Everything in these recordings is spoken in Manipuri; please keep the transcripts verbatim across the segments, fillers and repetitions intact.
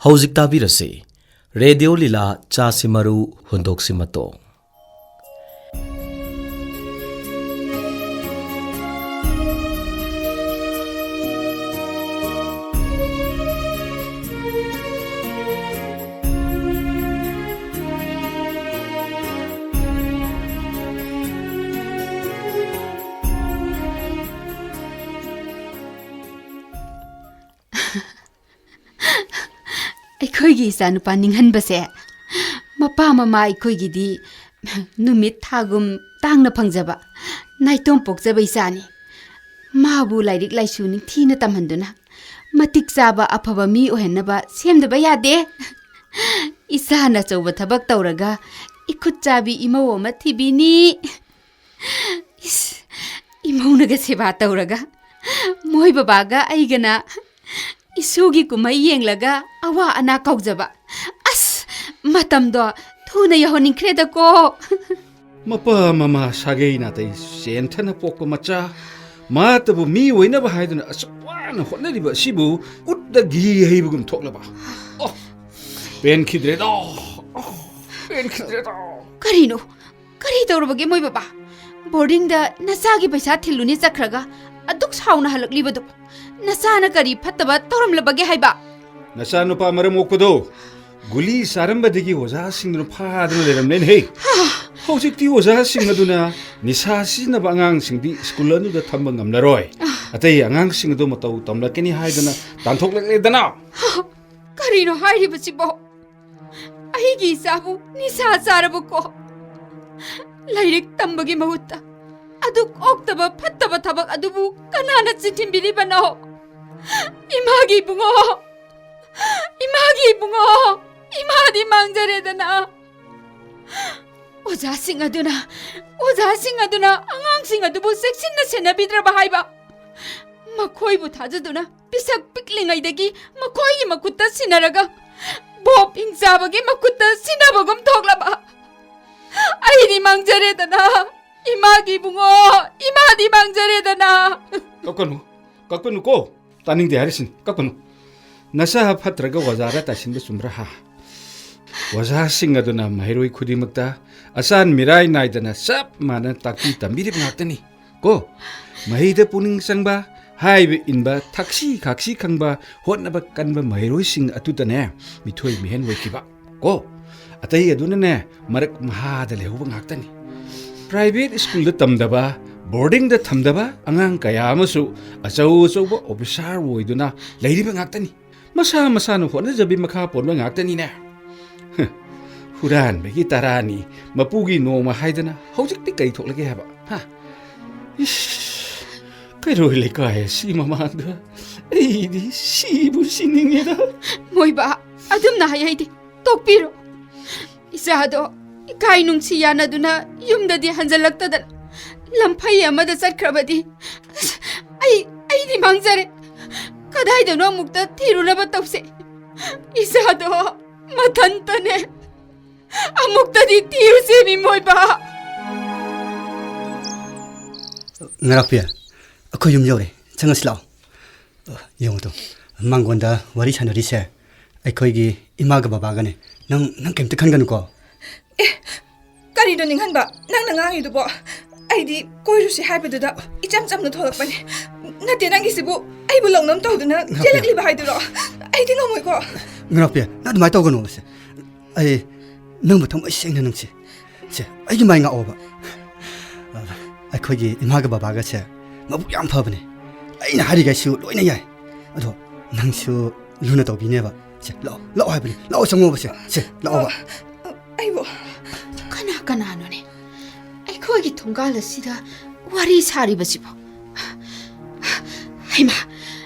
ꯍꯧꯖꯤꯛ ꯇꯥꯕꯤꯔꯁꯤ ꯔꯦꯗꯤꯑꯣ ꯂꯤꯂꯥ, ꯆꯥꯁꯤ ꯃꯔꯨ, ꯍꯨꯟꯗꯣꯛꯁꯤ ꯃꯇꯣ꯫ ꯑꯩꯈꯣꯏꯒꯤ ꯏꯆꯥꯅꯨꯄꯥ ꯅꯤꯡꯍꯟꯕꯁꯦ ꯃꯄꯥ ꯃꯃꯥ ꯑꯩꯈꯣꯏꯒꯤꯗꯤ ꯅꯨꯃꯤꯠ ꯊꯥꯒꯨꯝ ꯇꯥꯡꯅ ꯐꯪꯖꯕ ꯅꯥꯏꯇꯣꯝ ꯄꯣꯛꯆꯕ ꯏꯆꯥꯅꯤ꯫ ꯃꯥꯕꯨ ꯂꯥꯏꯔꯤꯛ ꯂꯥꯏꯁꯨ ꯅꯤꯡꯊꯤꯅ ꯇꯝꯍꯟꯗꯨꯅ ꯃꯇꯤꯛ ꯆꯥꯕ ꯑꯐꯕ ꯃꯤ ꯑꯣꯏꯍꯟꯅꯕ ꯁꯦꯝꯗꯕ ꯌꯥꯗꯦ꯫ ꯏꯆꯥꯅ ꯑꯆꯧꯕ ꯊꯕꯛ ꯇꯧꯔꯒ ꯏꯈꯨꯠ ꯆꯥꯕꯤ ꯏꯃꯧ ꯑꯃ ꯊꯤꯕꯤꯅꯤ꯫ ꯏꯁ, ꯏꯃꯧꯅꯒ ꯁꯦꯕꯥ ꯇꯧꯔꯒ ꯃꯣꯏ ꯕꯕꯥꯒ ꯑꯩꯒꯅ ꯏꯁꯨꯒꯤ ꯀꯨꯝꯍꯩ ꯌꯦꯡꯂꯒ ꯑꯋꯥ ꯑꯅꯥ ꯀꯥꯎꯖꯕ꯫ ꯑꯁ, ꯃꯇꯝꯗꯣ ꯊꯨꯅ ꯌꯧꯍꯟꯅꯤꯡꯈ꯭ꯔꯦꯗꯀꯣ꯫ ꯃꯄꯥ ꯃꯃꯥ ꯁꯥꯒꯩ ꯅꯥꯇꯩ ꯆꯦꯟꯊꯅ ꯄꯣꯛꯄ ꯃꯆꯥ, ꯃꯥꯇꯕꯨ ꯃꯤ ꯑꯣꯏꯅꯕ ꯍꯥꯏꯗꯨꯅ ꯑꯁꯨꯛ ꯋꯥꯅ ꯍꯣꯠꯅꯔꯤꯕ ꯑꯁꯤꯕꯨ ꯎꯠꯇ ꯘꯤ ꯍꯩꯕꯒꯨꯝ ꯊꯣꯛꯂꯕ꯫ ꯑꯣ, ꯄꯦꯟꯈꯤꯗ꯭ꯔꯦꯗꯣ꯫ ꯑꯣ, ꯄꯦꯟꯈꯤꯗ꯭ꯔꯦꯗꯣ꯫ ꯀꯔꯤꯅꯣ? ꯀꯔꯤ ꯇꯧꯔꯕꯒꯦ ꯃꯣꯏ ꯕꯕꯥ? ꯕꯣꯔꯗꯤꯡꯗ ꯅꯆꯥꯒꯤ ꯄꯩꯁꯥ ꯊꯤꯜꯂꯨꯅꯤ ꯆꯠꯈ꯭ꯔꯒ ꯑꯗꯨꯛ ꯁꯥꯎꯅ ꯍꯜꯂꯛꯂꯤꯕꯗꯨ? ꯅꯆꯥꯅ ꯀꯔꯤ ꯐꯠꯇꯕ ꯇꯧꯔꯝꯂꯕꯒꯦ ꯍꯥꯏꯕ? ꯅꯆꯥꯅꯨꯄꯥ ꯃꯔꯝ ꯃꯣꯛꯄꯗꯣ ꯒꯨꯂꯤ ꯆꯥꯔꯝꯕꯗꯒꯤ ꯑꯣꯖꯥꯁꯤꯡꯗꯨꯅ ꯐꯥꯗꯨꯅ ꯂꯩꯔꯝꯂꯦꯅꯦꯍꯦ꯫ ꯍꯧꯖꯤꯛꯇꯤ ꯑꯣꯖꯥꯁꯤꯡ ꯑꯗꯨꯅ ꯅꯤꯁꯥ ꯁꯤꯖꯤꯟꯅꯕ ꯑꯉꯥꯡꯁꯤꯡꯗꯤ ꯁ꯭ꯀꯨꯜ ꯑꯗꯨꯗ ꯊꯝꯕ ꯉꯝꯂꯔꯣꯏ꯫ ꯑꯇꯩ ꯑꯉꯥꯡꯁꯤꯡ ꯑꯗꯨ ꯃꯇꯧ ꯇꯝꯂꯛꯀꯅꯤ ꯍꯥꯏꯗꯨꯅ ꯇꯥꯟꯊꯣꯛꯂꯛꯂꯦꯗꯅ꯫ ꯀꯔꯤꯅꯣ ꯍꯥꯏꯔꯤꯕꯁꯤꯕꯣ? ꯑꯩꯒꯤ ꯏꯆꯥꯕꯨ ꯅꯤꯁꯥ ꯆꯥꯔꯕꯀꯣ? ꯂꯥꯏꯔꯤꯛ ꯇꯝꯕꯒꯤ ꯃꯍꯨꯠꯇ ꯑꯗꯨꯛ ꯑꯣꯛꯇꯕ ꯐꯠꯇꯕ ꯊꯕꯛ ꯑꯗꯨꯕꯨ ꯀꯅꯥꯅ ꯆꯤꯟꯊꯤꯟꯕꯤꯔꯤꯕꯅꯣ? ꯏꯃꯥꯒꯤ ꯏꯕꯨꯡꯉꯣ! ꯏꯃꯥꯒꯤ ꯏꯕꯨꯡꯉꯣ! ꯏꯃꯥꯗꯤ ꯃꯥꯡꯖꯔꯦꯗꯅ꯫ ꯑꯣꯖꯥꯁꯤꯡ ꯑꯗꯨꯅ, ꯑꯣꯖꯥꯁꯤꯡ ꯑꯗꯨꯅ ꯑꯉꯥꯡꯁꯤꯡ ꯑꯗꯨꯕꯨ ꯆꯦꯛꯁꯤꯟꯅ ꯁꯦꯟꯅꯕꯤꯗ꯭ꯔꯕ ꯍꯥꯏꯕ? ꯃꯈꯣꯏꯕꯨ ꯊꯥꯖꯗꯨꯅ ꯄꯤꯁꯛ ꯄꯤꯛꯂꯤꯉꯩꯗꯒꯤ ꯃꯈꯣꯏꯒꯤ ꯃꯈꯨꯠꯇ ꯁꯤꯟꯅꯔꯒ ꯕꯣꯞ ꯍꯤꯡꯆꯥꯕꯒꯤ ꯃꯈꯨꯠꯇ ꯁꯤꯟꯅꯕꯒꯨꯝ ꯊꯣꯛꯂꯕ? ꯑꯩꯗꯤ ꯃꯥꯡꯖꯔꯦꯗꯅ, ꯏꯃꯥꯒꯤ ꯏꯕꯨꯡꯉꯣ, ꯏꯃꯥꯗꯤ ꯃꯥꯡꯖꯔꯦꯗꯅ꯫ ꯀꯞꯀꯅꯨ, ꯀꯞꯀꯅꯨꯀꯣ꯫ ꯇꯥꯅꯤꯡꯗꯦ ꯍꯥꯏꯔꯤꯁꯤꯅꯤ, ꯀꯞꯀꯅꯨ꯫ ꯅꯁꯥ ꯐꯠꯇ꯭ꯔꯒ ꯑꯣꯖꯥꯗ ꯇꯥꯏꯁꯤꯟꯕ ꯆꯨꯝꯕ꯭ꯔꯥ ꯍꯥ? ꯑꯣꯖꯥꯁꯤꯡ ꯑꯗꯨꯅ ꯃꯍꯩꯔꯣꯏ ꯈꯨꯗꯤꯡꯃꯛꯇ ꯑꯆꯥꯟ ꯃꯤꯔꯥꯏ ꯅꯥꯏꯗꯅ ꯆꯞ ꯃꯥꯟꯅꯅ ꯇꯥꯛꯄꯤ ꯇꯝꯕꯤꯔꯤꯕ ꯉꯥꯛꯇꯅꯤ꯫ ꯀꯣ, ꯃꯍꯩꯗ ꯄꯨꯛꯅꯤꯡ ꯆꯪꯕ, ꯍꯥꯏꯕ ꯏꯟꯕ, ꯊꯛꯁꯤ ꯈꯥꯛꯁꯤ ꯈꯪꯕ, ꯍꯣꯠꯅꯕ ꯀꯟꯕ ꯃꯍꯩꯔꯣꯏꯁꯤꯡ ꯑꯗꯨꯗꯅꯦ ꯃꯤꯊꯣꯏ ꯃꯤꯍꯦꯟ ꯑꯣꯏꯈꯤꯕ꯫ ꯀꯣ, ꯑꯇꯩ ꯑꯗꯨꯅꯅꯦ ꯃꯔꯛ ꯃꯍꯥꯗ ꯂꯩꯍꯧꯕ ꯉꯥꯛꯇꯅꯤ꯫ ꯄ꯭ꯔꯥꯏꯚꯦꯠ ꯁ꯭ꯀꯨꯜꯗ ꯇꯝꯗꯕ, ꯕꯣꯔꯗꯤꯡꯗ ꯊꯝꯗꯕ ꯑꯉꯥꯡ ꯀꯌꯥ ꯑꯃꯁꯨ ꯑꯆꯧ ꯑꯆꯧꯕ ꯑꯣꯐꯤꯁꯥꯔ ꯑꯣꯏꯗꯨꯅ ꯂꯩꯔꯤꯕ ꯉꯥꯛꯇꯅꯤ꯫ ꯃꯁꯥ ꯃꯁꯥꯅ ꯍꯣꯠꯅꯖꯕꯤ ꯃꯈꯥ ꯄꯣꯟꯕ ꯉꯥꯛꯇꯅꯤꯅꯦ꯫ ꯍ, ꯍꯨꯔꯥꯟꯕꯒꯤ ꯇꯔꯥꯅꯤ, ꯃꯄꯨꯒꯤ ꯅꯣꯡꯃ ꯍꯥꯏꯗꯅ ꯍꯧꯖꯤꯛꯇꯤ ꯀꯩ ꯊꯣꯛꯂꯒꯦ ꯍꯥꯏꯕ? ꯍꯥ? ꯏꯁ, ꯀꯩꯔꯣꯏ ꯂꯩꯀꯥꯏ ꯑꯁꯤ ꯃꯃꯥꯡꯗ ꯑꯩꯗꯤ ꯁꯤꯕꯨ ꯁꯤꯅꯤꯡꯉꯦꯗ꯫ ꯃꯣꯏꯕꯥ, ꯑꯗꯨꯝꯅ ꯍꯥꯏ ꯍꯩꯗꯦ꯫ ꯇꯣꯛꯄꯤꯔꯣ꯫ ꯏꯆꯥꯗꯣ ꯏꯀꯥꯏ ꯅꯨꯡꯁꯤ ꯌꯥꯅꯗꯨꯅ ꯌꯨꯝꯗꯗꯤ ꯍꯟꯖꯜꯂꯛꯇꯗꯅ ꯂꯝꯐꯩ ꯑꯃꯗ ꯆꯠꯈ꯭ꯔꯕꯗꯤ ꯑꯁ, ꯑꯩ, ꯑꯩꯗꯤ ꯃꯥꯡꯖꯔꯦ꯫ ꯀꯗꯥꯏꯗꯅꯣ ꯑꯃꯨꯛꯇ ꯊꯤꯔꯨꯅꯕ ꯇꯧꯁꯦ꯫ ꯏꯆꯥꯗꯣ ꯃꯊꯟꯇꯅꯦ꯫ ꯑꯃꯨꯛꯇꯗꯤ ꯊꯤꯔꯨꯁꯦ, ꯃꯤꯃꯣꯏꯕ꯫ ꯉꯔꯥꯛꯄꯤ, ꯑꯩꯈꯣꯏ ꯌꯨꯝ ꯌꯧꯔꯦ꯫ ꯆꯪꯉꯁꯤ ꯂꯥꯛꯑꯣ꯫ ꯌꯦꯡꯉꯨ ꯇꯨ, ꯃꯥꯡꯒꯣꯟꯗ ꯋꯥꯔꯤ ꯁꯥꯟꯅꯔꯤꯁꯦ ꯑꯩꯈꯣꯏꯒꯤ ꯏꯃꯥꯒ ꯕꯕꯥꯒꯅꯦ꯫ ꯅꯪ, ꯅꯪ ꯀꯩꯝꯇ ꯈꯟꯒꯅꯨꯀꯣ꯫ ꯑꯦ, ꯀꯔꯤꯅꯣ ꯅꯤꯡꯍꯟꯕ? ꯅꯪꯅ ꯉꯥꯡꯉꯤꯗꯨꯕꯣ? ꯑꯩꯗꯤ ꯀꯣꯏꯔꯨꯁꯤ ꯍꯥꯏꯕꯗꯨꯗ ꯏꯆꯝ ꯆꯝꯅ ꯊꯣꯛꯂꯛꯄꯅꯦ꯫ ꯅꯠꯇꯦ, ꯅꯪꯒꯤꯁꯤꯕꯨ ꯑꯩꯕꯨ ꯂꯧꯅꯝ ꯇꯧꯗꯨꯅ ꯉꯥꯛꯄꯤꯌꯨ꯫ ꯆꯦꯜꯂꯛꯂꯤꯕ ꯍꯥꯏꯗꯨꯔꯣ? ꯑꯩꯗꯤ ꯉꯝꯃꯣꯏꯀꯣ꯫ ꯉꯔꯥꯛꯄꯤ, ꯅꯪ ꯑꯗꯨꯃꯥꯏꯅ ꯇꯧꯒꯅꯣꯕꯁꯦ꯫ ꯑꯩ ꯅꯪꯕꯨ ꯊꯃꯣꯏ ꯁꯦꯡꯅ ꯅꯨꯡꯁꯤ꯫ ꯁꯦ, ꯑꯩꯒꯤ ꯃꯥꯏ ꯉꯥꯛꯑꯣꯕ꯫ ꯑꯩꯈꯣꯏꯒꯤ ꯏꯃꯥꯒ ꯕꯕꯥꯒꯁꯦ ꯃꯕꯨꯛ ꯌꯥꯝ ꯐꯕꯅꯦ꯫ ꯑꯩꯅ ꯍꯥꯏꯔꯤꯈꯩꯁꯨ ꯂꯣꯏꯅ ꯌꯥꯏ꯫ ꯑꯗꯣ ꯅꯪꯁꯨ ꯂꯨꯅ ꯇꯧꯕꯤꯅꯦꯕ꯫ ꯁꯦ, ꯂꯥꯛꯑꯣ, ꯂꯥꯛꯑꯣ ꯍꯥꯏꯕꯅꯤ꯫ ꯂꯥꯛꯑꯣ, ꯆꯪꯉꯣꯕ ꯁꯦ꯫ ꯁꯦ, ꯂꯥꯛꯑꯣꯕ꯫ ꯑꯩꯕꯨ꯫ ꯀꯅꯥ ꯀꯅꯥꯅꯣꯅꯦ ꯑꯩꯈꯣꯏꯒꯤ ꯊꯣꯡꯒꯥꯜ ꯑꯁꯤꯗ ꯋꯥꯔꯤ ꯁꯥꯔꯤꯕꯁꯤꯕꯣ? ꯍꯩꯃꯥ,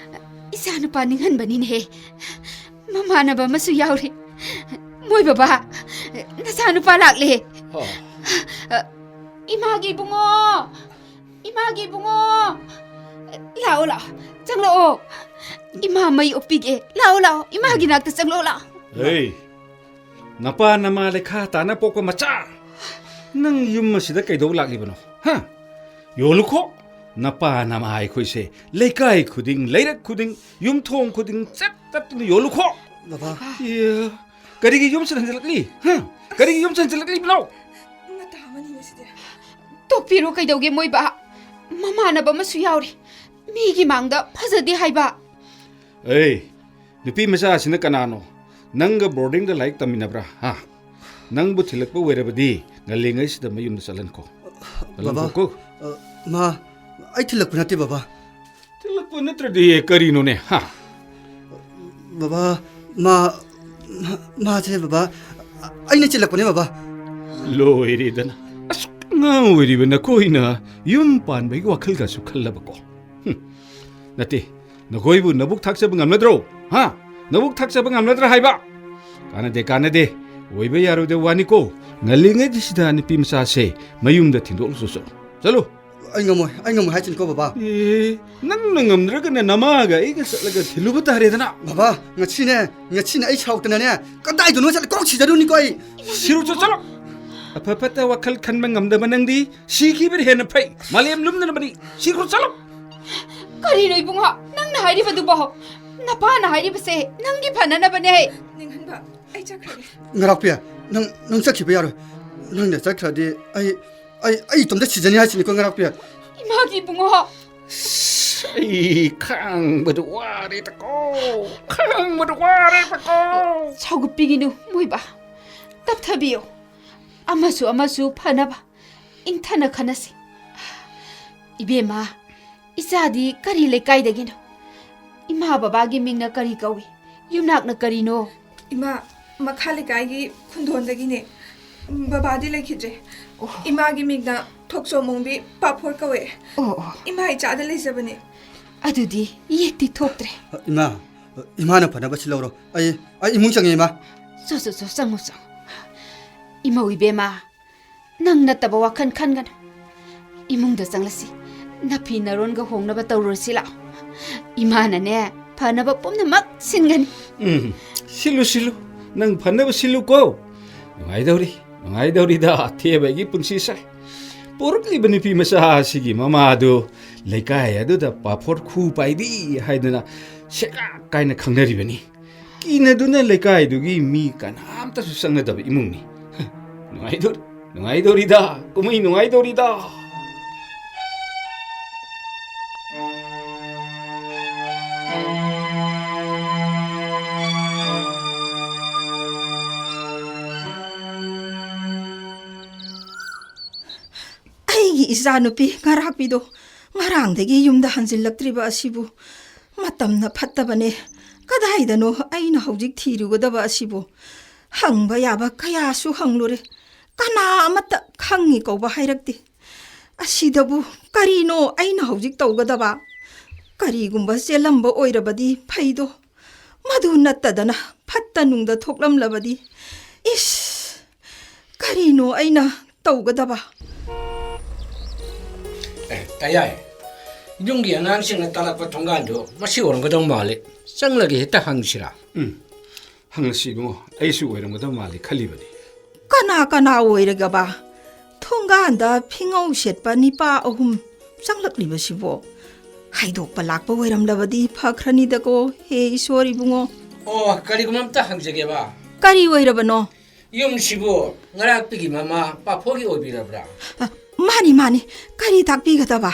ꯏꯆꯥꯅꯨꯄꯥ ꯅꯤꯡꯍꯟꯕꯅꯤꯅꯦꯍꯦ꯫ ꯃꯃꯥꯟꯅꯕ ꯑꯃꯁꯨ ꯌꯥꯎꯔꯤ꯫ ꯃꯣꯏ ꯕꯕꯥ, ꯅꯆꯥꯅꯨꯄꯥ ꯂꯥꯛꯂꯦ꯫ ꯍꯣ꯫ ꯏꯃꯥꯒꯤ ꯏꯕꯨꯡꯉꯣ! ꯏꯃꯥꯒꯤ ꯏꯕꯨꯡꯉꯣ! ꯂꯥꯛꯑꯣ, ꯂꯥꯛꯑꯣ꯫ ꯆꯪꯂꯛꯑꯣ꯫ ꯏꯃꯥ ꯃꯩ ꯑꯣꯛꯄꯤꯒꯦ꯫ ꯂꯥꯛꯑꯣ, ꯂꯥꯛꯑꯣ꯫ ꯏꯃꯥꯒꯤ ꯅꯥꯛꯇ ꯆꯪꯂꯛꯑꯣ, ꯂꯥꯛꯑꯣ꯫ ꯍꯦ! ꯅꯄꯥ ꯅꯃꯥ ꯂꯩꯈꯥ ꯇꯥꯅ ꯄꯣꯛꯄ ꯃꯆꯥ! ꯅꯪ ꯌꯨꯝ ꯑꯁꯤꯗ ꯀꯩꯗꯧ ꯂꯥꯛꯂꯤꯕꯅꯣ? ꯍꯥ? ꯌꯣꯜꯂꯨꯈꯣ! ꯅꯄꯥ ꯅꯃꯥ ꯑꯩꯈꯣꯏꯁꯦ ꯂꯩꯀꯥꯏ ꯈꯨꯗꯤꯡ, ꯂꯩꯔꯛ ꯈꯨꯗꯤꯡ, ꯌꯨꯝꯊꯣꯡ ꯈꯨꯗꯤꯡ ꯆꯠ ꯆꯠꯇꯨꯅ ꯌꯣꯜꯂꯨꯈꯣ꯫ ꯕꯕꯥ꯫ ꯏꯌꯥ, ꯀꯔꯤꯒꯤ ꯌꯨꯝꯁꯤꯗ ꯍꯟꯖꯤꯜꯂꯛꯂꯤ? ꯍꯥ? ꯀꯔꯤꯒꯤ ꯌꯨꯝꯁꯤꯗ ꯍꯟꯖꯤꯜꯂꯛꯂꯤꯕꯅꯣ? ꯃꯇꯥ ꯑꯃꯅꯤꯅꯦ ꯁꯤꯗꯤ꯫ ꯇꯣꯛꯄꯤꯔꯣ, ꯀꯩꯗꯧꯒꯦ ꯃꯣꯏꯕꯥ? ꯃꯃꯥꯟꯅꯕ ꯑꯃꯁꯨ ꯌꯥꯎꯔꯤ꯫ ꯃꯤꯒꯤ ꯃꯥꯡꯗ ꯐꯖꯗꯦ ꯍꯥꯏꯕ꯫ ꯑꯦ, ꯅꯨꯄꯤ ꯃꯆꯥ ꯑꯁꯤꯅ ꯀꯅꯥꯅꯣ? ꯅꯪꯒ ꯕꯣꯔꯗꯤꯡꯗ ꯂꯥꯏꯔꯤꯛ ꯇꯝꯃꯤꯟꯅꯕ꯭ꯔꯥ? ꯍꯥ? ꯅꯪꯕꯨ ꯊꯤꯜꯂꯛꯄ ꯑꯣꯏꯔꯕꯗꯤ ꯉꯜꯂꯤꯉꯩꯁꯤꯗ ꯃꯌꯨꯝꯗ ꯆꯠꯍꯟꯈꯣ꯫ ꯕꯕꯥ, ꯆꯠꯍꯟꯈꯣꯀꯣ꯫ ꯑ, ꯃꯥ, ꯑꯩ ꯊꯤꯜꯂꯛꯄ ꯅꯠꯇꯦ, ꯕꯕꯥ꯫ ꯊꯤꯜꯂꯛꯄ ꯅꯠꯇ꯭ꯔꯗꯤ ꯀꯔꯤꯅꯣꯅꯦ? ꯍꯥ? ꯕꯕꯥ, ꯃꯥ, ꯃꯥ, ꯃꯥꯁꯦ, ꯕꯕꯥ, ꯑꯩꯅ ꯆꯤꯜꯂꯛꯄꯅꯦ, ꯕꯕꯥ꯫ ꯂꯣꯏꯔꯦꯗꯅ꯫ ꯑꯁꯨꯛ ꯑꯉꯥꯡ ꯑꯣꯏꯔꯤꯕ ꯅꯈꯣꯏꯅ ꯌꯨꯝ ꯄꯥꯟꯕꯒꯤ ꯋꯥꯈꯜꯒꯁꯨ ꯈꯜꯂꯕꯀꯣ? ꯍꯨꯝ꯫ ꯅꯠꯇꯦ, ꯅꯈꯣꯏꯕꯨ ꯅꯕꯨꯛ ꯊꯥꯛꯆꯕ ꯉꯝꯅꯗ꯭ꯔꯣ? ꯍꯥ? ꯅꯕꯨꯛ ꯊꯥꯛꯆꯕ ꯉꯝꯅꯗ꯭ꯔꯥ ꯍꯥꯏꯕ? ꯀꯥꯟꯅꯗꯦ, ꯀꯥꯟꯅꯗꯦ꯫ ꯑꯣꯏꯕ ꯌꯥꯔꯣꯏꯗꯕ ꯋꯥꯅꯤꯀꯣ꯫ ꯉꯜꯂꯤꯉꯩꯗꯁꯤꯗ ꯅꯨꯄꯤ ꯃꯆꯥꯁꯦ ꯃꯌꯨꯝꯗ ꯊꯤꯟꯗꯣꯛꯂꯨꯁꯨ ꯆꯠꯂꯨ꯫ ꯆꯠꯂꯨ꯫ ꯑꯩ ꯉꯝꯃꯣꯏ, ꯑꯩ ꯉꯝꯃꯣꯏ ꯍꯥꯏꯁꯤꯅꯤꯀꯣ, ꯕꯕꯥ꯫ ꯑꯦ, ꯅꯪꯅ ꯉꯝꯗ꯭ꯔꯒꯅ ꯅꯃꯥꯒ ꯑꯩꯒ ꯆꯠꯂꯒ ꯊꯤꯜꯂꯨꯕ ꯇꯥꯔꯦꯗꯅ꯫ ꯕꯕꯥ, ꯉꯁꯤꯅꯦ, ꯉꯁꯤꯅꯦ ꯑꯩ ꯁꯥꯎꯗꯅꯅꯦ, ꯀꯗꯥꯏꯗꯅꯣ ꯆꯠꯂ ꯀꯣꯛ ꯁꯤꯖꯔꯨꯅꯤꯀꯣ ꯑꯩ꯫ ꯁꯤꯔꯨꯆꯣ, ꯆꯠꯂꯣ꯫ ꯑꯐ ꯐꯠꯇ ꯋꯥꯈꯜ ꯈꯟꯕ ꯉꯝꯗꯕ ꯅꯪꯗꯤ ꯁꯤꯈꯤꯕꯅ ꯍꯦꯟꯅ ꯐꯩ꯫ ꯃꯥꯂꯦꯝ ꯂꯨꯝꯅꯕꯅꯤ꯫ ꯁꯤꯈ꯭ꯔꯣ, ꯆꯠꯂꯣ꯫ ꯀꯔꯤꯅꯣ ꯏꯕꯨꯡꯉꯣ, ꯅꯪꯅ ꯍꯥꯏꯔꯤꯕꯗꯨꯕꯣ? ꯅꯄꯥꯅ ꯍꯥꯏꯔꯤꯕꯁꯦ ꯅꯪꯒꯤ ꯐꯅꯅꯕꯅꯦ꯫ ꯅꯤꯡꯍꯟꯕ, ꯑꯩ ꯆꯠꯈ꯭ꯔꯒꯦ꯫ ꯉꯔꯥꯛꯄꯤ, ꯅꯪ, ꯅꯪ ꯆꯠꯈꯤꯕ ꯌꯥꯔꯣꯏ꯫ ꯅꯪꯅ ꯆꯠꯈ꯭ꯔꯗꯤ ꯑꯩ, ꯑꯩ, ꯑꯩ ꯏꯇꯣꯝꯇ ꯁꯤꯖꯅꯤ ꯍꯥꯏꯁꯤꯅꯤꯀꯣ, ꯉꯔꯥꯛꯄꯤ꯫ ꯏꯃꯥꯒꯤ ꯏꯕꯨꯡꯉꯣ꯫ ꯑꯩ ꯈꯥꯡꯕꯗ ꯋꯥꯔꯦꯗꯀꯣ, ꯈꯥꯡꯕꯗ ꯋꯥꯔꯦꯗꯀꯣ꯫ ꯁꯥꯎꯒꯠꯄꯤꯒꯤꯅꯨ, ꯃꯣꯏꯕꯥ꯫ ꯇꯞꯊꯕꯤꯌꯨ꯫ ꯑꯃꯁꯨ ꯑꯃꯁꯨ ꯐꯅꯕ ꯏꯪꯊꯅ ꯈꯟꯅꯁꯤ꯫ ꯏꯕꯦꯝꯃ, ꯏꯆꯥꯗꯤ ꯀꯔꯤ ꯂꯩꯀꯥꯏꯗꯒꯤꯅꯣ? ꯏꯃꯥ ꯕꯕꯥꯒꯤ ꯃꯤꯡꯅ ꯀꯔꯤ ꯀꯧꯏ? ꯌꯨꯝꯅꯥꯛꯅ ꯀꯔꯤꯅꯣ? ꯏꯃꯥ, ꯃꯈꯥ ꯂꯩꯀꯥꯏꯒꯤ ꯈꯨꯟꯗꯣꯟꯗꯒꯤꯅꯦ꯫ ꯕꯕꯥꯗꯤ ꯂꯩꯈꯤꯗ꯭ꯔꯦ꯫ ꯑꯣ꯫ ꯏꯃꯥꯒꯤ ꯃꯤꯡꯅ ꯊꯣꯛꯆꯣꯝ ꯑꯣꯡꯕꯤ ꯄꯥꯐꯣꯔ ꯀꯧꯋꯦ꯫ ꯑꯣ, ꯑꯣ꯫ ꯏꯃꯥ ꯏꯆꯥꯗ ꯂꯩꯖꯕꯅꯦ꯫ ꯑꯗꯨꯗꯤ ꯌꯦꯛꯇꯤ ꯊꯣꯛꯇ꯭ꯔꯦ꯫ ꯏꯃꯥ, ꯏꯃꯥꯅ ꯐꯅꯕ ꯁꯤꯜꯍꯧꯔꯣ꯫ ꯑꯩ, ꯑꯩ ꯏꯃꯨꯡ ꯆꯪꯉꯦ, ꯏꯃꯥ꯫ ꯆꯣ, ꯆꯣ, ꯆꯣ, ꯆꯪꯉꯣ, ꯆꯪꯉꯣ꯫ ꯏꯃꯧ ꯏꯕꯦꯝꯃ, ꯅꯪ ꯅꯠꯇꯕ ꯋꯥꯈꯜ ꯈꯟꯒꯅꯨ꯫ ꯏꯃꯨꯡꯗ ꯆꯪꯂꯁꯤ꯫ ꯅꯐꯤ ꯅꯔꯣꯟꯒ ꯍꯣꯡꯅꯕ ꯇꯧꯔꯨꯔꯁꯤ ꯂꯥꯛꯑꯣ꯫ ꯏꯃꯥꯅꯅꯦ, ꯐꯅꯕ ꯄꯨꯝꯅꯃꯛ ꯁꯤꯟꯒꯅꯤ꯫ ꯎꯝ, ꯁꯤꯜꯂꯨ, ꯁꯤꯜꯂꯨ꯫ ꯅꯪ ꯐꯅꯕ ꯁꯤꯜꯂꯨꯀꯣ꯫ ꯅꯨꯡꯉꯥꯏꯗꯧꯔꯤ, ꯅꯨꯡꯉꯥꯏꯗꯧꯔꯤꯗ ꯑꯊꯦꯕꯒꯤ ꯄꯨꯟꯁꯤꯁꯦ꯫ ꯄꯣꯔꯛꯂꯤꯕ ꯅꯨꯄꯤ ꯃꯆꯥ ꯑꯁꯤꯒꯤ ꯃꯃꯥꯗꯨ ꯂꯩꯀꯥꯏ ꯑꯗꯨꯗ ꯄꯥꯐꯣꯔ ꯈꯨ ꯄꯥꯏꯕꯤ ꯍꯥꯏꯗꯅ ꯁꯦꯒꯥꯛ ꯀꯥꯏꯅ ꯈꯪꯅꯔꯤꯕꯅꯤ꯫ ꯀꯤꯅꯗꯨꯅ ꯂꯩꯀꯥꯏꯗꯨꯒꯤ ꯃꯤ ꯀꯅꯥꯝꯇꯁꯨ ꯆꯪꯅꯗꯕ ꯏꯃꯨꯡꯅꯤ꯫ ꯅꯨꯡꯉꯥꯏꯗꯣꯔꯤ, ꯅꯨꯡꯉꯥꯏꯗꯣꯔꯤꯗ, ꯀꯨꯝꯍꯩ ꯅꯨꯡꯉꯥꯏꯗꯣꯔꯤꯗ꯫ ꯑꯩꯒꯤ ꯏꯆꯥꯅꯨꯄꯤ ꯉꯔꯥꯛꯄꯤꯗꯣ ꯉꯔꯥꯡꯗꯒꯤ ꯌꯨꯝꯗ ꯍꯟꯖꯤꯜꯂꯛꯇ꯭ꯔꯤꯕ ꯑꯁꯤꯕꯨ ꯃꯇꯝꯅ ꯐꯠꯇꯕꯅꯦ꯫ ꯀꯗꯥꯏꯗꯅꯣ ꯑꯩꯅ ꯍꯧꯖꯤꯛ ꯊꯤꯔꯨꯒꯗꯕ ꯑꯁꯤꯕꯨ? ꯍꯪꯕ ꯌꯥꯕ ꯀꯌꯥꯁꯨ ꯍꯪꯂꯨꯔꯦ꯫ ꯀꯅꯥ ꯑꯃꯠꯇ ꯈꯪꯉꯤ ꯀꯧꯕ ꯍꯥꯏꯔꯛꯇꯦ꯫ ꯑꯁꯤꯗꯕꯨ ꯀꯔꯤꯅꯣ ꯑꯩꯅ ꯍꯧꯖꯤꯛ ꯇꯧꯒꯗꯕ? ꯀꯔꯤꯒꯨꯝꯕ ꯆꯦꯜꯂꯝꯕ ꯑꯣꯏꯔꯕꯗꯤ ꯐꯩꯗꯣ꯫ ꯃꯗꯨ ꯅꯠꯇꯗꯅ ꯐꯠꯇ ꯅꯨꯡꯗ ꯊꯣꯛꯂꯝꯂꯕꯗꯤ? ꯏꯁ! ꯀꯔꯤꯅꯣ ꯑꯩꯅ ꯇꯧꯒꯗꯕ? ꯑꯦ, ꯇꯌꯥꯏ꯫ ꯌꯨꯝꯒꯤ ꯑꯉꯥꯡꯁꯤꯡꯅ ꯇꯥꯛꯂꯛꯄ ꯊꯣꯡꯒꯥꯟꯗꯨ ꯃꯁꯤ ꯑꯣꯏꯔꯝꯒꯗꯧ ꯃꯥꯜꯂꯤ꯫ ꯆꯪꯂꯒ ꯍꯦꯛꯇ ꯍꯪꯁꯤꯔꯥ? ꯎꯝ, ꯍꯪꯉꯁꯤ ꯏꯕꯨꯡꯉꯣ꯫ ꯑꯩꯁꯨ ꯑꯣꯏꯔꯝꯒꯗꯧ ꯃꯥꯜꯂꯤ ꯈꯜꯂꯤꯕꯅꯤ꯫ ꯀꯅꯥ ꯀꯅꯥ ꯑꯣꯏꯔꯒꯕ? ꯊꯣꯡꯒꯥꯟꯗ ꯐꯤꯉꯧ ꯁꯦꯠꯄ ꯅꯤꯄꯥ ꯑꯍꯨꯝ ꯆꯪꯂꯛꯂꯤꯕꯁꯤꯕꯣ? ꯍꯥꯏꯗꯣꯛꯄ ꯂꯥꯛꯄ ꯑꯣꯏꯔꯝꯂꯕꯗꯤ ꯐꯈ꯭ꯔꯅꯤꯗꯀꯣ, ꯍꯦ ꯏꯁꯣꯔ ꯏꯕꯨꯡꯉꯣ꯫ ꯑꯣ, ꯀꯔꯤꯒꯨꯝꯕ ꯑꯝꯇ ꯍꯪꯖꯒꯦꯕ꯫ ꯀꯔꯤ ꯑꯣꯏꯔꯕꯅꯣ? ꯌꯨꯝꯁꯤꯕꯨ ꯉꯔꯥꯛꯄꯤꯒꯤ ꯃꯃꯥ ꯄꯥꯐꯣꯒꯤ ꯑꯣꯏꯕꯤꯔꯕ꯭ꯔꯥ? ꯑ, ꯃꯥꯅꯤ, ꯃꯥꯅꯤ꯫ ꯀꯔꯤ ꯇꯥꯛꯄꯤꯒꯗꯕ?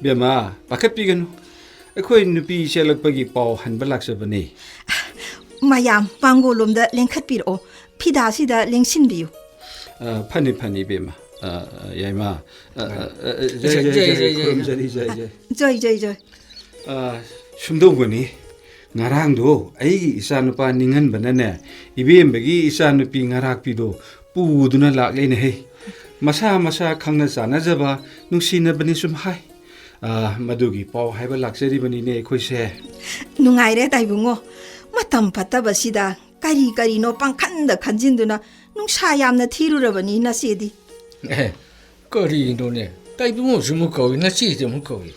ꯕꯦꯝꯃ, ꯄꯥꯈꯠꯄꯤꯒꯅꯨ꯫ ꯑꯩꯈꯣꯏ ꯅꯨꯄꯤ ꯆꯦꯜꯂꯛꯄꯒꯤ ꯄꯥꯎ ꯍꯟꯕ ꯂꯥꯛꯆꯕꯅꯤ꯫ ꯃꯌꯥꯝ ꯃꯥꯡꯒꯣꯜꯂꯣꯝꯗ ꯂꯦꯡꯈꯠꯄꯤꯔꯛꯑꯣ꯫ ꯐꯤꯗꯥꯁꯤꯗ ꯂꯦꯡꯁꯤꯟꯕꯤꯌꯨ꯫ ꯑ, ꯐꯅꯤ, ꯐꯅꯤ, ꯏꯕꯦꯝꯃ꯫ ꯑ, ꯑ, ꯌꯥꯏꯃ꯫ ꯑ, ꯑ, ꯑ, ꯑ, ꯖꯩ, ꯖꯩ, ꯖꯩ, ꯖꯩ, ꯖꯩ, ꯈꯨꯔꯨꯝꯖꯔꯤ, ꯖꯩ, ꯖꯩ꯫ ꯖꯩ, ꯖꯩ, ꯖꯩ꯫ ꯑ, ꯁꯨꯝꯗꯧꯕꯅꯤ꯫ ꯉꯔꯥꯡꯗꯣ ꯑꯩꯒꯤ ꯏꯆꯥꯅꯨꯄꯥ ꯅꯤꯡꯍꯟꯕꯅꯅꯦ, ꯏꯕꯦꯝꯕꯒꯤ ꯏꯆꯥꯅꯨꯄꯤ ꯉꯔꯥꯛꯄꯤꯗꯣ ꯄꯨꯗꯨꯅ ꯂꯥꯛꯂꯦꯅꯦꯍꯦ꯫ ꯃꯁꯥ ꯃꯁꯥ ꯈꯪꯅ ꯆꯥꯟꯅꯖꯕ ꯅꯨꯡꯁꯤꯅꯕꯅꯤ ꯁꯨꯝ ꯍꯥꯏ꯫ ꯑ, ꯃꯗꯨꯒꯤ ꯄꯥꯎ ꯍꯥꯏꯕ ꯂꯥꯛꯆꯔꯤꯕꯅꯤꯅꯦ ꯑꯩꯈꯣꯏꯁꯦ꯫ ꯅꯨꯡꯉꯥꯏꯔꯦ ꯇꯥꯏꯕꯨꯡꯉꯣ꯫ ꯃꯇꯝ ꯐꯠꯇꯕꯁꯤꯗ ꯀꯔꯤ ꯀꯔꯤꯅꯣ ꯄꯪꯈꯟꯗ ꯈꯟꯖꯤꯟꯗꯨꯅ ꯅꯨꯡꯁꯥ ꯌꯥꯝꯅ ꯊꯤꯔꯨꯔꯕꯅꯤ ꯅꯆꯦꯗꯤ꯫ ꯑꯦ, ꯀꯔꯤꯅꯣꯅꯦ? ꯇꯥꯏꯕꯨꯡꯉꯣꯁꯨ ꯑꯃꯨꯛ ꯀꯧꯏ, ꯅꯆꯦꯁꯨ ꯑꯃꯨꯛ ꯀꯧꯏ꯫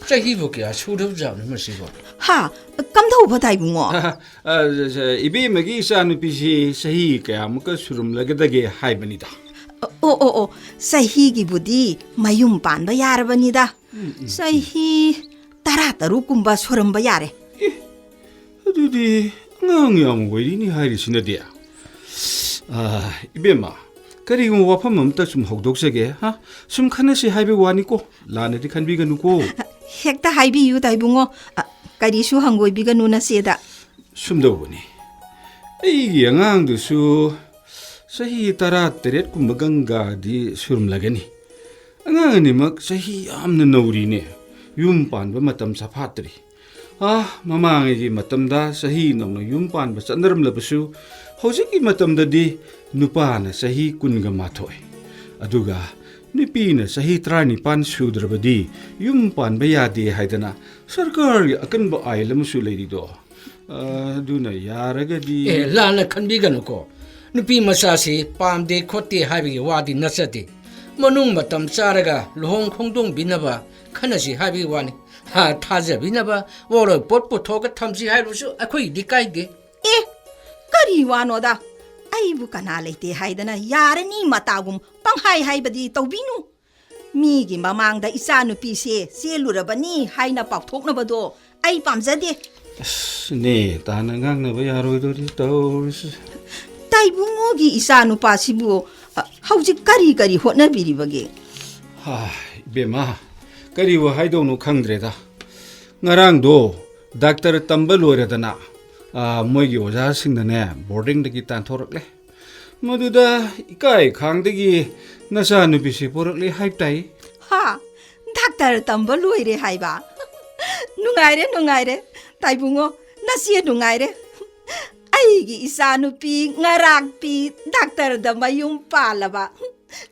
ꯆꯍꯤꯕꯨ ꯀꯌꯥ ꯁꯨꯔꯕꯖꯥꯠꯅꯣ ꯃꯁꯤꯕꯣ? ꯍꯥ? ꯀꯝꯗꯧꯕ ꯇꯥꯏꯕꯨꯡꯉꯣ? ꯑ, ꯑ, ꯏꯕꯦꯝꯃꯒꯤ ꯏꯆꯥꯅꯨꯄꯤꯁꯤ ꯆꯍꯤ ꯀꯌꯥꯃꯨꯛꯀ ꯁꯨꯔꯝꯂꯒꯗꯒꯦ ꯍꯥꯏꯕꯅꯤꯗ꯫ ꯑꯣ, ꯑꯣ, ꯑꯣ, ꯆꯍꯤꯒꯤꯕꯨꯗꯤ ꯃꯌꯨꯝ ꯄꯥꯟꯕ ꯌꯥꯔꯕꯅꯤꯗ꯫ ꯆꯍꯤ ꯇꯔꯥ ꯇꯔꯨꯛ ꯀꯨꯝꯕ ꯁꯨꯔꯝꯕ ꯌꯥꯔꯦ꯫ ꯑꯗꯨꯗꯤ ꯑꯉꯥꯡ ꯌꯥꯝ ꯑꯣꯏꯔꯤꯅꯤ ꯍꯥꯏꯔꯤꯁꯤꯅꯗꯤ꯫ ꯑꯥ, ꯏꯕꯦꯝꯃ, ꯀꯔꯤꯒꯨꯝꯕ ꯋꯥꯐꯝ ꯑꯃꯇ ꯁꯨꯝ ꯍꯧꯗꯣꯛꯆꯒꯦ꯫ ꯍꯥ? ꯁꯨꯝ ꯈꯟꯅꯁꯤ ꯍꯥꯏꯕꯒꯤ ꯋꯥꯅꯤꯀꯣ, ꯂꯥꯟꯅꯗꯤ ꯈꯟꯕꯤꯒꯅꯨꯀꯣ꯫ ꯍꯦꯛꯇ ꯍꯥꯏꯕꯤꯌꯨ ꯇꯥꯏꯕꯨꯡꯉꯣ꯫ ꯑ, ꯀꯔꯤꯁꯨ ꯍꯪꯒꯣꯏꯕꯤꯒꯅꯨ ꯅꯆꯦꯗ꯫ ꯁꯨꯝꯗꯧꯕꯅꯤ, ꯑꯩꯒꯤ ꯑꯉꯥꯡꯗꯨꯁꯨ ꯆꯍꯤ ꯇꯔꯥ ꯇꯔꯦꯠ ꯀꯨꯝꯕ ꯒꯪꯒꯥꯗꯤ ꯁꯨꯔꯝꯂꯒꯅꯤ꯫ ꯑꯉꯥꯡ ꯑꯅꯤꯃꯛ ꯆꯍꯤ ꯌꯥꯝꯅ ꯅꯧꯔꯤꯅꯦ, ꯌꯨꯝ ꯄꯥꯟꯕ ꯃꯇꯝ ꯆꯐꯥꯠꯇ꯭ꯔꯤ꯫ ꯑꯥ, ꯃꯃꯥꯡꯉꯩꯒꯤ ꯃꯇꯝꯗ ꯆꯍꯤ ꯅꯧꯅ ꯌꯨꯝ ꯄꯥꯟꯕ ꯆꯠꯅꯔꯝꯂꯕꯁꯨ, ꯍꯧꯖꯤꯛꯀꯤ ꯃꯇꯝꯗꯗꯤ ꯅꯨꯄꯥꯅ ꯆꯍꯤ ꯀꯨꯟꯒ ꯃꯥꯊꯣꯏ, ꯑꯗꯨꯒ ꯅꯨꯄꯤꯅ ꯆꯍꯤ ꯇꯔꯥꯅꯤꯄꯥꯟ ꯁꯨꯗ꯭ꯔꯕꯗꯤ ꯌꯨꯝ ꯄꯥꯟꯕ ꯌꯥꯗꯦ ꯍꯥꯏꯗꯅ ꯁꯔꯀꯥꯔꯒꯤ ꯑꯀꯟꯕ ꯑꯥꯏꯟ ꯑꯃꯁꯨ ꯂꯩꯔꯤꯗꯣ꯫ ꯑ, ꯑꯗꯨꯅ ꯌꯥꯔꯒꯗꯤ꯫ ꯑꯦ, ꯂꯥꯟꯅ ꯈꯟꯕꯤꯒꯅꯨꯀꯣ꯫ ꯅꯨꯄꯤ ꯃꯆꯥꯁꯤ ꯄꯥꯝꯗꯦ ꯈꯣꯠꯇꯦ ꯍꯥꯏꯕꯒꯤ ꯋꯥꯗꯤ ꯅꯠꯆꯗꯦ꯫ ꯃꯅꯨꯡ ꯃꯇꯝ ꯆꯥꯔꯒ ꯂꯨꯍꯣꯡ ꯈꯣꯡꯗꯣꯡꯕꯤꯅꯕ ꯈꯟꯅꯁꯤ ꯍꯥꯏꯕꯒꯤ ꯋꯥꯅꯤ꯫ ꯍꯥ, ꯊꯥꯖꯕꯤꯅꯕ ꯋꯥꯔꯣꯏ ꯄꯣꯠ ꯄꯨꯊꯣꯛꯑꯒ ꯊꯝꯁꯤ ꯍꯥꯏꯔꯕꯁꯨ ꯑꯩꯈꯣꯏꯒꯤꯗꯤ ꯀꯥꯏꯗꯦ꯫ ꯑꯦ, ꯀꯔꯤ ꯋꯥꯅꯣꯗ? ꯑꯩꯕꯨ ꯀꯅꯥ ꯂꯩꯇꯦ ꯍꯥꯏꯗꯅ ꯌꯥꯔꯅꯤ ꯃꯇꯥꯒꯨꯝ ꯄꯪꯍꯥꯏ ꯍꯥꯏꯕꯗꯤ ꯇꯧꯕꯤꯅꯨ꯫ ꯃꯤꯒꯤ ꯃꯃꯥꯡꯗ ꯏꯆꯥꯅꯨꯄꯤꯁꯦ ꯆꯦꯜꯂꯨꯔꯕꯅꯤ ꯍꯥꯏꯅ ꯄꯥꯎꯊꯣꯛꯅꯕꯗꯣ ꯑꯩ ꯄꯥꯝꯖꯗꯦ꯫ ꯑꯁ, ꯅꯦ, ꯇꯥꯅ ꯉꯥꯡꯅꯕ ꯌꯥꯔꯣꯏꯗꯣꯔꯤ ꯇꯧꯔꯤꯁꯦ꯫ ꯇꯥꯏꯕꯨꯡꯉꯣꯒꯤ ꯏꯆꯥꯅꯨꯄꯥꯁꯤꯕꯨ, ꯑ, ꯍꯧꯖꯤꯛ ꯀꯔꯤ ꯀꯔꯤ ꯍꯣꯠꯅꯕꯤꯔꯤꯕꯒꯦ? ꯍꯥ, ꯏꯕꯦꯝꯃ, ꯀꯔꯤꯕꯨ ꯍꯥꯏꯗꯧꯅꯣ ꯈꯪꯗ꯭ꯔꯦꯗ꯫ ꯉꯔꯥꯡꯗꯣ ꯗꯥꯛꯇꯔ ꯇꯝꯕ ꯂꯣꯏꯔꯗꯅ, ꯑ, ꯃꯣꯏꯒꯤ ꯑꯣꯖꯥꯁꯤꯡꯅꯅꯦ ꯕꯣꯔꯗꯤꯡꯗꯒꯤ ꯇꯥꯟꯊꯣꯔꯛꯂꯦ꯫ ꯃꯗꯨꯗ ꯏꯀꯥꯏ ꯈꯥꯡꯗꯒꯤ ꯅꯆꯥꯅꯨꯄꯤꯁꯤ ꯄꯣꯔꯛꯂꯦ ꯍꯥꯏꯕ ꯇꯥꯏ꯫ ꯍꯥ? ꯗꯥꯛꯇꯔ ꯇꯝꯕ ꯂꯣꯏꯔꯦ ꯍꯥꯏꯕ? ꯅꯨꯡꯉꯥꯏꯔꯦ, ꯅꯨꯡꯉꯥꯏꯔꯦ꯫ ꯇꯥꯏꯕꯨꯡꯉꯣ, ꯅꯆꯦ ꯅꯨꯡꯉꯥꯏꯔꯦ꯫ ꯑꯩꯒꯤ ꯏꯆꯥꯅꯨꯄꯤ ꯉꯔꯥꯛꯄꯤ ꯗꯥꯛꯇꯔꯗ ꯃꯌꯨꯝ ꯄꯥꯜꯂꯕ꯫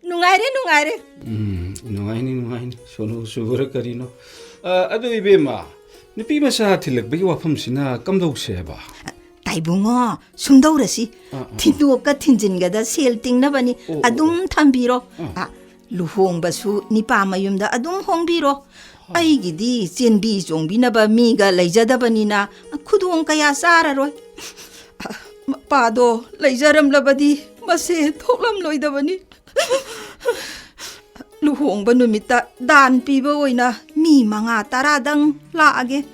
ꯅꯨꯡꯉꯥꯏꯔꯦ, ꯅꯨꯡꯉꯥꯏꯔꯦ꯫ ꯎꯝ, ꯅꯨꯡꯉꯥꯏꯅꯤ, ꯅꯨꯡꯉꯥꯏꯅꯤ꯫ ꯁꯣꯅꯨ ꯆꯨꯕꯔ ꯀꯔꯤꯅꯣ? ꯑ, ꯑꯗꯨ ꯏꯕꯦꯝꯃ, ꯅꯨꯄꯤ ꯃꯆꯥ ꯊꯤꯜꯂꯛꯄꯒꯤ ꯋꯥꯐꯝꯁꯤꯅ ꯀꯝꯗꯧꯁꯦ ꯍꯥꯏꯕ? ꯇꯥꯏꯕꯨꯡꯉꯣ, ꯁꯨꯝꯗꯧꯔꯁꯤ꯫ ꯊꯤꯟꯗꯣꯛꯀ ꯊꯤꯟꯖꯤꯟꯒꯗ ꯁꯦꯜ ꯇꯤꯡꯅꯕꯅꯤ꯫ ꯑꯣ, ꯑꯣ, ꯑꯗꯨꯝ ꯊꯝꯕꯤꯔꯣ꯫ ꯑꯥ, ꯂꯨꯍꯣꯡꯕꯁꯨ ꯅꯤꯄꯥ ꯃꯌꯨꯝꯗ ꯑꯗꯨꯝ ꯍꯣꯡꯕꯤꯔꯣ꯫ ꯑꯩꯒꯤꯗꯤ ꯆꯦꯟꯕꯤ ꯆꯣꯡꯕꯤꯅꯕ ꯃꯤꯒ ꯂꯩꯖꯗꯕꯅꯤꯅ ꯈꯨꯗꯣꯡ ꯀꯌꯥ ꯆꯥꯔꯔꯣꯏ꯫ ꯃꯄꯥꯗꯣ ꯂꯩꯖꯔꯝꯂꯕꯗꯤ ꯃꯁꯦ ꯊꯣꯛꯂꯝꯂꯣꯏꯗꯕꯅꯤ꯫ ꯂꯨꯍꯣꯡꯕ ꯅꯨꯃꯤꯠꯇ ꯗꯥꯟ ꯄꯤꯕ ꯑꯣꯏꯅ ꯃꯤ ꯃꯉꯥ ꯇꯔꯥꯗꯪ ꯂꯥꯛꯑꯒꯦ꯫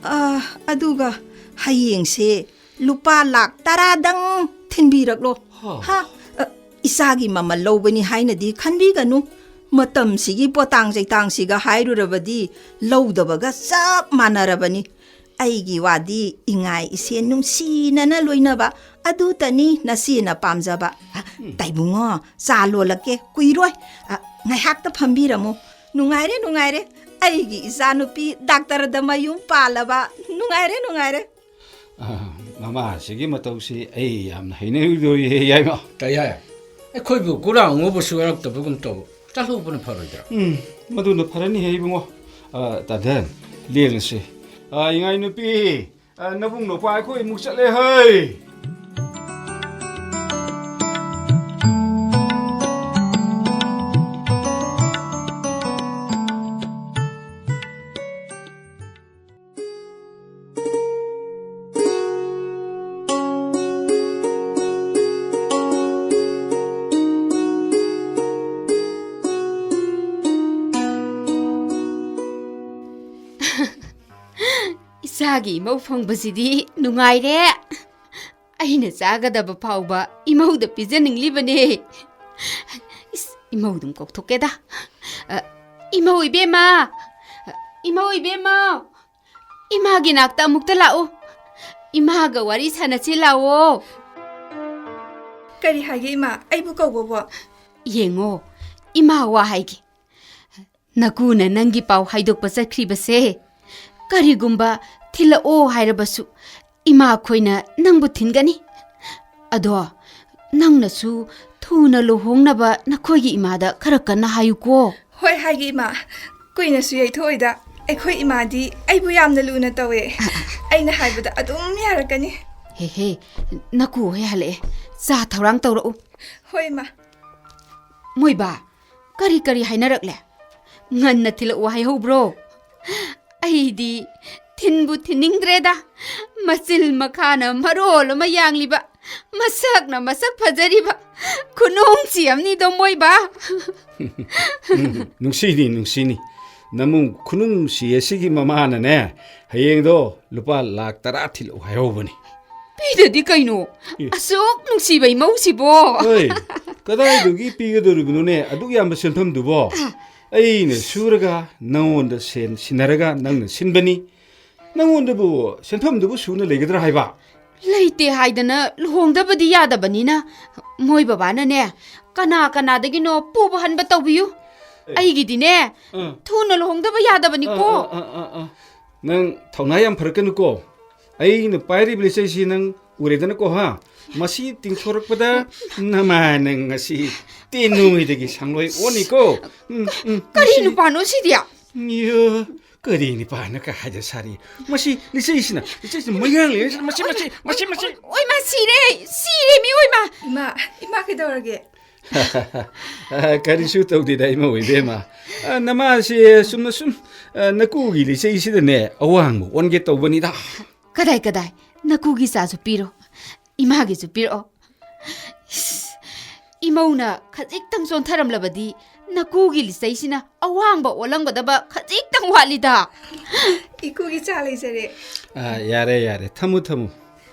ꯑ, ꯑꯗꯨꯒ ꯍꯌꯦꯡꯁꯦ ꯂꯨꯄꯥ ꯂꯥꯛ ꯇꯔꯥꯗꯪ ꯊꯤꯟꯕꯤꯔꯛꯂꯣ꯫ ꯍꯥ꯫ ꯍꯥ? ꯑ, ꯏꯆꯥꯒꯤ ꯃꯃꯜ ꯂꯧꯕꯅꯤ ꯍꯥꯏꯅꯗꯤ ꯈꯟꯕꯤꯒꯅꯨ꯫ ꯃꯇꯝꯁꯤꯒꯤ ꯄꯣꯇꯥꯡ ꯆꯩꯇꯥꯡꯁꯤꯒ ꯍꯥꯏꯔꯨꯔꯕꯗꯤ ꯂꯧꯗꯕꯒ ꯆꯞ ꯃꯥꯟꯅꯔꯕꯅꯤ꯫ ꯑꯩꯒꯤ ꯋꯥꯗꯤ ꯏꯉꯥꯏ ꯏꯁꯦꯟ ꯅꯨꯡꯁꯤꯅꯅ ꯂꯣꯏꯅꯕ ꯑꯗꯨꯇꯅꯤ ꯅꯆꯦꯅ ꯄꯥꯝꯖꯕ꯫ ꯑ, ꯇꯥꯏꯕꯨꯡꯉꯣ, ꯆꯥ ꯂꯣꯜꯂꯛꯀꯦ, ꯀꯨꯏꯔꯣꯏ꯫ ꯑ, ꯉꯥꯏꯍꯥꯛꯇ ꯐꯝꯕꯤꯔꯝꯃꯨ꯫ ꯅꯨꯡꯉꯥꯏꯔꯦ, ꯅꯨꯡꯉꯥꯏꯔꯦ꯫ ꯑꯩꯒꯤ ꯏꯆꯥꯅꯨꯄꯤ ꯗꯥꯛꯇꯔꯗ ꯃꯌꯨꯝ ꯄꯥꯜꯂꯕ꯫ ꯅꯨꯡꯉꯥꯏꯔꯦ, ꯅꯨꯡꯉꯥꯏꯔꯦ꯫ ꯑ, ꯃꯃꯥꯁꯤꯒꯤ ꯃꯇꯧꯁꯤ ꯑꯩ ꯌꯥꯝꯅ ꯍꯩꯅꯔꯣꯏꯗꯣꯔꯤꯍꯦ, ꯌꯥꯏꯃ꯫ ꯀꯩ ꯍꯥꯏ? ꯑꯩꯈꯣꯏꯕꯨ ꯀꯨꯔꯥꯡ ꯎꯕꯁꯨ ꯌꯥꯔꯛꯇꯕꯒꯨꯝ ꯇꯧ꯫ ꯆꯠꯂꯨꯕꯅ ꯐꯔꯣꯏꯗ꯭ꯔꯥ? ꯎꯝ, ꯃꯗꯨꯅ ꯐꯔꯅꯤ ꯍꯦ, ꯏꯕꯨꯡꯉꯣ꯫ ꯑ, ꯇꯥꯗꯟ, ꯂꯦꯡꯉꯁꯤ꯫ ꯑ, ꯏꯉꯥꯏ ꯅꯨꯄꯤ, ꯑ, ꯅꯕꯨꯡ ꯅꯧꯄꯥ ꯑꯩꯈꯣꯏ ꯑꯃꯨꯛ ꯆꯠꯂꯦ ꯍꯩ꯫ ꯏꯆꯥꯒꯤ ꯏꯃꯧ ꯐꯪꯕꯁꯤꯗꯤ ꯅꯨꯡꯉꯥꯏꯔꯦ꯫ ꯑꯩꯅ ꯆꯥꯒꯗꯕ ꯐꯥꯎꯕ ꯏꯃꯧꯗ ꯄꯤꯖꯅꯤꯡꯂꯤꯕꯅꯦ꯫ ꯏꯁ, ꯏꯃꯧꯗꯨꯝ ꯀꯧꯊꯣꯛꯀꯦꯗ꯫ ꯑ, ꯏꯃꯧ ꯏꯕꯦꯝꯃ! ꯏꯃꯧ ꯏꯕꯦꯝꯃ! ꯏꯃꯥꯒꯤ ꯅꯥꯛꯇ ꯑꯃꯨꯛꯇ ꯂꯥꯛꯎ꯫ ꯏꯃꯥꯒ ꯋꯥꯔꯤ ꯁꯥꯟꯅꯁꯤ ꯂꯥꯛꯑꯣ꯫ ꯀꯔꯤ ꯍꯥꯏꯒꯦ ꯏꯃꯥ? ꯑꯩꯕꯨ ꯀꯧꯕꯕꯣ? ꯌꯦꯡꯉꯣ, ꯏꯃꯥ ꯋꯥ ꯍꯥꯏꯒꯦ꯫ ꯅꯀꯨꯅ ꯅꯪꯒꯤ ꯄꯥꯎ ꯍꯥꯏꯗꯣꯛꯄ ꯆꯠꯈ꯭ꯔꯤꯕꯁꯦ ꯀꯔꯤꯒꯨꯝꯕ ꯊꯤꯜꯂꯛꯑꯣ ꯍꯥꯏꯔꯕꯁꯨ ꯏꯃꯥꯈꯣꯏꯅ ꯅꯪꯕꯨ ꯊꯤꯟꯒꯅꯤ꯫ ꯑꯗꯣ ꯅꯪꯅꯁꯨ ꯊꯨꯅ ꯂꯨꯍꯣꯡꯅꯕ ꯅꯈꯣꯏꯒꯤ ꯏꯃꯥꯗ ꯈꯔ ꯀꯟꯅ ꯍꯥꯏꯌꯨꯀꯣ꯫ ꯍꯣꯏ ꯍꯥꯏꯒꯦ ꯏꯃꯥ, ꯀꯨꯏꯅꯁꯨ ꯌꯩꯊꯣꯛꯑꯣꯏꯗ꯫ ꯑꯩꯈꯣꯏ ꯏꯃꯥꯗꯤ ꯑꯩꯕꯨ ꯌꯥꯝꯅ ꯂꯨꯅ ꯇꯧꯋꯦ꯫ ꯑꯩꯅ ꯍꯥꯏꯕꯗ ꯑꯗꯨꯝ ꯌꯥꯔꯛꯀꯅꯤ꯫ ꯍꯦ ꯍꯦ, ꯅꯀꯨ ꯍꯣꯏ ꯍꯜꯂꯛꯑꯦ꯫ ꯆꯥ ꯊꯧꯔꯥꯡ ꯇꯧꯔꯛꯎ꯫ ꯍꯣꯏ ꯏꯃꯥ꯫ ꯃꯣꯏꯕꯥ, ꯀꯔꯤ ꯀꯔꯤ ꯍꯥꯏꯅꯔꯛꯂꯦ? ꯉꯟꯅ ꯊꯤꯜꯂꯛꯎ ꯍꯥꯏꯍꯧꯕ꯭ꯔꯣ? ꯑꯩꯗꯤ ꯊꯤꯟꯕꯨ ꯊꯤꯟꯅꯤꯡꯗ꯭ꯔꯦꯗ꯫ ꯃꯆꯤꯜ ꯃꯈꯥꯅ ꯃꯔꯣꯜ ꯑꯃ ꯌꯥꯡꯂꯤꯕ꯫ ꯃꯁꯛꯅ ꯃꯁꯛ ꯐꯖꯔꯤꯕ ꯈꯨꯅꯨꯡꯁꯤ ꯑꯃꯅꯤꯗꯣ ꯃꯣꯏꯕ꯫ ꯎꯝ, ꯅꯨꯡꯁꯤꯅꯤ, ꯅꯨꯡꯁꯤꯅꯤ꯫ ꯅꯃꯨꯡ ꯈꯨꯅꯨꯡꯁꯤ ꯑꯁꯤꯒꯤ ꯃꯃꯥꯅꯅꯦ, ꯍꯌꯦꯡꯗꯣ ꯂꯨꯄꯥ ꯂꯥꯛ ꯇꯔꯥ ꯊꯤꯜꯂꯛꯎ ꯍꯥꯏꯍꯧꯕꯅꯤ꯫ ꯄꯤꯗꯗꯤ ꯀꯩꯅꯣ? ꯑꯦ꯫ ꯑꯁꯨꯛ ꯅꯨꯡꯁꯤꯕ ꯏꯃꯧꯁꯤꯕꯣ꯫ ꯍꯣꯏ, ꯀꯗꯥꯏꯗꯒꯤ ꯄꯤꯒꯗꯧꯔꯤꯕꯅꯣꯅꯦ? ꯑꯗꯨꯛ ꯌꯥꯝꯕ ꯁꯦꯟꯐꯝꯗꯨꯕꯣ? ꯑ꯫ ꯑꯩꯅ ꯁꯨꯔꯒ ꯅꯪꯉꯣꯟꯗ ꯁꯦꯟ ꯁꯤꯟꯅꯔꯒ ꯅꯪꯅ ꯁꯤꯟꯕꯅꯤ꯫ ꯅꯪꯉꯣꯟꯗꯕꯨ ꯁꯦꯟꯐꯝꯗꯨꯕꯨ ꯁꯨꯅ ꯂꯩꯒꯗ꯭ꯔꯥ ꯍꯥꯏꯕ? ꯂꯩꯇꯦ ꯍꯥꯏꯗꯅ ꯂꯨꯍꯣꯡꯗꯕꯗꯤ ꯌꯥꯗꯕꯅꯤꯅ, ꯃꯣꯏ ꯕꯕꯥꯅꯅꯦ, ꯀꯅꯥ ꯀꯅꯥꯗꯒꯤꯅꯣ ꯄꯨꯕ ꯍꯟꯕ ꯇꯧꯕꯤꯌꯨ꯫ ꯑꯦ꯫ ꯑꯩꯒꯤꯗꯤꯅꯦ, ꯑꯥ꯫ ꯊꯨꯅ ꯂꯨꯍꯣꯡꯗꯕ ꯌꯥꯗꯕꯅꯤꯀꯣ꯫ ꯑꯥ, ꯑꯥ, ꯑꯥ, ꯑꯥ, ꯑꯥ꯫ ꯅꯪ ꯊꯧꯅꯥ ꯌꯥꯝ ꯐꯔꯛꯀꯅꯨꯀꯣ꯫ ꯑꯩꯅ ꯄꯥꯏꯔꯤꯕ ꯂꯤꯆꯩꯁꯤ ꯅꯪ ꯎꯔꯦꯗꯅꯀꯣ, ꯍꯥ? ꯃꯁꯤ ꯇꯤꯡꯊꯣꯔꯛꯄꯗ ꯅꯃꯥ ꯅꯪ ꯉꯁꯤ ꯇꯦꯟ ꯅꯣꯏꯗꯒꯤ ꯁꯪꯂꯣꯏ ꯑꯣꯟꯅꯤꯀꯣ꯫ ꯎꯝ, ꯎꯝ, ꯀꯔꯤ ꯃꯁꯤ ꯅꯨꯄꯥꯅꯣ ꯁꯤꯗꯤ? ꯏꯌꯥ, ꯀꯔꯤ ꯅꯨꯄꯥꯅꯣ ꯀꯥꯏꯗ ꯁꯥꯔꯤ? ꯃꯁꯤ ꯂꯤꯆꯩꯁꯤꯅ, ꯂꯤꯆꯩꯁꯤꯅ ꯃꯌꯥꯡ ꯂꯩꯔꯤꯁꯤꯅ, ꯃꯁꯤ, ꯃꯁꯤ, ꯃꯁꯤ, ꯃꯁꯤ꯫ ꯑꯣꯏ, ꯑꯣꯏ, ꯃꯥ ꯁꯤꯔꯦ! ꯁꯤꯔꯦ, ꯃꯤ ꯑꯣꯏ ꯃꯥ! ꯏꯃꯥ, ꯏꯃꯥ ꯀꯩꯗꯧꯔꯒꯦ? ꯀꯔꯤꯁꯨ ꯇꯧꯗꯦꯗ, ꯏꯃꯧ ꯏꯕꯦꯝꯃ꯫ ꯑ, ꯅꯃꯥꯁꯦ ꯆꯨꯝꯅ ꯁꯨꯝ, ꯑ, ꯅꯀꯨꯒꯤ ꯂꯤꯆꯩꯁꯤꯗꯅꯦ ꯑꯋꯥꯡꯕ ꯑꯣꯟꯒꯦ ꯇꯧꯕꯅꯤꯗ꯫ ꯀꯗꯥꯏ, ꯀꯗꯥꯏ? ꯅꯀꯨꯒꯤ ꯆꯥꯁꯨ ꯄꯤꯔꯣ, ꯏꯃꯥꯒꯤꯁꯨ ꯄꯤꯔꯛꯑꯣ꯫ ꯏꯁ, ꯏꯃꯧꯅ ꯈꯖꯤꯛꯇꯪ ꯆꯣꯟꯊꯔꯝꯂꯕꯗꯤ ꯅꯀꯨꯒꯤ ꯂꯤꯆꯩꯁꯤꯅ ꯑꯋꯥꯡꯕ ꯑꯣꯜꯂꯝꯒꯗꯕ ꯈꯖꯤꯛꯇꯪ ꯋꯥꯠꯂꯤꯗ꯫ ꯏꯀꯨꯒꯤ ꯆꯥ ꯂꯩꯖꯔꯦ꯫ ꯑ, ꯌꯥꯔꯦ, ꯌꯥꯔꯦ꯫ ꯊꯝꯃꯨ, ꯊꯝꯃꯨ꯫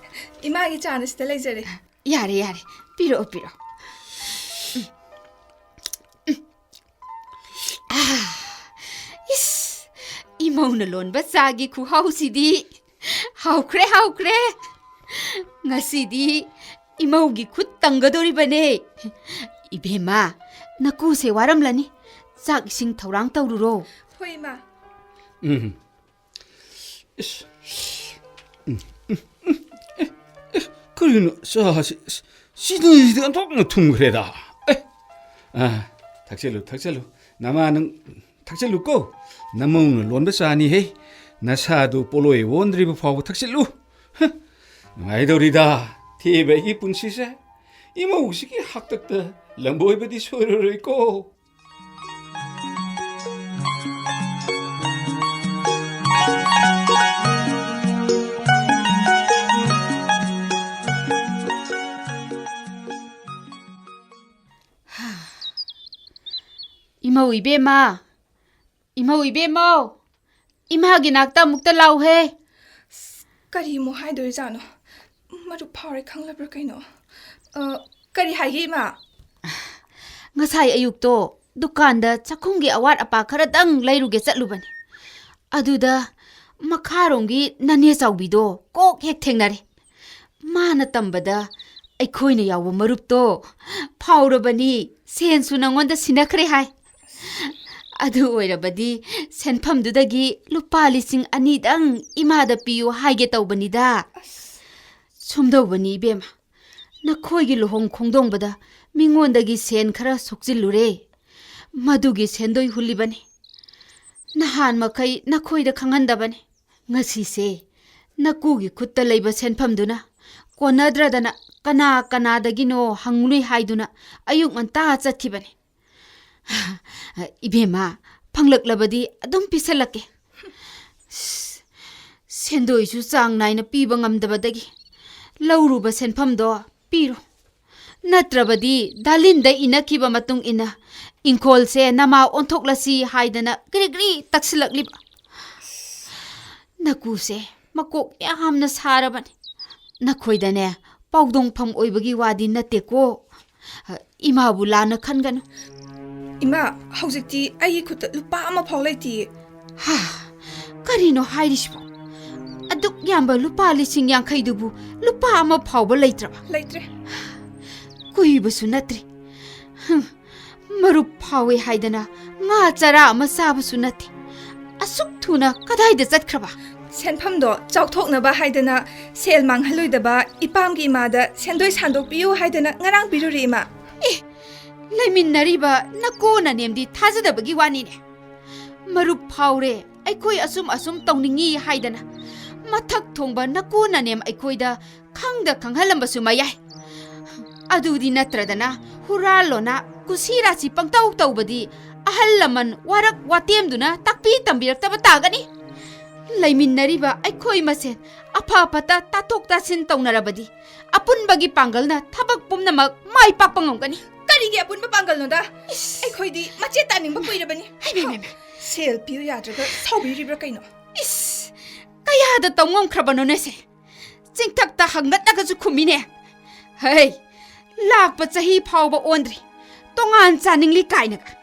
ꯏꯃꯥꯒꯤ ꯆꯥꯅ ꯁꯤꯗ ꯂꯩꯖꯔꯦ꯫ ꯌꯥꯔꯦ, ꯌꯥꯔꯦ꯫ ꯄꯤꯔꯛꯑꯣ, ꯄꯤꯔꯛꯑꯣ꯫ ꯎꯝ, ꯎꯝ꯫ ꯑꯥ, ꯏꯁ, ꯏꯃꯧꯅ ꯂꯣꯟꯕ ꯆꯥꯒꯤ ꯈꯨꯍꯥꯎꯁꯤꯗꯤ꯫ ꯍꯥꯎꯈ꯭ꯔꯦ, ꯍꯥꯎꯈ꯭ꯔꯦ꯫ ꯉꯁꯤꯗꯤ ꯏꯃꯧꯒꯤ ꯈꯨꯠ ꯇꯪꯒꯗꯧꯔꯤꯕꯅꯦ꯫ ꯏꯕꯦꯝꯃ, ꯅꯀꯨꯁꯦ ꯋꯥꯔꯝꯂꯅꯤ꯫ ꯆꯥꯛ ꯏꯁꯤꯡ ꯊꯧꯔꯥꯡ ꯇꯧꯔꯨꯔꯣ꯫ ꯍꯣꯏ, ꯏꯃꯥ꯫ ꯎꯝ꯫ ꯏꯁ꯫ ꯎꯝ, ꯎꯝ, ꯎꯝ, ꯑꯦ, ꯑꯦ, ꯀꯔꯤꯅꯣ ꯆꯥꯁꯤ? ꯑꯁ, ꯁꯤꯗꯩꯁꯤꯗꯤ ꯑꯣꯟꯊꯣꯛꯅ ꯊꯨꯝꯈ꯭ꯔꯦꯗ꯫ ꯑꯦ, ꯑꯥ, ꯊꯛꯆꯜꯂꯨ, ꯊꯛꯆꯜꯂꯨ꯫ ꯅꯃꯥ ꯅꯪ ꯊꯛꯆꯜꯂꯨꯀꯣ꯫ ꯅꯃꯧꯅ ꯂꯣꯟꯕ ꯆꯥꯅꯤꯍꯦ꯫ ꯅꯁꯥꯗꯨ ꯄꯣꯠꯂꯣꯏ ꯑꯣꯟꯗ꯭ꯔꯤꯕ ꯐꯥꯎꯕ ꯊꯛꯆꯜꯂꯨ꯫ ꯍ, ꯅꯨꯡꯉꯥꯏꯗꯧꯔꯤꯗ ꯊꯦꯕ ꯑꯩꯒꯤ ꯄꯨꯟꯁꯤꯁꯦ꯫ ꯏꯃꯧꯁꯤꯒꯤ ꯍꯥꯛꯇꯛꯇ ꯂꯝꯕꯣꯏꯕꯗꯤ ꯁꯣꯏꯔꯔꯣꯏꯀꯣ꯫ ꯏꯃꯧ ꯏꯕꯦꯝꯃ, ꯏꯃꯧ ꯏꯕꯦꯝꯃꯧ, ꯏꯃꯥꯒꯤ ꯅꯥꯛꯇ ꯑꯃꯨꯛꯇ ꯂꯥꯎꯍꯦ꯫ ꯀꯔꯤ ꯑꯃꯨꯛ ꯍꯥꯏꯗꯣꯏꯖꯥꯠꯅꯣ? ꯃꯔꯨꯞ ꯐꯥꯎꯔꯦ ꯈꯪꯂꯕ꯭ꯔꯥ ꯀꯩꯅꯣ? ꯑ, ꯀꯔꯤ ꯍꯥꯏꯒꯦ, ꯏꯃꯥ? ꯉꯁꯥꯏ ꯑꯌꯨꯛꯇꯣ ꯗꯨꯀꯥꯟꯗ ꯆꯥꯛꯈꯨꯝꯒꯤ ꯑꯋꯥꯠ ꯑꯄꯥ ꯈꯔꯗꯪ ꯂꯩꯔꯨꯒꯦ ꯆꯠꯂꯨꯕꯅꯤ꯫ ꯑꯗꯨꯗ ꯃꯈꯥꯔꯣꯝꯒꯤ ꯅꯅꯦ ꯆꯥꯎꯕꯤꯗꯣ ꯀꯣꯛ ꯍꯦꯛ ꯊꯦꯡꯅꯔꯦ꯫ ꯃꯥꯅ ꯇꯝꯕꯗ ꯑꯩꯈꯣꯏꯅ ꯌꯥꯎꯕ ꯃꯔꯨꯞꯇꯣ ꯐꯥꯎꯔꯕꯅꯤ, ꯁꯦꯟꯁꯨ ꯅꯪꯉꯣꯟꯗ ꯁꯤꯟꯅꯈ꯭ꯔꯦ ꯍꯥꯏ꯫ ꯑꯗꯨ ꯑꯣꯏꯔꯕꯗꯤ ꯁꯦꯟꯐꯝꯗꯨꯗꯒꯤ ꯂꯨꯄꯥ ꯂꯤꯁꯤꯡ ꯑꯅꯤꯗꯪ ꯏꯃꯥꯗ ꯄꯤꯌꯨ ꯍꯥꯏꯒꯦ ꯇꯧꯕꯅꯤꯗ꯫ ꯑꯁ꯫ ꯁꯨꯝꯗꯧꯕꯅꯤ ꯏꯕꯦꯝꯃ, ꯅꯈꯣꯏꯒꯤ ꯂꯨꯍꯣꯡ ꯈꯣꯡꯗꯣꯡꯕꯗ ꯃꯤꯉꯣꯟꯗꯒꯤ ꯁꯦꯟ ꯈꯔ ꯁꯣꯛꯆꯤꯜꯂꯨꯔꯦ꯫ ꯃꯗꯨꯒꯤ ꯁꯦꯟꯗꯣꯏ ꯍꯨꯜꯂꯤꯕꯅꯤ꯫ ꯅꯍꯥꯟ ꯃꯈꯩ ꯅꯈꯣꯏꯗ ꯈꯪꯍꯟꯗꯕꯅꯤ꯫ ꯉꯁꯤꯁꯦ ꯅꯀꯨꯒꯤ ꯈꯨꯠꯇ ꯂꯩꯕ ꯁꯦꯟꯐꯝꯗꯨꯅ ꯀꯣꯟꯅꯗ꯭ꯔꯗꯅ ꯀꯅꯥ ꯀꯅꯥꯗꯒꯤꯅꯣ ꯍꯪꯂꯨꯏ ꯍꯥꯏꯗꯨꯅ ꯑꯌꯨꯛ ꯉꯟꯇꯥ ꯆꯠꯈꯤꯕꯅꯤ꯫ ꯏꯕꯦꯝꯃ, ꯐꯪꯂꯛꯂꯕꯗꯤ ꯑꯗꯨꯝ ꯄꯤꯁꯜꯂꯛꯀꯦ꯫ ꯁꯦꯟꯗꯣꯏꯁꯨ ꯆꯥꯡ ꯅꯥꯏꯅ ꯄꯤꯕ ꯉꯝꯗꯕꯗꯒꯤ ꯂꯧꯔꯨꯕ ꯁꯦꯟꯐꯝꯗꯣ ꯄꯤꯔꯣ꯫ ꯅꯠꯇ꯭ꯔꯕꯗꯤ ꯗꯥꯂꯤꯟꯗ ꯏꯟꯅꯈꯤꯕ ꯃꯇꯨꯡ ꯏꯟꯅ ꯏꯪꯈꯣꯜꯁꯦ ꯅꯃꯥ ꯑꯣꯟꯊꯣꯛꯂꯁꯤ ꯍꯥꯏꯗꯅ ꯒ꯭ꯔꯤ ꯒ꯭ꯔꯤ ꯇꯛꯁꯤꯜꯂꯛꯂꯤꯕ꯫ ꯅꯀꯨꯁꯦ ꯃꯀꯣꯛ ꯌꯥꯝꯅ ꯁꯥꯔꯕꯅꯤ꯫ ꯅꯈꯣꯏꯗꯅꯦ ꯄꯥꯎꯗꯣꯡꯐꯝ ꯑꯣꯏꯕꯒꯤ ꯋꯥꯗꯤ ꯅꯠꯇꯦꯀꯣ꯫ ꯏꯃꯥꯕꯨ ꯂꯥꯟꯅ ꯈꯟꯒꯅꯨ꯫ ꯏꯃꯥ, ꯍꯧꯖꯤꯛꯇꯤ ꯑꯩꯒꯤ ꯈꯨꯠꯇ ꯂꯨꯄꯥ ꯑꯃ ꯐꯥꯎ ꯂꯩꯇꯤꯌꯦ꯫ ꯍꯥ, ꯀꯔꯤꯅꯣ ꯍꯥꯏꯔꯤꯁꯤꯕꯣ? ꯑꯗꯨꯛ ꯌꯥꯝꯕ ꯂꯨꯄꯥ ꯂꯤꯁꯤꯡ ꯌꯥꯡꯈꯩꯗꯨꯕꯨ ꯂꯨꯄꯥ ꯑꯃ ꯐꯥꯎꯕ ꯂꯩꯇ꯭ꯔꯕ? ꯂꯩꯇ꯭ꯔꯦ꯫ ꯀꯨꯏꯕꯁꯨ ꯅꯠꯇ꯭ꯔꯤ꯫ ꯍꯝ, ꯃꯔꯨꯞ ꯐꯥꯎꯋꯦ ꯍꯥꯏꯗꯅ ꯉꯥ ꯆꯔꯥ ꯑꯃ ꯆꯥꯕꯁꯨ ꯅꯠꯇꯦ꯫ ꯑꯁꯨꯛ ꯊꯨꯅ ꯀꯗꯥꯏꯗ ꯆꯠꯈ꯭ꯔꯕ? ꯁꯦꯟꯐꯝꯗꯣ ꯆꯥꯎꯊꯣꯛꯅꯕ ꯍꯥꯏꯗꯅ ꯁꯦꯜ ꯃꯥꯡꯍꯜꯂꯣꯏꯗꯕ ꯏꯄꯥꯝꯒꯤ ꯏꯃꯥꯗ ꯁꯦꯟꯗꯣꯏ ꯁꯥꯟꯗꯣꯛꯄꯤꯌꯨ ꯍꯥꯏꯗꯅ ꯉꯔꯥꯡ ꯄꯤꯔꯨꯔꯦ, ꯏꯃꯥ꯫ ꯑꯦ, ꯂꯩꯃꯤꯟꯅꯔꯤꯕ ꯅꯀꯨ ꯅꯅꯦꯝꯗꯤ ꯊꯥꯖꯗꯕꯒꯤ ꯋꯥꯅꯤꯅꯦ꯫ ꯃꯔꯨꯞ ꯐꯥꯎꯔꯦ, ꯑꯩꯈꯣꯏ ꯑꯁꯨꯝ ꯑꯁꯨꯝ ꯇꯧꯅꯤꯡꯉꯤ ꯍꯥꯏꯗꯅ ꯃꯊꯛ ꯊꯣꯡꯕ ꯅꯀꯨ ꯅꯅꯦꯝ ꯑꯩꯈꯣꯏꯗ ꯈꯪꯗ ꯈꯪꯍꯜꯂꯝꯕꯁꯨ ꯃꯌꯥꯏ꯫ ꯑꯗꯨꯗꯤ ꯅꯠꯇ꯭ꯔꯗꯅ ꯍꯨꯔꯥꯜꯂꯣꯅ ꯀꯨꯁꯤ ꯔꯥꯁꯤ ꯄꯪꯇꯧ ꯇꯧꯕꯗꯤ ꯑꯍꯜ ꯂꯃꯟ ꯋꯥꯔꯛ ꯋꯥꯇꯦꯝꯗꯨꯅ ꯇꯥꯛꯄꯤ ꯇꯝꯕꯤꯔꯛꯇꯕ ꯇꯥꯒꯅꯤ꯫ ꯂꯩꯃꯤꯟꯅꯔꯤꯕ ꯑꯩꯈꯣꯏ ꯃꯁꯦꯟ ꯑꯐ ꯐꯠꯇ ꯇꯥꯊꯣꯛ ꯇꯥꯁꯤꯟ ꯇꯧꯅꯔꯕꯗꯤ ꯑꯄꯨꯟꯕꯒꯤ ꯄꯥꯡꯒꯜꯅ ꯊꯕꯛ ꯄꯨꯝꯅꯃꯛ ꯃꯥꯏ ꯄꯥꯛꯄ ꯉꯝꯒꯅꯤ꯫ ꯀꯔꯤꯒꯤ ꯑꯄꯨꯟꯕ ꯄꯥꯡꯒꯜꯅꯣꯗ? ꯏꯁ꯫ ꯑꯩꯈꯣꯏꯗꯤ ꯃꯆꯦꯠ ꯇꯥꯅꯤꯡꯕ ꯀꯨꯏꯔꯕꯅꯤ꯫ ꯍꯩꯃ, ꯍꯩꯃ, ꯍꯩꯃ꯫ ꯁꯦꯜ ꯄꯤꯌꯨ ꯌꯥꯗ꯭ꯔꯒ ꯁꯥꯎꯕꯤꯔꯤꯕ꯭ꯔꯥ ꯀꯩꯅꯣ? ꯏꯁ, ꯀꯌꯥꯗ ꯇꯧ ꯉꯝꯈ꯭ꯔꯕꯅꯣꯅꯦ ꯁꯦ? ꯆꯤꯡꯊꯛꯇ ꯍꯪꯒꯠꯂꯒꯁꯨ ꯈꯨꯝꯃꯤꯅꯦ꯫ ꯍꯩ, ꯂꯥꯛꯄ ꯆꯍꯤ ꯐꯥꯎꯕ ꯑꯣꯟꯗ꯭ꯔꯤ, ꯇꯣꯉꯥꯟ ꯆꯥꯅꯤꯡꯂꯤ ꯀꯥꯏꯅꯒ꯫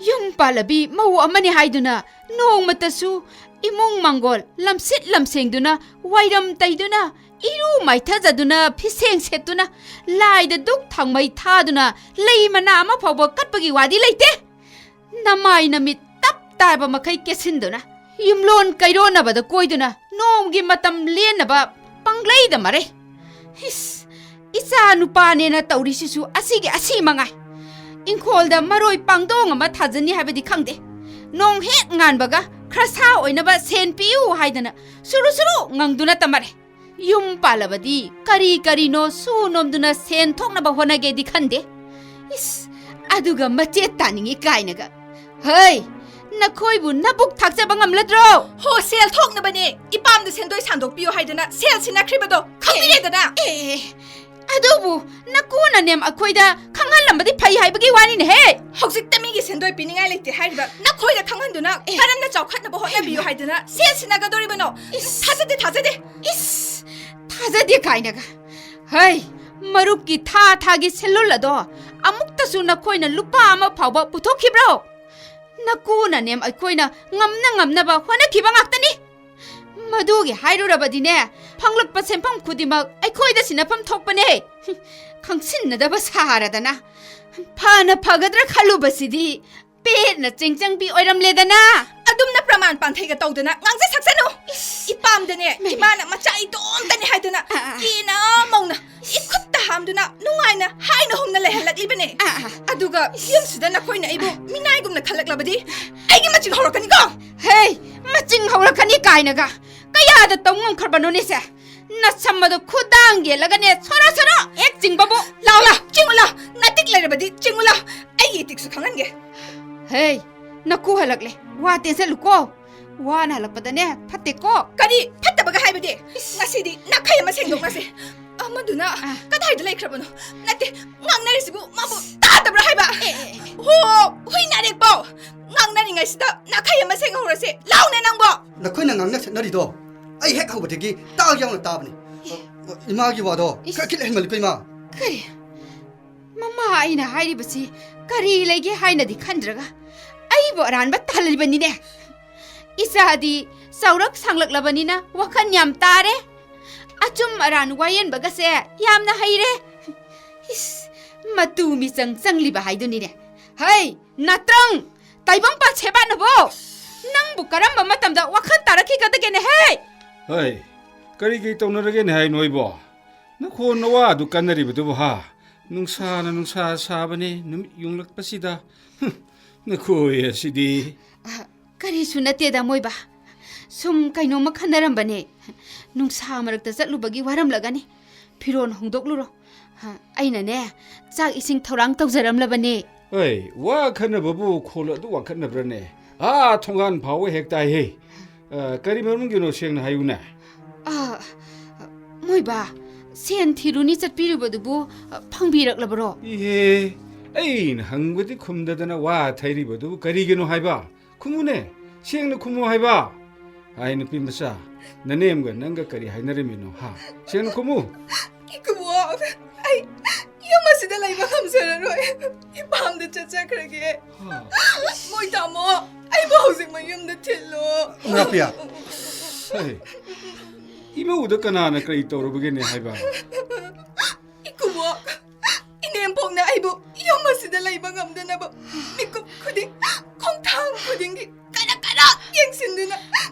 ꯌꯨꯝ ꯄꯥꯜꯂꯕꯤ ꯃꯧ ꯑꯃꯅꯤ ꯍꯥꯏꯗꯨꯅ ꯅꯣꯡꯃꯇꯁꯨ ꯏꯃꯨꯡ ꯃꯪꯒꯣꯜ ꯂꯝꯁꯤꯠ ꯂꯝꯁꯦꯡꯗꯨꯅ, ꯋꯥꯏꯔꯝ ꯇꯩꯗꯨꯅ, ꯏꯔꯨ ꯃꯥꯏꯊꯖꯗꯨꯅ, ꯐꯤꯁꯦꯡ ꯁꯦꯠꯇꯨꯅ, ꯂꯥꯏꯗ ꯗꯨꯛ ꯊꯥꯎꯃꯩ ꯊꯥꯗꯨꯅ, ꯂꯩ ꯃꯅꯥ ꯑꯃ ꯐꯥꯎꯕ ꯀꯠꯄꯒꯤ ꯋꯥꯗꯤ ꯂꯩꯇꯦ꯫ ꯅꯃꯥꯏ ꯅꯃꯤꯠ ꯇꯞ ꯇꯥꯕ ꯃꯈꯩ ꯀꯦꯁꯤꯟꯗꯨꯅ, ꯌꯨꯝꯂꯣꯟ ꯀꯩꯔꯣꯟꯅꯕꯗ ꯀꯣꯏꯗꯨꯅ, ꯅꯣꯡꯒꯤ ꯃꯇꯝ ꯂꯦꯟꯅꯕ ꯄꯪꯂꯩꯗ ꯃꯔꯩ꯫ ꯏꯁ, ꯏꯆꯥ ꯅꯨꯄꯥꯅꯦꯅ ꯇꯧꯔꯤꯁꯤꯁꯨ ꯑꯁꯤꯒꯤ ꯑꯁꯤ ꯃꯉꯥꯏ꯫ ꯏꯪꯈꯣꯜꯗ ꯃꯔꯣꯏ ꯄꯥꯡꯗꯣꯡ ꯑꯃ ꯊꯥꯖꯟꯅꯤ ꯍꯥꯏꯕꯗꯤ ꯈꯪꯗꯦ꯫ ꯅꯣꯡ ꯍꯦꯛ ꯉꯥꯟꯕꯒ ꯈꯔꯁꯥ ꯑꯣꯏꯅꯕ ꯁꯦꯟ ꯄꯤꯌꯨ ꯍꯥꯏꯗꯅ ꯁꯨꯔꯨ ꯁꯨꯔꯨ ꯉꯪꯗꯨꯅ ꯇꯃꯔꯦ꯫ ꯌꯨꯝ ꯄꯥꯜꯂꯕꯗꯤ ꯀꯔꯤ ꯀꯔꯤꯅꯣ ꯁꯨ ꯅꯣꯝꯗꯨꯅ ꯁꯦꯟ ꯊꯣꯛꯅꯕ ꯍꯣꯠꯅꯒꯦꯗꯤ ꯈꯟꯗꯦ꯫ ꯏꯁ, ꯑꯗꯨꯒ ꯃꯆꯦꯠ ꯇꯥꯅꯤꯡꯉꯤ ꯀꯥꯏꯅꯒ꯫ ꯍꯩ, ꯅꯈꯣꯏꯕꯨ ꯅꯕꯨꯛ ꯊꯥꯛꯆꯕ ꯉꯝꯂꯗ꯭ꯔꯣ? ꯍꯣ, ꯁꯦꯜ ꯊꯣꯛꯅꯕꯅꯦ ꯏꯄꯥꯝꯗ ꯁꯦꯟꯗꯣꯏ ꯁꯥꯟꯗꯣꯛꯄꯤꯌꯨ ꯍꯥꯏꯗꯅ ꯁꯦꯜ ꯁꯤꯟꯅꯈ꯭ꯔꯤꯕꯗꯣ ꯈꯪꯕꯤꯔꯦꯗꯅ꯫ ꯑꯦ, ꯑꯗꯨꯕꯨ ꯅꯀꯨꯅ ꯅꯦꯝ ꯑꯩꯈꯣꯏꯗ ꯈꯪꯍꯜꯂꯝꯕꯗꯤ ꯐꯩ ꯍꯥꯏꯕꯒꯤ ꯋꯥꯅꯤꯅꯦꯍꯦ꯫ ꯍꯧꯖꯤꯛꯇ ꯃꯤꯒꯤ ꯁꯦꯟꯗꯣꯏ ꯄꯤꯅꯤꯡꯉꯥꯏ ꯂꯩꯇꯦ ꯍꯥꯏꯔꯤꯕ ꯅꯈꯣꯏꯗ ꯈꯪꯍꯟꯗꯨꯅ ꯑꯦ꯫ ꯀꯔꯝꯅ ꯆꯥꯎꯈꯠꯅꯕ ꯍꯣꯠꯅꯕꯤꯌꯨ ꯍꯥꯏꯗꯨꯅ ꯁꯦꯜ ꯁꯤꯟꯅꯒꯗꯧꯔꯤꯕꯅꯣ? ꯏꯁ꯫ ꯊꯥꯖꯗꯦ, ꯊꯥꯖꯗꯦ꯫ ꯏꯁ, ꯊꯥꯖꯗꯦ ꯀꯥꯏꯅꯒ꯫ ꯍꯩ, ꯃꯔꯨꯞꯀꯤ ꯊꯥ ꯊꯥꯒꯤ ꯁꯦꯜꯂꯨꯜ ꯑꯗꯣ ꯑꯃꯨꯛꯇꯁꯨ ꯅꯈꯣꯏꯅ ꯂꯨꯄꯥ ꯑꯃ ꯐꯥꯎꯕ ꯄꯨꯊꯣꯛꯈꯤꯕ꯭ꯔꯣ? ꯅꯀꯨꯅ ꯅꯦꯝ ꯑꯩꯈꯣꯏꯅ ꯉꯝꯅ ꯉꯝꯅꯕ ꯍꯣꯠꯅꯈꯤꯕ ꯉꯥꯛꯇꯅꯤ꯫ ꯃꯗꯨꯒꯤ ꯍꯥꯏꯔꯨꯔꯕꯗꯤꯅꯦ, ꯐꯪꯂꯛꯄ ꯁꯦꯟꯐꯝ ꯈꯨꯗꯤꯡꯃꯛ ꯑꯩꯈꯣꯏꯗ ꯁꯤꯟꯅꯐꯝ ꯊꯣꯛꯄꯅꯦ꯫ ꯈꯪꯁꯤꯟꯅꯗꯕ ꯁꯥꯔꯗꯅ꯫ ꯐꯅ ꯐꯒꯗ꯭ꯔꯥ ꯈꯜꯂꯨꯕꯁꯤꯗꯤ ꯄꯦꯠꯅ ꯆꯦꯡꯆꯪꯕꯤ ꯑꯣꯏꯔꯝꯂꯦꯗꯅ꯫ ꯑꯗꯨꯝꯅ ꯄ꯭ꯔꯃꯥꯟ ꯄꯥꯟꯊꯩꯒ ꯇꯧꯗꯅ ꯉꯥꯡꯖ ꯁꯛꯁꯅꯨ꯫ ꯏꯁ꯫ ꯏꯄꯥꯝꯗꯅꯦ, ꯃꯦ, ꯃꯦ꯫ ꯏꯃꯥꯅ ꯃꯆꯥ ꯏꯇꯣꯝꯇꯅꯤ ꯍꯥꯏꯗꯨꯅ ꯑꯥ, ꯑꯥ꯫ ꯀꯦꯅ ꯃꯧꯅ ꯏꯈꯨꯠꯇ ꯍꯥꯝꯗꯨꯅ ꯅꯨꯡꯉꯥꯏꯅ ꯍꯥꯏꯅ ꯍꯨꯝꯅ ꯂꯩꯍꯜꯂꯛꯂꯤꯕꯅꯦ꯫ ꯑꯥ, ꯑꯥ꯫ ꯑꯗꯨꯒ ꯌꯨꯝꯁꯤꯗ ꯅꯈꯣꯏꯅ ꯑꯩꯕꯨ ꯃꯤꯅꯥꯏꯒꯨꯝꯅ ꯈꯜꯂꯛꯂꯕꯗꯤ ꯑꯩꯒꯤ ꯃꯆꯤꯡ ꯍꯧꯔꯛꯀꯅꯤꯀꯣ꯫ ꯍꯦ, ꯃꯆꯤꯡ ꯍꯧꯔꯛꯀꯅꯤ ꯀꯥꯏꯅꯒ ꯀꯌꯥꯗ ꯇꯧ ꯉꯝꯈ꯭ꯔꯕꯅꯣꯅꯦꯁꯦ? ꯅꯁꯝ ꯑꯗꯣ ꯈꯨꯗꯥꯡ ꯌꯦꯜꯂꯒꯅꯦ ꯁꯣꯔꯣ ꯁꯣꯔꯣ ꯍꯦꯛ ꯆꯤꯡꯕꯕꯨ꯫ ꯂꯥꯎ ꯂꯥꯎ, ꯆꯤꯡꯉꯨ ꯂꯥꯎ, ꯅꯇꯤꯛ ꯂꯩꯔꯕꯗꯤ ꯆꯤꯡꯉꯨ ꯂꯥꯎ, ꯑꯩꯒꯤ ꯏꯇꯤꯛꯁꯨ ꯈꯪꯍꯟꯒꯦ꯫ ꯍꯦ, ꯅꯀꯨ ꯍꯜꯂꯛꯂꯦ, ꯋꯥ ꯇꯦꯟꯁꯜꯂꯨꯀꯣ꯫ ꯋꯥꯅ ꯍꯜꯂꯛꯄꯗꯅꯦ, ꯐꯠꯇꯦꯀꯣ꯫ ꯀꯔꯤ ꯐꯠꯇꯕꯒ ꯍꯥꯏꯕꯗꯤ? ꯉꯁꯤꯗꯤ ꯅꯥꯈꯩ ꯑꯃ ꯁꯦꯡꯗꯣꯛꯅꯁꯦ꯫ ꯑꯃꯗꯨꯅ ꯑꯥ꯫ ꯀꯗꯥꯏꯗ ꯂꯩꯈ꯭ꯔꯕꯅꯣ? ꯅꯠꯇꯦ, ꯉꯥꯡꯅꯔꯤꯁꯤꯕꯨ ꯃꯥꯕꯨ ꯇꯥꯗꯕ꯭ꯔꯥ ꯍꯥꯏꯕ? ꯑꯦ, ꯑꯦ, ꯑꯦ꯫ ꯍꯣ, ꯍꯨꯏ ꯅꯥꯔꯦꯛꯄꯧ! ꯉꯥꯡꯅꯔꯤꯉꯩꯁꯤꯗ ꯅꯥꯈꯩ ꯑꯃ ꯁꯦꯡꯍꯧꯔꯁꯦ꯫ ꯂꯥꯎꯅꯦ ꯅꯪꯕꯣ! ꯅꯈꯣꯏꯅ ꯉꯥꯡꯅ ꯁꯛꯅꯔꯤꯗꯣ ꯑꯩ ꯍꯦꯛ ꯍꯧꯕꯗꯒꯤ ꯇꯥ ꯌꯥꯎꯅ ꯇꯥꯕꯅꯤ꯫ ꯏꯃꯥꯒꯤ ꯋꯥꯗꯣ ꯏꯁ꯫ ꯈꯔ ꯈꯤꯠ ꯍꯦꯟꯃꯜꯂꯤꯀꯣ, ꯏꯃꯥ꯫ ꯀꯔꯤ? ꯃꯃꯥ ꯑꯩꯅ ꯍꯥꯏꯔꯤꯕꯁꯤ ꯀꯔꯤ ꯂꯩꯒꯦ ꯍꯥꯏꯅꯗꯤ ꯈꯟꯗ꯭ꯔꯒ ꯑꯩꯕꯨ ꯑꯔꯥꯟꯕ ꯇꯥꯍꯜꯂꯤꯕꯅꯤꯅꯦ꯫ ꯏꯆꯥꯗꯤ ꯆꯥꯎꯔꯛ ꯁꯥꯡꯂꯛꯂꯕꯅꯤꯅ ꯋꯥꯈꯜ ꯌꯥꯝ ꯇꯥꯔꯦ꯫ ꯑꯆꯨꯝ ꯑꯔꯥꯟ ꯋꯥꯌꯦꯟꯕꯒꯁꯦ ꯌꯥꯝꯅ ꯍꯩꯔꯦ꯫ ꯏꯁ, ꯃꯇꯨ ꯃꯤꯆꯪ ꯆꯪꯂꯤꯕ ꯍꯥꯏꯗꯨꯅꯤꯅꯦ꯫ ꯍꯩ, ꯅꯥꯇ꯭ꯔꯪ! ꯇꯥꯏꯕꯪꯄꯥꯟ ꯁꯦꯕꯥꯅꯕꯣ! ꯅꯪꯕꯨ ꯀꯔꯝꯕ ꯃꯇꯝꯗ ꯋꯥꯈꯜ ꯇꯥꯔꯛꯈꯤꯒꯗꯒꯦꯅꯦ ꯍꯦ? ꯍꯩ, ꯀꯔꯤ ꯀꯔꯤ ꯇꯧꯅꯔꯒꯦꯅꯦ ꯍꯥꯏ ꯅꯣꯏꯕꯣ? ꯅꯈꯣꯟ ꯅꯋꯥꯗꯨ ꯀꯟꯅꯔꯤꯕꯗꯨꯕꯨ ꯍꯥ? ꯅꯨꯡꯁꯥꯅ ꯅꯨꯡꯁꯥ ꯁꯥꯕꯅꯦ, ꯅꯨꯃꯤꯠ ꯌꯨꯡꯂꯛꯄꯁꯤꯗ꯫ ꯍꯨꯝ, ꯅꯈꯣꯏ ꯑꯁꯤꯗꯤ꯫ ꯑ, ꯀꯔꯤꯁꯨ ꯅꯠꯇꯦꯗ ꯃꯣꯏꯕ꯫ ꯁꯨꯝ ꯀꯩꯅꯣꯝꯃ ꯈꯟꯅꯔꯝꯕꯅꯦ꯫ ꯅꯨꯡꯁꯥ ꯃꯔꯛꯇ ꯆꯠꯂꯨꯕꯒꯤ ꯋꯥꯔꯝꯂꯒꯅꯤ꯫ ꯐꯤꯔꯣꯜ ꯍꯣꯡꯗꯣꯛꯂꯨꯔꯣ꯫ ꯍ, ꯑꯩꯅꯅꯦ, ꯆꯥꯛ ꯏꯁꯤꯡ ꯊꯧꯔꯥꯡ ꯇꯧꯖꯔꯝꯂꯕꯅꯦ꯫ ꯑꯩ, ꯋꯥ ꯈꯟꯅꯕꯕꯨ ꯈꯣꯜ ꯑꯗꯨ ꯋꯥꯡꯈꯠꯅꯕ꯭ꯔꯅꯦ? ꯑꯥ, ꯊꯣꯡꯒꯥꯟ ꯐꯥꯎꯕ ꯍꯦꯛ ꯇꯥꯏꯍꯦ꯫ ꯑ, ꯀꯔꯤ ꯃꯔꯝꯒꯤꯅꯣ ꯁꯦꯡꯅ ꯍꯥꯏꯌꯨꯅꯦ꯫ ꯑ, ꯃꯣꯏꯕꯥ, ꯁꯦꯟ ꯊꯤꯔꯨꯅꯤ ꯆꯠꯄꯤꯔꯨꯕꯗꯨꯕꯨ, ꯑ, ꯐꯪꯕꯤꯔꯛꯂꯕꯔꯣ? ꯏꯍꯦ, ꯑꯩꯅ ꯍꯪꯕꯗꯤ ꯈꯨꯝꯗꯗꯅ ꯋꯥ ꯊꯩꯔꯤꯕꯗꯨꯕꯨ ꯀꯔꯤꯒꯤꯅꯣ ꯍꯥꯏꯕ? ꯈꯨꯝꯃꯨꯅꯦ, ꯁꯦꯡꯅ ꯈꯨꯝꯃꯨ ꯍꯥꯏꯕ꯫ ꯍꯥꯏ, ꯅꯨꯄꯤ ꯃꯆꯥ, ꯅꯅꯦꯝꯒ ꯅꯪꯒ ꯀꯔꯤ ꯍꯥꯏꯅꯔꯝꯃꯤꯅꯣ, ꯍꯥ? ꯁꯦꯡꯅ ꯈꯨꯝꯃꯨ꯫ ꯏꯀꯨꯕꯣꯛ, ꯑꯩ ꯌꯨꯝ ꯑꯁꯤꯗ ꯂꯩꯕ ꯉꯝꯖꯔꯔꯣꯏ꯫ ꯏꯄꯥꯝꯗ ꯆꯠꯆꯈ꯭ꯔꯒꯦ꯫ ꯍꯥ? ꯃꯣꯏ ꯇꯥꯃꯣ, ꯑꯩꯕꯨ ꯍꯧꯖꯤꯛꯃꯛ ꯌꯨꯝꯗ ꯊꯤꯜꯂꯣ꯫ ꯅꯥꯄꯤꯌꯥ꯫ ꯍꯩ, ꯏꯃꯧꯗ ꯀꯅꯥꯅ ꯀꯔꯤ ꯇꯧꯔꯨꯕꯒꯤꯅꯦ ꯍꯥꯏꯕ? ꯏꯀꯨꯕꯣꯛ, ꯏꯅꯦꯝꯄꯣꯛꯅ ꯑꯩꯕꯨ ꯌꯨꯝ ꯑꯁꯤꯗ ꯂꯩꯕ ꯉꯝꯗꯅꯕ ꯃꯤꯀꯨꯞ ꯈꯨꯗꯤꯡ, ꯈꯣꯡꯊꯥꯡ ꯈꯨꯗꯤꯡꯒꯤ ꯀꯔꯛ ꯀꯔꯛ ꯌꯦꯡꯁꯤꯟꯗꯨꯅ,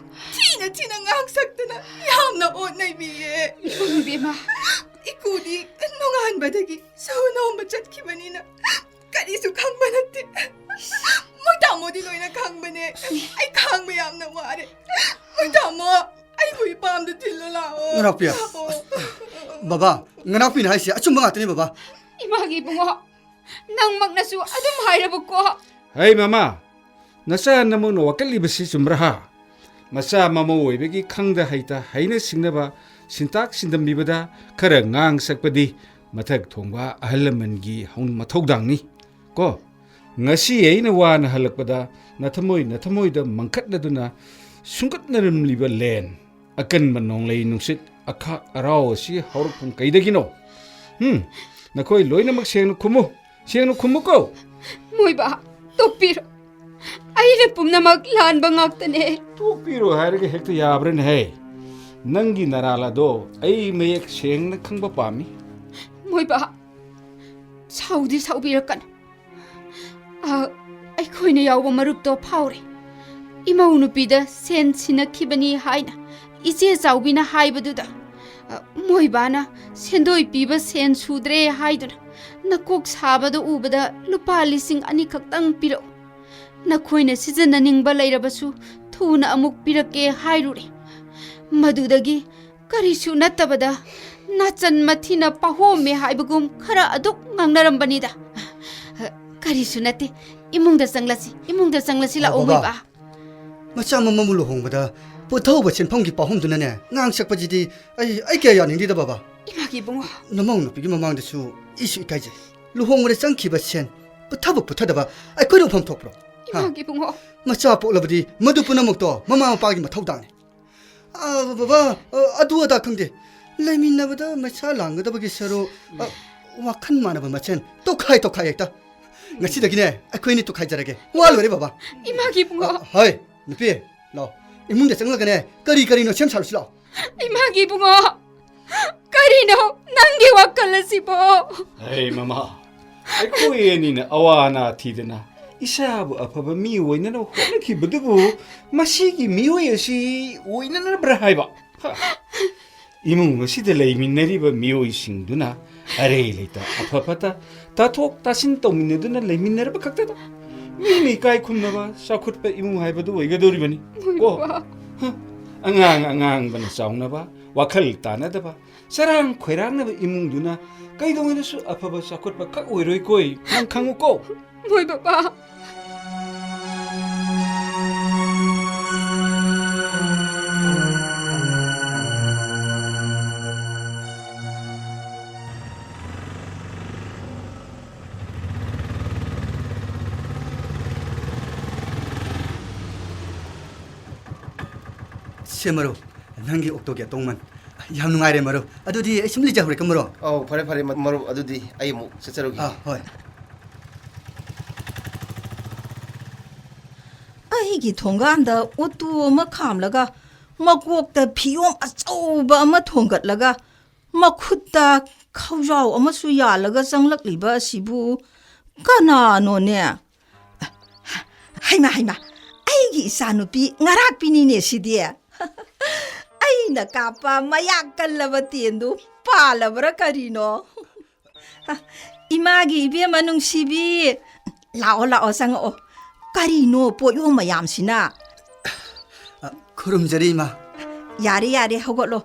ꯊꯤꯅ ꯊꯤꯅ ꯉꯥꯡ ꯁꯛꯇꯨꯅ ꯌꯥꯝꯅ ꯑꯣꯠ ꯅꯩꯕꯤꯌꯦ꯫ ꯏꯕꯨꯡ ꯏꯕꯦꯝꯃ꯫ ꯏꯀꯨꯗꯤ ꯅꯣꯡꯉꯥꯟꯕꯗꯒꯤ ꯁꯨ ꯅꯣꯝꯕ ꯆꯠꯈꯤꯕꯅꯤꯅ ꯀꯔꯤꯁꯨ ꯈꯪꯕ ꯅꯠꯇꯦ꯫ ꯃꯣꯏ ꯇꯥꯃꯣꯗꯤ ꯂꯣꯏꯅ ꯈꯪꯕꯅꯦ꯫ ꯑꯩ ꯈꯥꯡꯕ ꯌꯥꯝꯅ ꯋꯥꯔꯦ꯫ ꯃꯣꯏ ꯇꯥꯃꯣ, ꯑꯩꯕꯨ ꯏꯄꯥꯝꯗ ꯊꯤꯜꯂꯨ ꯂꯥꯛꯑꯣ꯫ ꯅꯅꯥꯎꯄꯤ꯫ ꯂꯥꯛꯑꯣ꯫ ꯕꯕꯥ, ꯅꯅꯥꯎꯄꯤꯅ ꯍꯥꯏꯁꯦ ꯑꯆꯨꯝꯕ ꯉꯥꯛꯇꯅꯤ, ꯕꯕꯥ꯫ ꯏꯃꯥꯒꯤ ꯏꯕꯨꯡꯉꯣ, ꯅꯪꯃꯛꯅꯁꯨ ꯑꯗꯨꯝ ꯍꯥꯏꯔꯕꯀꯣ꯫ ꯍꯩ ꯃꯃꯥ, ꯅꯆꯥ ꯅꯃꯧꯅ ꯋꯥꯀꯠꯂꯤꯕꯁꯤ ꯆꯨꯝꯕ꯭ꯔꯥ ꯍꯥ? ꯃꯆꯥ ꯃꯃꯧ ꯑꯣꯏꯕꯒꯤ ꯈꯪꯗ ꯍꯩꯇ ꯍꯩꯅ ꯁꯤꯡꯅꯕ ꯁꯤꯟꯇꯥꯛ ꯁꯤꯟꯗꯝꯕꯤꯕꯗ ꯈꯔ ꯉꯥꯡ ꯁꯛꯄꯗꯤ ꯃꯊꯛ ꯊꯣꯡꯕ ꯑꯍꯜ ꯂꯃꯟꯒꯤ ꯍꯧ-, ꯃꯊꯧꯗꯥꯡꯅꯤ꯫ ꯀꯣ, ꯉꯁꯤ ꯑꯩꯅ ꯋꯥꯅ ꯍꯜꯂꯛꯄꯗ ꯅꯊꯃꯣꯏ ꯅꯊꯃꯣꯏꯗ ꯃꯪꯈꯠꯅꯗꯨꯅ ꯁꯨꯡꯒꯠꯅꯔꯝꯂꯤꯕ ꯂꯦꯟ, ꯑꯀꯟꯕ ꯅꯣꯡꯂꯩ ꯅꯨꯡꯁꯤꯠ, ꯑꯈꯥꯛ ꯑꯔꯥꯎ ꯑꯁꯤ ꯍꯧꯔꯛꯐꯝ ꯀꯩꯗꯒꯤꯅꯣ? ꯍꯨꯝ, ꯅꯈꯣꯏ ꯂꯣꯏꯅꯃꯛ ꯁꯦꯡꯅ ꯈꯨꯝꯃꯨ, ꯁꯦꯡꯅ ꯈꯨꯝꯃꯨꯀꯣ꯫ ꯃꯣꯏꯕꯥ, ꯇꯣꯛꯄꯤꯔꯣ꯫ ꯑꯩꯅ ꯄꯨꯝꯅꯃꯛ ꯂꯥꯟꯕ ꯉꯥꯛꯇꯅꯦ꯫ ꯇꯣꯛꯄꯤꯔꯣ ꯍꯥꯏꯔꯒ ꯍꯦꯛꯇ ꯌꯥꯕ꯭ꯔꯅꯦꯍꯦ? ꯅꯪꯒꯤ ꯅꯔꯥꯜ ꯑꯗꯣ ꯑꯩ ꯃꯌꯦꯛ ꯁꯦꯡꯅ ꯈꯪꯕ ꯄꯥꯝꯃꯤ꯫ ꯃꯣꯏꯕꯥ, ꯁꯥꯎꯗꯤ ꯁꯥꯎꯕꯤꯔꯛꯀꯅꯨ꯫ ꯑ, ꯑꯩꯈꯣꯏꯅ ꯌꯥꯎꯕ ꯃꯔꯨꯞꯇꯣ ꯐꯥꯎꯔꯦ꯫ ꯏꯃꯧ ꯅꯨꯄꯤꯗ ꯁꯦꯟ ꯁꯤꯟꯅꯈꯤꯕꯅꯤ ꯍꯥꯏꯅ ꯏꯆꯦ ꯆꯥꯎꯕꯤꯅ ꯍꯥꯏꯕꯗꯨꯗ, ꯑ, ꯃꯣꯏꯕꯥꯅ ꯁꯦꯟꯗꯣꯏ ꯄꯤꯕ ꯁꯦꯟ ꯁꯨꯗ꯭ꯔꯦ ꯍꯥꯏꯗꯨꯅ ꯅꯀꯣꯛ ꯁꯥꯕꯗꯨ ꯎꯕꯗ ꯂꯨꯄꯥ ꯂꯤꯁꯤꯡ ꯑꯅꯤ ꯈꯛꯇꯪ ꯄꯤꯔꯛꯎ꯫ ꯅꯈꯣꯏꯅ ꯁꯤꯖꯤꯟꯅꯅꯤꯡꯕ ꯂꯩꯔꯕꯁꯨ ꯊꯨꯅ ꯑꯃꯨꯛ ꯄꯤꯔꯛꯀꯦ ꯍꯥꯏꯔꯨꯔꯦ꯫ ꯃꯗꯨꯗꯒꯤ ꯀꯔꯤꯁꯨ ꯅꯠꯇꯕꯗ ꯅꯥꯆꯟ ꯃꯊꯤꯅ ꯄꯥꯍꯣꯝꯃꯦ ꯍꯥꯏꯕꯒꯨꯝ ꯈꯔ ꯑꯗꯨꯛ ꯉꯥꯡꯅꯔꯝꯕꯅꯤꯗ꯫ ꯀꯔꯤꯁꯨ ꯅꯠꯇꯦ꯫ ꯏꯃꯨꯡꯗ ꯆꯪꯂꯁꯤ, ꯏꯃꯨꯡꯗ ꯆꯪꯂꯁꯤ, ꯂꯥꯛꯑꯣ, ꯕꯕꯥ꯫ ꯃꯣꯏꯕꯥ꯫ ꯃꯆꯥ ꯃꯃꯧ ꯂꯨꯍꯣꯡꯕꯗ ꯄꯨꯊꯧꯕ ꯁꯦꯟꯐꯝꯒꯤ ꯄꯥꯍꯨꯝꯗꯨꯅꯅꯦ ꯉꯥꯡ ꯁꯛꯄꯁꯤꯗꯤ ꯑꯩ, ꯑꯩ ꯀꯌꯥ ꯌꯥꯅꯤꯡꯗꯦꯗ, ꯕꯕꯥ꯫ ꯏꯃꯥꯒꯤ ꯏꯕꯨꯡꯉꯣ꯫ ꯅꯃꯧ ꯅꯨꯄꯤꯒꯤ ꯃꯃꯥꯡꯗꯁꯨ ꯏꯁꯨ ꯏꯀꯥꯏꯖꯩ꯫ ꯂꯨꯍꯣꯡꯕꯗ ꯆꯪꯈꯤꯕ ꯁꯦꯟ ꯄꯨꯊꯕ ꯄꯨꯊꯗꯕ ꯑꯩꯈꯣꯏꯅ ꯎꯐꯝ ꯊꯣꯛꯄ꯭ꯔꯣ? ꯍꯥ? ꯏꯃꯥꯒꯤ ꯏꯕꯨꯡꯉꯣ꯫ ꯃꯆꯥ ꯄꯣꯛꯂꯕꯗꯤ ꯃꯗꯨ ꯄꯨꯝꯅꯃꯛꯇꯣ ꯃꯃꯥ ꯃꯄꯥꯒꯤ ꯃꯊꯧꯗꯥꯡꯅꯤ꯫ ꯑ, ꯕꯕꯥ, ꯑ, ꯑꯗꯨ ꯑꯗꯥ ꯈꯪꯗꯦ꯫ ꯂꯩꯃꯤꯟꯅꯕꯗ ꯃꯩꯁꯥ ꯂꯥꯡꯒꯗꯕꯒꯤ ꯁꯔꯨꯛ, ꯑ, ꯋꯥꯈꯜ ꯃꯥꯟꯅꯕ ꯃꯁꯦꯟ ꯇꯣꯈꯥꯏ ꯇꯣꯈꯥꯏ ꯍꯦꯛꯇ꯫ ꯉꯁꯤꯗꯒꯤꯅꯦ ꯑꯩꯈꯣꯏꯅꯤ ꯇꯣꯈꯥꯏꯖꯔꯒꯦ꯫ ꯋꯥ ꯂꯣꯏꯔꯦ, ꯕꯕꯥ꯫ ꯏꯃꯥꯒꯤ ꯏꯕꯨꯡꯉꯣ꯫ ꯑ, ꯍꯣꯏ, ꯅꯨꯄꯤ, ꯂꯥꯛꯑꯣ꯫ ꯏꯃꯨꯡꯗ ꯆꯪꯂꯒꯅꯦ ꯀꯔꯤ ꯀꯔꯤꯅꯣ ꯁꯦꯝ ꯁꯥꯔꯨꯁꯤ ꯂꯥꯛꯑꯣ꯫ ꯏꯃꯥꯒꯤ ꯏꯕꯨꯡꯉꯣ꯫ ꯀꯔꯤꯅꯣ ꯅꯪꯒꯤ ꯋꯥꯈꯜ ꯑꯁꯤꯕꯣ? ꯍꯩ ꯃꯃꯥ, ꯑꯩꯈꯣꯏ ꯑꯅꯤꯅ ꯑꯋꯥ ꯑꯅꯥ ꯊꯤꯗꯅ ꯏꯁꯥꯕꯨ ꯑꯐꯕ ꯃꯤ ꯑꯣꯏꯅꯅꯕ ꯍꯣꯠꯅꯈꯤꯕꯗꯨꯕꯨ ꯃꯁꯤꯒꯤ ꯃꯤꯑꯣꯏ ꯑꯁꯤ ꯑꯣꯏꯅꯅꯕ꯭ꯔꯥ ꯍꯥꯏꯕ? ꯍ! ꯏꯃꯨꯡ ꯑꯁꯤꯗ ꯂꯩꯃꯤꯟꯅꯔꯤꯕ ꯃꯤꯑꯣꯏꯁꯤꯡꯗꯨꯅ ꯑꯔꯩ ꯂꯩꯇ ꯑꯐ ꯐꯠꯇ ꯇꯥꯊꯣꯛ ꯇꯥꯁꯤꯟ ꯇꯧꯃꯤꯟꯅꯗꯨꯅ ꯂꯩꯃꯤꯟꯅꯔꯕ ꯈꯛꯇꯗ ꯃꯤꯅ ꯏꯀꯥꯏ ꯈꯨꯝꯅꯕ ꯆꯥꯎꯈꯠꯄ ꯏꯃꯨꯡ ꯍꯥꯏꯕꯗꯨ ꯑꯣꯏꯒꯗꯧꯔꯤꯕꯅꯤ꯫ ꯀꯣ? ꯍ! ꯑꯉꯥꯡ ꯑꯉꯥꯡꯕꯅ ꯆꯥꯎꯅꯕ, ꯋꯥꯈꯜ ꯇꯥꯅꯗꯕ, ꯆꯔꯥꯡ ꯈꯣꯏꯔꯥꯡꯅꯕ ꯏꯃꯨꯡꯗꯨꯅ ꯀꯩꯗꯧꯉꯩꯗꯁꯨ ꯑꯐꯕ ꯆꯥꯎꯈꯠꯄ ꯈꯛ ꯑꯣꯏꯔꯣꯏꯀꯣ꯫ ꯅꯪ ꯈꯪꯉꯨꯀꯣ꯫ ꯃꯣꯏ ꯕꯕꯥ꯫ ꯁꯦ ꯃꯔꯨꯞ, ꯅꯪꯒꯤ ꯑꯣꯛꯇꯣꯒꯤ ꯑꯇꯣꯡꯃꯟ꯫ ꯌꯥꯝ ꯅꯨꯡꯉꯥꯏꯔꯦ ꯃꯔꯨꯞ꯫ ꯑꯗꯨꯗꯤ ꯑꯩ ꯁꯨꯝ ꯂꯩꯖꯍꯧꯔꯦꯀꯣ ꯃꯔꯨꯞ꯫ ꯑꯧ, ꯐꯔꯦ ꯐꯔꯦ ꯃ- ꯃꯔꯨꯞ, ꯑꯗꯨꯗꯤ ꯑꯩ ꯑꯃꯨꯛ ꯆꯠꯆꯔꯨꯒꯦ꯫ ꯑꯥ, ꯍꯣꯏ꯫ ꯑꯩꯒꯤ ꯊꯣꯡꯒꯥꯟꯗ ꯑꯣꯇꯣ ꯑꯃ ꯈꯥꯝꯂꯒ, ꯃꯀꯣꯛꯇ ꯐꯤꯌꯣꯝ ꯑꯆꯧꯕ ꯑꯃ ꯊꯣꯡꯒꯠꯂꯒ, ꯃꯈꯨꯠꯇ ꯈꯧꯖꯥꯎ ꯑꯃꯁꯨ ꯌꯥꯜꯂꯒ ꯆꯪꯂꯛꯂꯤꯕ ꯑꯁꯤꯕꯨ ꯀꯅꯥꯅꯣꯅꯦ? ꯍꯩꯃꯥ, ꯍꯩꯃꯥ, ꯑꯩꯒꯤ ꯏꯆꯥꯅꯨꯄꯤ ꯉꯔꯥꯛꯄꯤꯅꯤꯅꯦ ꯁꯤꯗꯤ꯫ ꯑꯩꯅ ꯀꯥꯞꯄ ꯃꯌꯥꯛ ꯀꯜꯂꯕ ꯇꯦꯟꯗꯨ ꯄꯥꯜꯂꯕ꯭ꯔꯥ ꯀꯔꯤꯅꯣ? ꯏꯃꯥꯒꯤ ꯏꯕꯦꯝꯃ ꯅꯨꯡꯁꯤꯕꯤ, ꯂꯥꯛꯑꯣ, ꯂꯥꯛꯑꯣ, ꯆꯪꯉꯛꯑꯣ꯫ ꯀꯔꯤꯅꯣ ꯄꯣꯠꯌꯣꯝ ꯃꯌꯥꯝꯁꯤꯅ? ꯑ, ꯈꯨꯔꯨꯝꯖꯔꯤ ꯏꯃꯥ꯫ ꯌꯥꯔꯦ, ꯌꯥꯔꯦ, ꯍꯧꯒꯠꯂꯣ꯫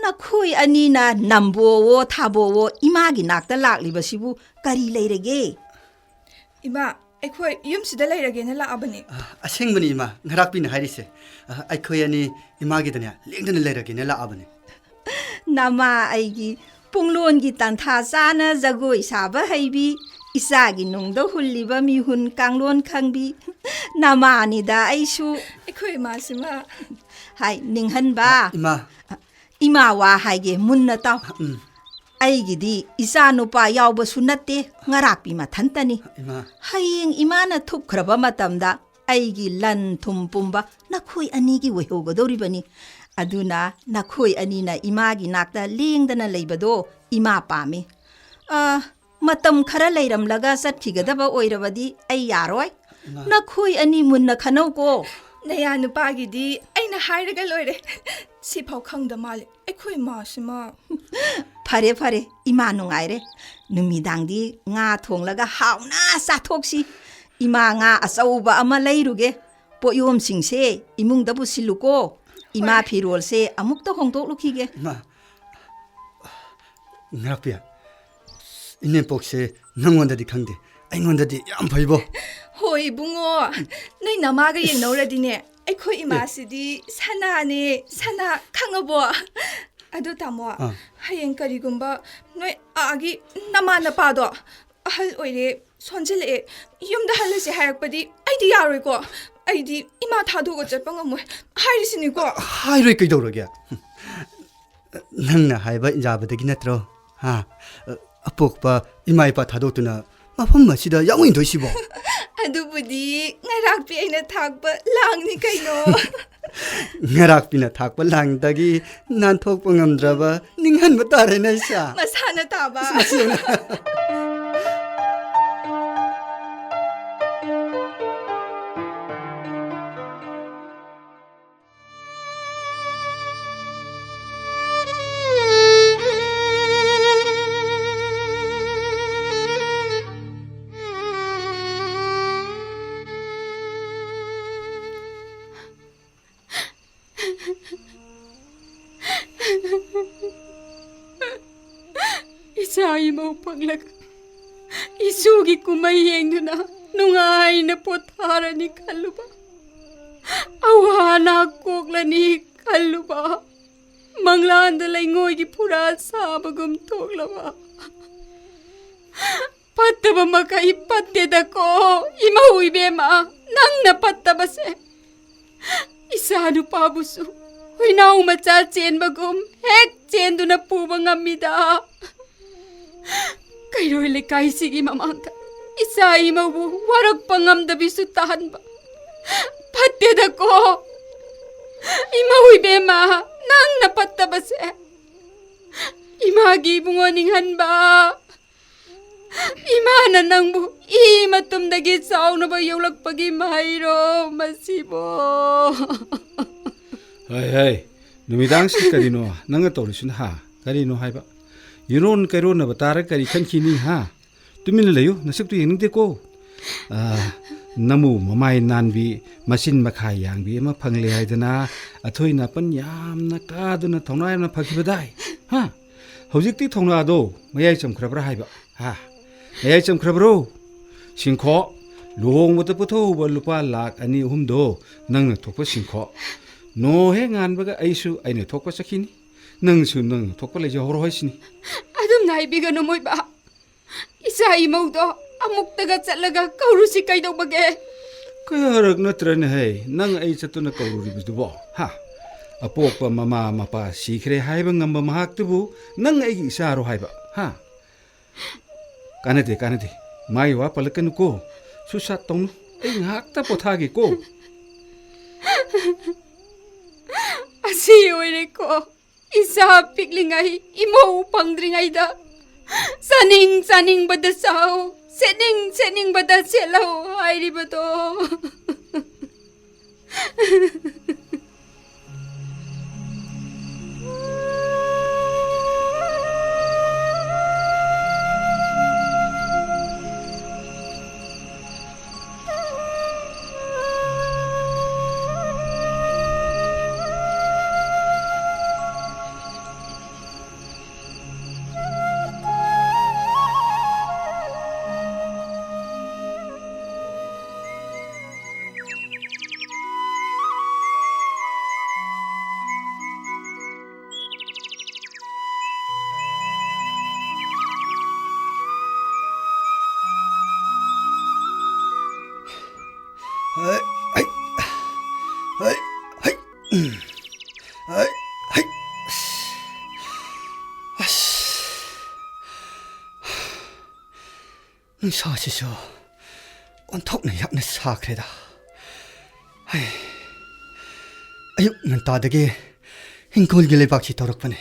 ꯅꯈꯣꯏ ꯑꯅꯤꯅ ꯅꯝꯕꯣꯋꯣ ꯊꯥꯕꯣꯋꯣ ꯏꯃꯥꯒꯤ ꯅꯥꯛꯇ ꯂꯥꯛꯂꯤꯕꯁꯤꯕꯨ ꯀꯔꯤ ꯂꯩꯔꯒꯦ? ꯏꯃꯥ, ꯑꯩꯈꯣꯏ ꯌꯨꯝꯁꯤꯗ ꯂꯩꯔꯒꯦꯅ ꯂꯥꯛꯑꯕꯅꯦ꯫ ꯑ, ꯑꯁꯦꯡꯕꯅꯤ ꯏꯃꯥ, ꯉꯔꯥꯛꯄꯤꯅ ꯍꯥꯏꯔꯤꯁꯦ꯫ ꯑ, ꯑꯩꯈꯣꯏ ꯑꯅꯤ ꯏꯃꯥꯒꯤꯗꯅꯦ ꯂꯦꯡꯗꯅ ꯂꯩꯔꯒꯦꯅ ꯂꯥꯛꯑꯕꯅꯤ꯫ ꯅꯃꯥ ꯑꯩꯒꯤ ꯄꯨꯡꯂꯣꯟꯒꯤ ꯇꯥꯟꯊꯥ ꯆꯥꯅ ꯖꯒꯣꯏ ꯁꯥꯕ ꯍꯩꯕꯤ, ꯏꯆꯥꯒꯤ ꯅꯨꯡꯗ ꯍꯨꯜꯂꯤꯕ ꯃꯤꯍꯨꯟ ꯀꯥꯡꯂꯣꯟ ꯈꯪꯕꯤ, ꯅꯃꯥꯅꯤꯗ ꯑꯩꯁꯨ꯫ ꯑꯩꯈꯣꯏ ꯏꯃꯥꯁꯤꯃ꯫ ꯍꯥꯏ, ꯅꯤꯡꯍꯟꯕ꯫ ꯏꯃꯥ꯫ ꯏꯃꯥ ꯋꯥ ꯍꯥꯏꯒꯦ, ꯃꯨꯟꯅ ꯇꯥꯎ꯫ ꯎꯝ꯫ ꯑꯩꯒꯤꯗꯤ ꯏꯆꯥ ꯅꯨꯄꯥ ꯌꯥꯎꯕꯁꯨ ꯅꯠꯇꯦ, ꯉꯔꯥꯛꯄꯤ ꯃꯊꯟꯇꯅꯤ꯫ ꯏꯃꯥ꯫ ꯍꯌꯦꯡ ꯏꯃꯥꯅ ꯊꯨꯞꯈ꯭ꯔꯕ ꯃꯇꯝꯗ ꯑꯩꯒꯤ ꯂꯟ ꯊꯨꯝ ꯄꯨꯝꯕ ꯅꯈꯣꯏ ꯑꯅꯤꯒꯤ ꯑꯣꯏꯍꯧꯒꯗꯧꯔꯤꯕꯅꯤ꯫ ꯑꯗꯨꯅ ꯅꯈꯣꯏ ꯑꯅꯤꯅ ꯏꯃꯥꯒꯤ ꯅꯥꯛꯇ ꯂꯦꯡꯗꯅ ꯂꯩꯕꯗꯣ ꯏꯃꯥ ꯄꯥꯝꯃꯤ꯫ ꯑ, ꯃꯇꯝ ꯈꯔ ꯂꯩꯔꯝꯂꯒ ꯆꯠꯈꯤꯒꯗꯕ ꯑꯣꯏꯔꯕꯗꯤ ꯑꯩ ꯌꯥꯔꯣꯏ꯫ ꯏꯃꯥ꯫ ꯅꯈꯣꯏ ꯑꯅꯤ ꯃꯨꯟꯅ ꯈꯟꯅꯧꯀꯣ꯫ ꯅꯌꯥ ꯅꯨꯄꯥꯒꯤꯗꯤ ꯑꯩꯅ ꯍꯥꯏꯔꯒ ꯂꯣꯏꯔꯦ꯫ ꯁꯤꯐꯥꯎ ꯈꯪꯗ ꯃꯥꯜꯂꯦ ꯑꯩꯈꯣꯏ ꯏꯃꯥꯁꯤꯃ꯫ ꯐꯔꯦ, ꯐꯔꯦ, ꯏꯃꯥ ꯅꯨꯡꯉꯥꯏꯔꯦ꯫ ꯅꯨꯃꯤꯗꯥꯡꯗꯤ ꯉꯥ ꯊꯣꯡꯂꯒ ꯍꯥꯎꯅ ꯆꯥꯊꯣꯛꯁꯤ꯫ ꯏꯃꯥ ꯉꯥ ꯑꯆꯧꯕ ꯑꯃ ꯂꯩꯔꯨꯒꯦ꯫ ꯄꯣꯠꯌꯣꯝꯁꯤꯡꯁꯦ ꯏꯃꯨꯡꯗ ꯄꯨꯁꯤꯜꯂꯨꯀꯣ꯫ ꯏꯃꯥ ꯐꯤꯔꯣꯜꯁꯦ ꯑꯃꯨꯛꯇ ꯍꯣꯡꯗꯣꯛꯂꯨꯈꯤꯒꯦ꯫ ꯏꯃꯥ꯫ ꯉꯔꯥꯛꯄꯤ꯫ ꯏꯅꯦꯝꯄꯣꯛꯁꯦ ꯅꯪꯉꯣꯟꯗꯗꯤ ꯈꯪꯗꯦ, ꯑꯩꯉꯣꯟꯗꯗꯤ ꯌꯥꯝ ꯐꯩꯕꯣ꯫ ꯍꯣꯏ ꯏꯕꯨꯡꯉꯣ, ꯅꯣꯏ ꯅꯃꯥꯒ ꯌꯦꯡꯅꯧꯔꯗꯤꯅꯦ, ꯑꯩꯈꯣꯏ ꯏꯃꯥꯁꯤꯗꯤ ꯁꯅꯥꯅꯦ, ꯁꯅꯥ, ꯈꯪꯉꯕꯣ? ꯑꯗꯣ ꯇꯥꯃꯣ, ꯑꯥ꯫ ꯍꯌꯦꯡ ꯀꯔꯤꯒꯨꯝꯕ ꯅꯣꯏ ꯑꯥꯒꯤ ꯅꯃꯥ ꯅꯄꯥꯗꯣ ꯑꯍꯜ ꯑꯣꯏꯔꯦ, ꯁꯣꯟꯖꯜꯂꯛꯑꯦ, ꯌꯨꯝꯗ ꯍꯜꯂꯁꯦ ꯍꯥꯏꯔꯛꯄꯗꯤ ꯑꯩꯗꯤ ꯌꯥꯔꯣꯏꯀꯣ꯫ ꯑꯩꯗꯤ ꯏꯃꯥ ꯊꯥꯗꯣꯛꯑꯒ ꯆꯠꯄ ꯉꯝꯃꯣꯏ ꯍꯥꯏꯔꯤꯁꯤꯅꯤꯀꯣ꯫ ꯍꯥꯏꯔꯣꯏ ꯀꯩꯗꯧꯔꯒꯦ? ꯅꯪꯅ ꯍꯥꯏꯕ ꯌꯥꯕꯗꯒꯤ ꯅꯠꯇ꯭ꯔꯣ? ꯍꯥ? ꯑꯄꯣꯛꯄ ꯏꯃꯥ ꯏꯄꯥ ꯊꯥꯗꯣꯛꯇꯨꯅ ꯃꯐꯝ ꯑꯁꯤꯗ ꯌꯥꯎꯅꯤꯡꯗꯣꯏꯁꯤꯕꯣ? ꯑꯗꯨꯕꯨꯗꯤ ꯉꯔꯥꯛꯄꯤ ꯑꯩꯅ ꯊꯥꯛꯄ ꯂꯥꯡꯅꯤ ꯀꯩꯅꯣ꯫ ꯉꯔꯥꯛꯄꯤꯅ ꯊꯥꯛꯄ ꯂꯥꯡꯗꯒꯤ ꯅꯥꯟꯊꯣꯛꯄ ꯉꯝꯗ꯭ꯔꯕ ꯅꯤꯡꯍꯟꯕ ꯇꯥꯔꯦꯅꯦ, ꯏꯆꯥ꯫ ꯃꯁꯥꯅ ꯇꯥꯕ꯫ ꯃꯁꯤ ꯌꯦꯡꯉꯨꯅꯦ꯫ ꯏꯆꯥ ꯏꯃꯧ ꯐꯪꯂꯒ ꯏꯁꯨꯒꯤ ꯀꯨꯝꯍꯩ ꯌꯦꯡꯗꯨꯅ ꯅꯨꯡꯉꯥꯏꯅ ꯄꯣꯊꯥꯔꯅꯤ ꯈꯜꯂꯨꯕ, ꯑꯋꯥ ꯑꯅꯥ ꯀꯣꯛꯂꯅꯤ ꯈꯜꯂꯨꯕ, ꯃꯪꯂꯥꯟꯗ ꯂꯩꯉꯣꯏꯒꯤ ꯐꯨꯔꯥ ꯁꯥꯕꯒꯨꯝ ꯊꯣꯛꯂꯕ꯫ ꯐꯠꯇꯕ ꯃꯈꯩ ꯐꯠꯇꯦꯗꯀꯣ, ꯏꯃꯧ ꯏꯕꯦꯝꯃ, ꯅꯪꯅ ꯐꯠꯇꯕꯁꯦ꯫ ꯏꯆꯥ ꯅꯨꯄꯥꯕꯨꯁꯨ ꯍꯨꯏꯅꯥꯎ ꯃꯆꯥ ꯆꯦꯟꯕꯒꯨꯝ ꯍꯦꯛ ꯆꯦꯟꯗꯨꯅ ꯄꯨꯕ ꯉꯝꯃꯤꯗ꯫ ꯀꯩꯔꯣꯏ ꯂꯩꯀꯥꯏꯁꯤꯒꯤ ꯃꯃꯥꯡꯗ ꯏꯆꯥ ꯏꯃꯧꯕꯨ ꯋꯥꯔꯛꯄ ꯉꯝꯗꯕꯤꯁꯨ ꯇꯥꯍꯟꯕ꯫ ꯐꯠꯇꯦꯗꯀꯣ꯫ ꯏꯃꯧ ꯏꯕꯦꯝꯃ, ꯅꯪꯅ ꯐꯠꯇꯕꯁꯦ꯫ ꯏꯃꯥꯒꯤ ꯏꯕꯨꯡꯉꯣ ꯅꯤꯡꯍꯟꯕ꯫ ꯏꯃꯥꯅ ꯅꯪꯕꯨ ꯏ ꯃꯇꯨꯝꯗꯒꯤ ꯆꯥꯎꯅꯕ ꯌꯣꯛꯂꯛꯄꯒꯤ ꯃꯍꯩꯔꯣ ꯃꯁꯤꯕꯣ? ꯍꯩ, ꯍꯩ, ꯅꯨꯃꯤꯗꯥꯡꯁꯤ ꯀꯔꯤꯅꯣ ꯅꯪꯅ ꯇꯧꯔꯤꯁꯤꯅ, ꯍꯥ? ꯀꯔꯤꯅꯣ ꯍꯥꯏꯕ? ꯏꯔꯣꯟ ꯀꯩꯔꯣꯟꯅꯕ ꯇꯥꯔ ꯀꯔꯤ ꯈꯟꯈꯤꯅꯤ, ꯍꯥ? ꯇꯨꯃꯤꯟꯅ ꯂꯩꯌꯨ, ꯅꯁꯛꯇꯨ ꯌꯦꯡꯅꯤꯡꯗꯦꯀꯣ꯫ ꯑꯥ, ꯅꯃꯧ ꯃꯃꯥꯏ ꯅꯥꯟꯕꯤ, ꯃꯆꯤꯟ ꯃꯈꯥ ꯌꯥꯡꯕꯤ ꯑꯃ ꯐꯪꯂꯦ ꯍꯥꯏꯗꯅ ꯑꯊꯣꯏ ꯅꯥꯄꯟ ꯌꯥꯝꯅ ꯀꯥꯗꯨꯅ ꯊꯧꯅꯥ ꯌꯥꯝꯅ ꯐꯈꯤꯕꯗꯥꯏ? ꯍꯥ? ꯍꯧꯖꯤꯛꯇꯤ ꯊꯧꯅꯥꯗꯣ ꯃꯌꯥꯏ ꯆꯝꯈ꯭ꯔꯕ꯭ꯔꯥ ꯍꯥꯏꯕ? ꯍꯥ? ꯃꯌꯥꯏ ꯆꯝꯈ꯭ꯔꯕ꯭ꯔꯣ? ꯁꯤꯡꯈꯣ, ꯂꯨꯍꯣꯡꯕꯗ ꯄꯨꯊꯣꯛꯍꯧꯕ ꯂꯨꯄꯥ ꯂꯥꯛ ꯑꯅꯤ ꯑꯍꯨꯝꯗꯣ ꯅꯪꯅ ꯊꯣꯛꯄ ꯁꯤꯡꯈꯣ꯫ ꯅꯣꯡ ꯍꯦꯛ ꯉꯥꯟꯕꯒ ꯑꯩꯁꯨ ꯑꯩꯅ ꯊꯣꯛꯄ ꯆꯠꯈꯤꯅꯤ꯫ ꯅꯪꯁꯨ ꯅꯪꯅ ꯊꯣꯛꯄ ꯂꯩꯖꯍꯧꯔꯣ ꯍꯥꯏꯁꯤꯅꯤ꯫ ꯑꯗꯨꯝꯅ ꯍꯥꯏꯕꯤꯒꯅꯨ, ꯃꯣꯏꯕꯥ꯫ ꯏꯆꯥ ꯏꯃꯧꯗꯣ ꯑꯃꯨꯛꯇꯒ ꯆꯠꯂꯒ ꯀꯧꯔꯨꯁꯤ ꯀꯩꯗꯧꯕꯒꯦ? ꯐꯔꯛ ꯅꯠꯇ꯭ꯔꯅꯦ ꯍꯦ, ꯅꯪ ꯑꯩ ꯆꯠꯇꯨꯅ ꯀꯧꯔꯨꯔꯤꯕꯗꯨꯕꯣ? ꯍꯥ? ꯑꯄꯣꯛꯄ ꯃꯃꯥ ꯃꯄꯥ ꯁꯤꯈ꯭ꯔꯦ ꯍꯥꯏꯕ ꯉꯝꯕ ꯃꯍꯥꯛꯇꯨꯕꯨ ꯅꯪ ꯑꯩꯒꯤ ꯏꯆꯥꯔꯣ ꯍꯥꯏꯕ? ꯍꯥ? ꯀꯥꯟꯅꯗꯦ, ꯀꯥꯟꯅꯗꯦ꯫ ꯃꯥꯒꯤ ꯋꯥ ꯄꯜꯂꯛꯀꯅꯨꯀꯣ꯫ ꯁꯨꯁꯥꯠ ꯇꯧꯅꯨ꯫ ꯑꯩ ꯉꯥꯏꯍꯥꯛꯇ ꯄꯣꯊꯥꯒꯦꯀꯣ꯫ ꯑꯁꯤ ꯑꯣꯏꯔꯦꯀꯣ꯫ ꯏꯆꯥ ꯄꯤꯛꯂꯤꯉꯩ ꯏꯃꯧ ꯐꯪꯗ꯭ꯔꯤꯉꯩꯗ ꯆꯥꯅꯤꯡ ꯆꯥꯅꯤꯡꯕꯗ ꯆꯥꯎ, ꯁꯦꯠꯅꯤꯡ ꯁꯦꯠꯅꯤꯡꯕꯗ ꯁꯦꯠꯂꯧ ꯍꯥꯏꯔꯤꯕꯗꯣ꯫ ꯍꯩ, ꯍꯩ, ꯍꯩ, ꯍꯩ, ꯎꯝ, ꯍꯩ, ꯍꯩ, ꯑꯁ, ꯑꯁ, ꯅꯨꯡꯁꯥꯁꯤꯁꯨ ꯑꯣꯟꯊꯣꯛꯅ ꯌꯥꯛꯅ ꯁꯥꯈ꯭ꯔꯦꯗ꯫ ꯍꯩ, ꯑꯌꯨꯛ ꯉꯟꯇꯥꯗꯒꯤ ꯏꯪꯈꯣꯜꯒꯤ ꯂꯩꯕꯥꯛꯁꯤ ꯇꯧꯔꯛꯄꯅꯦ꯫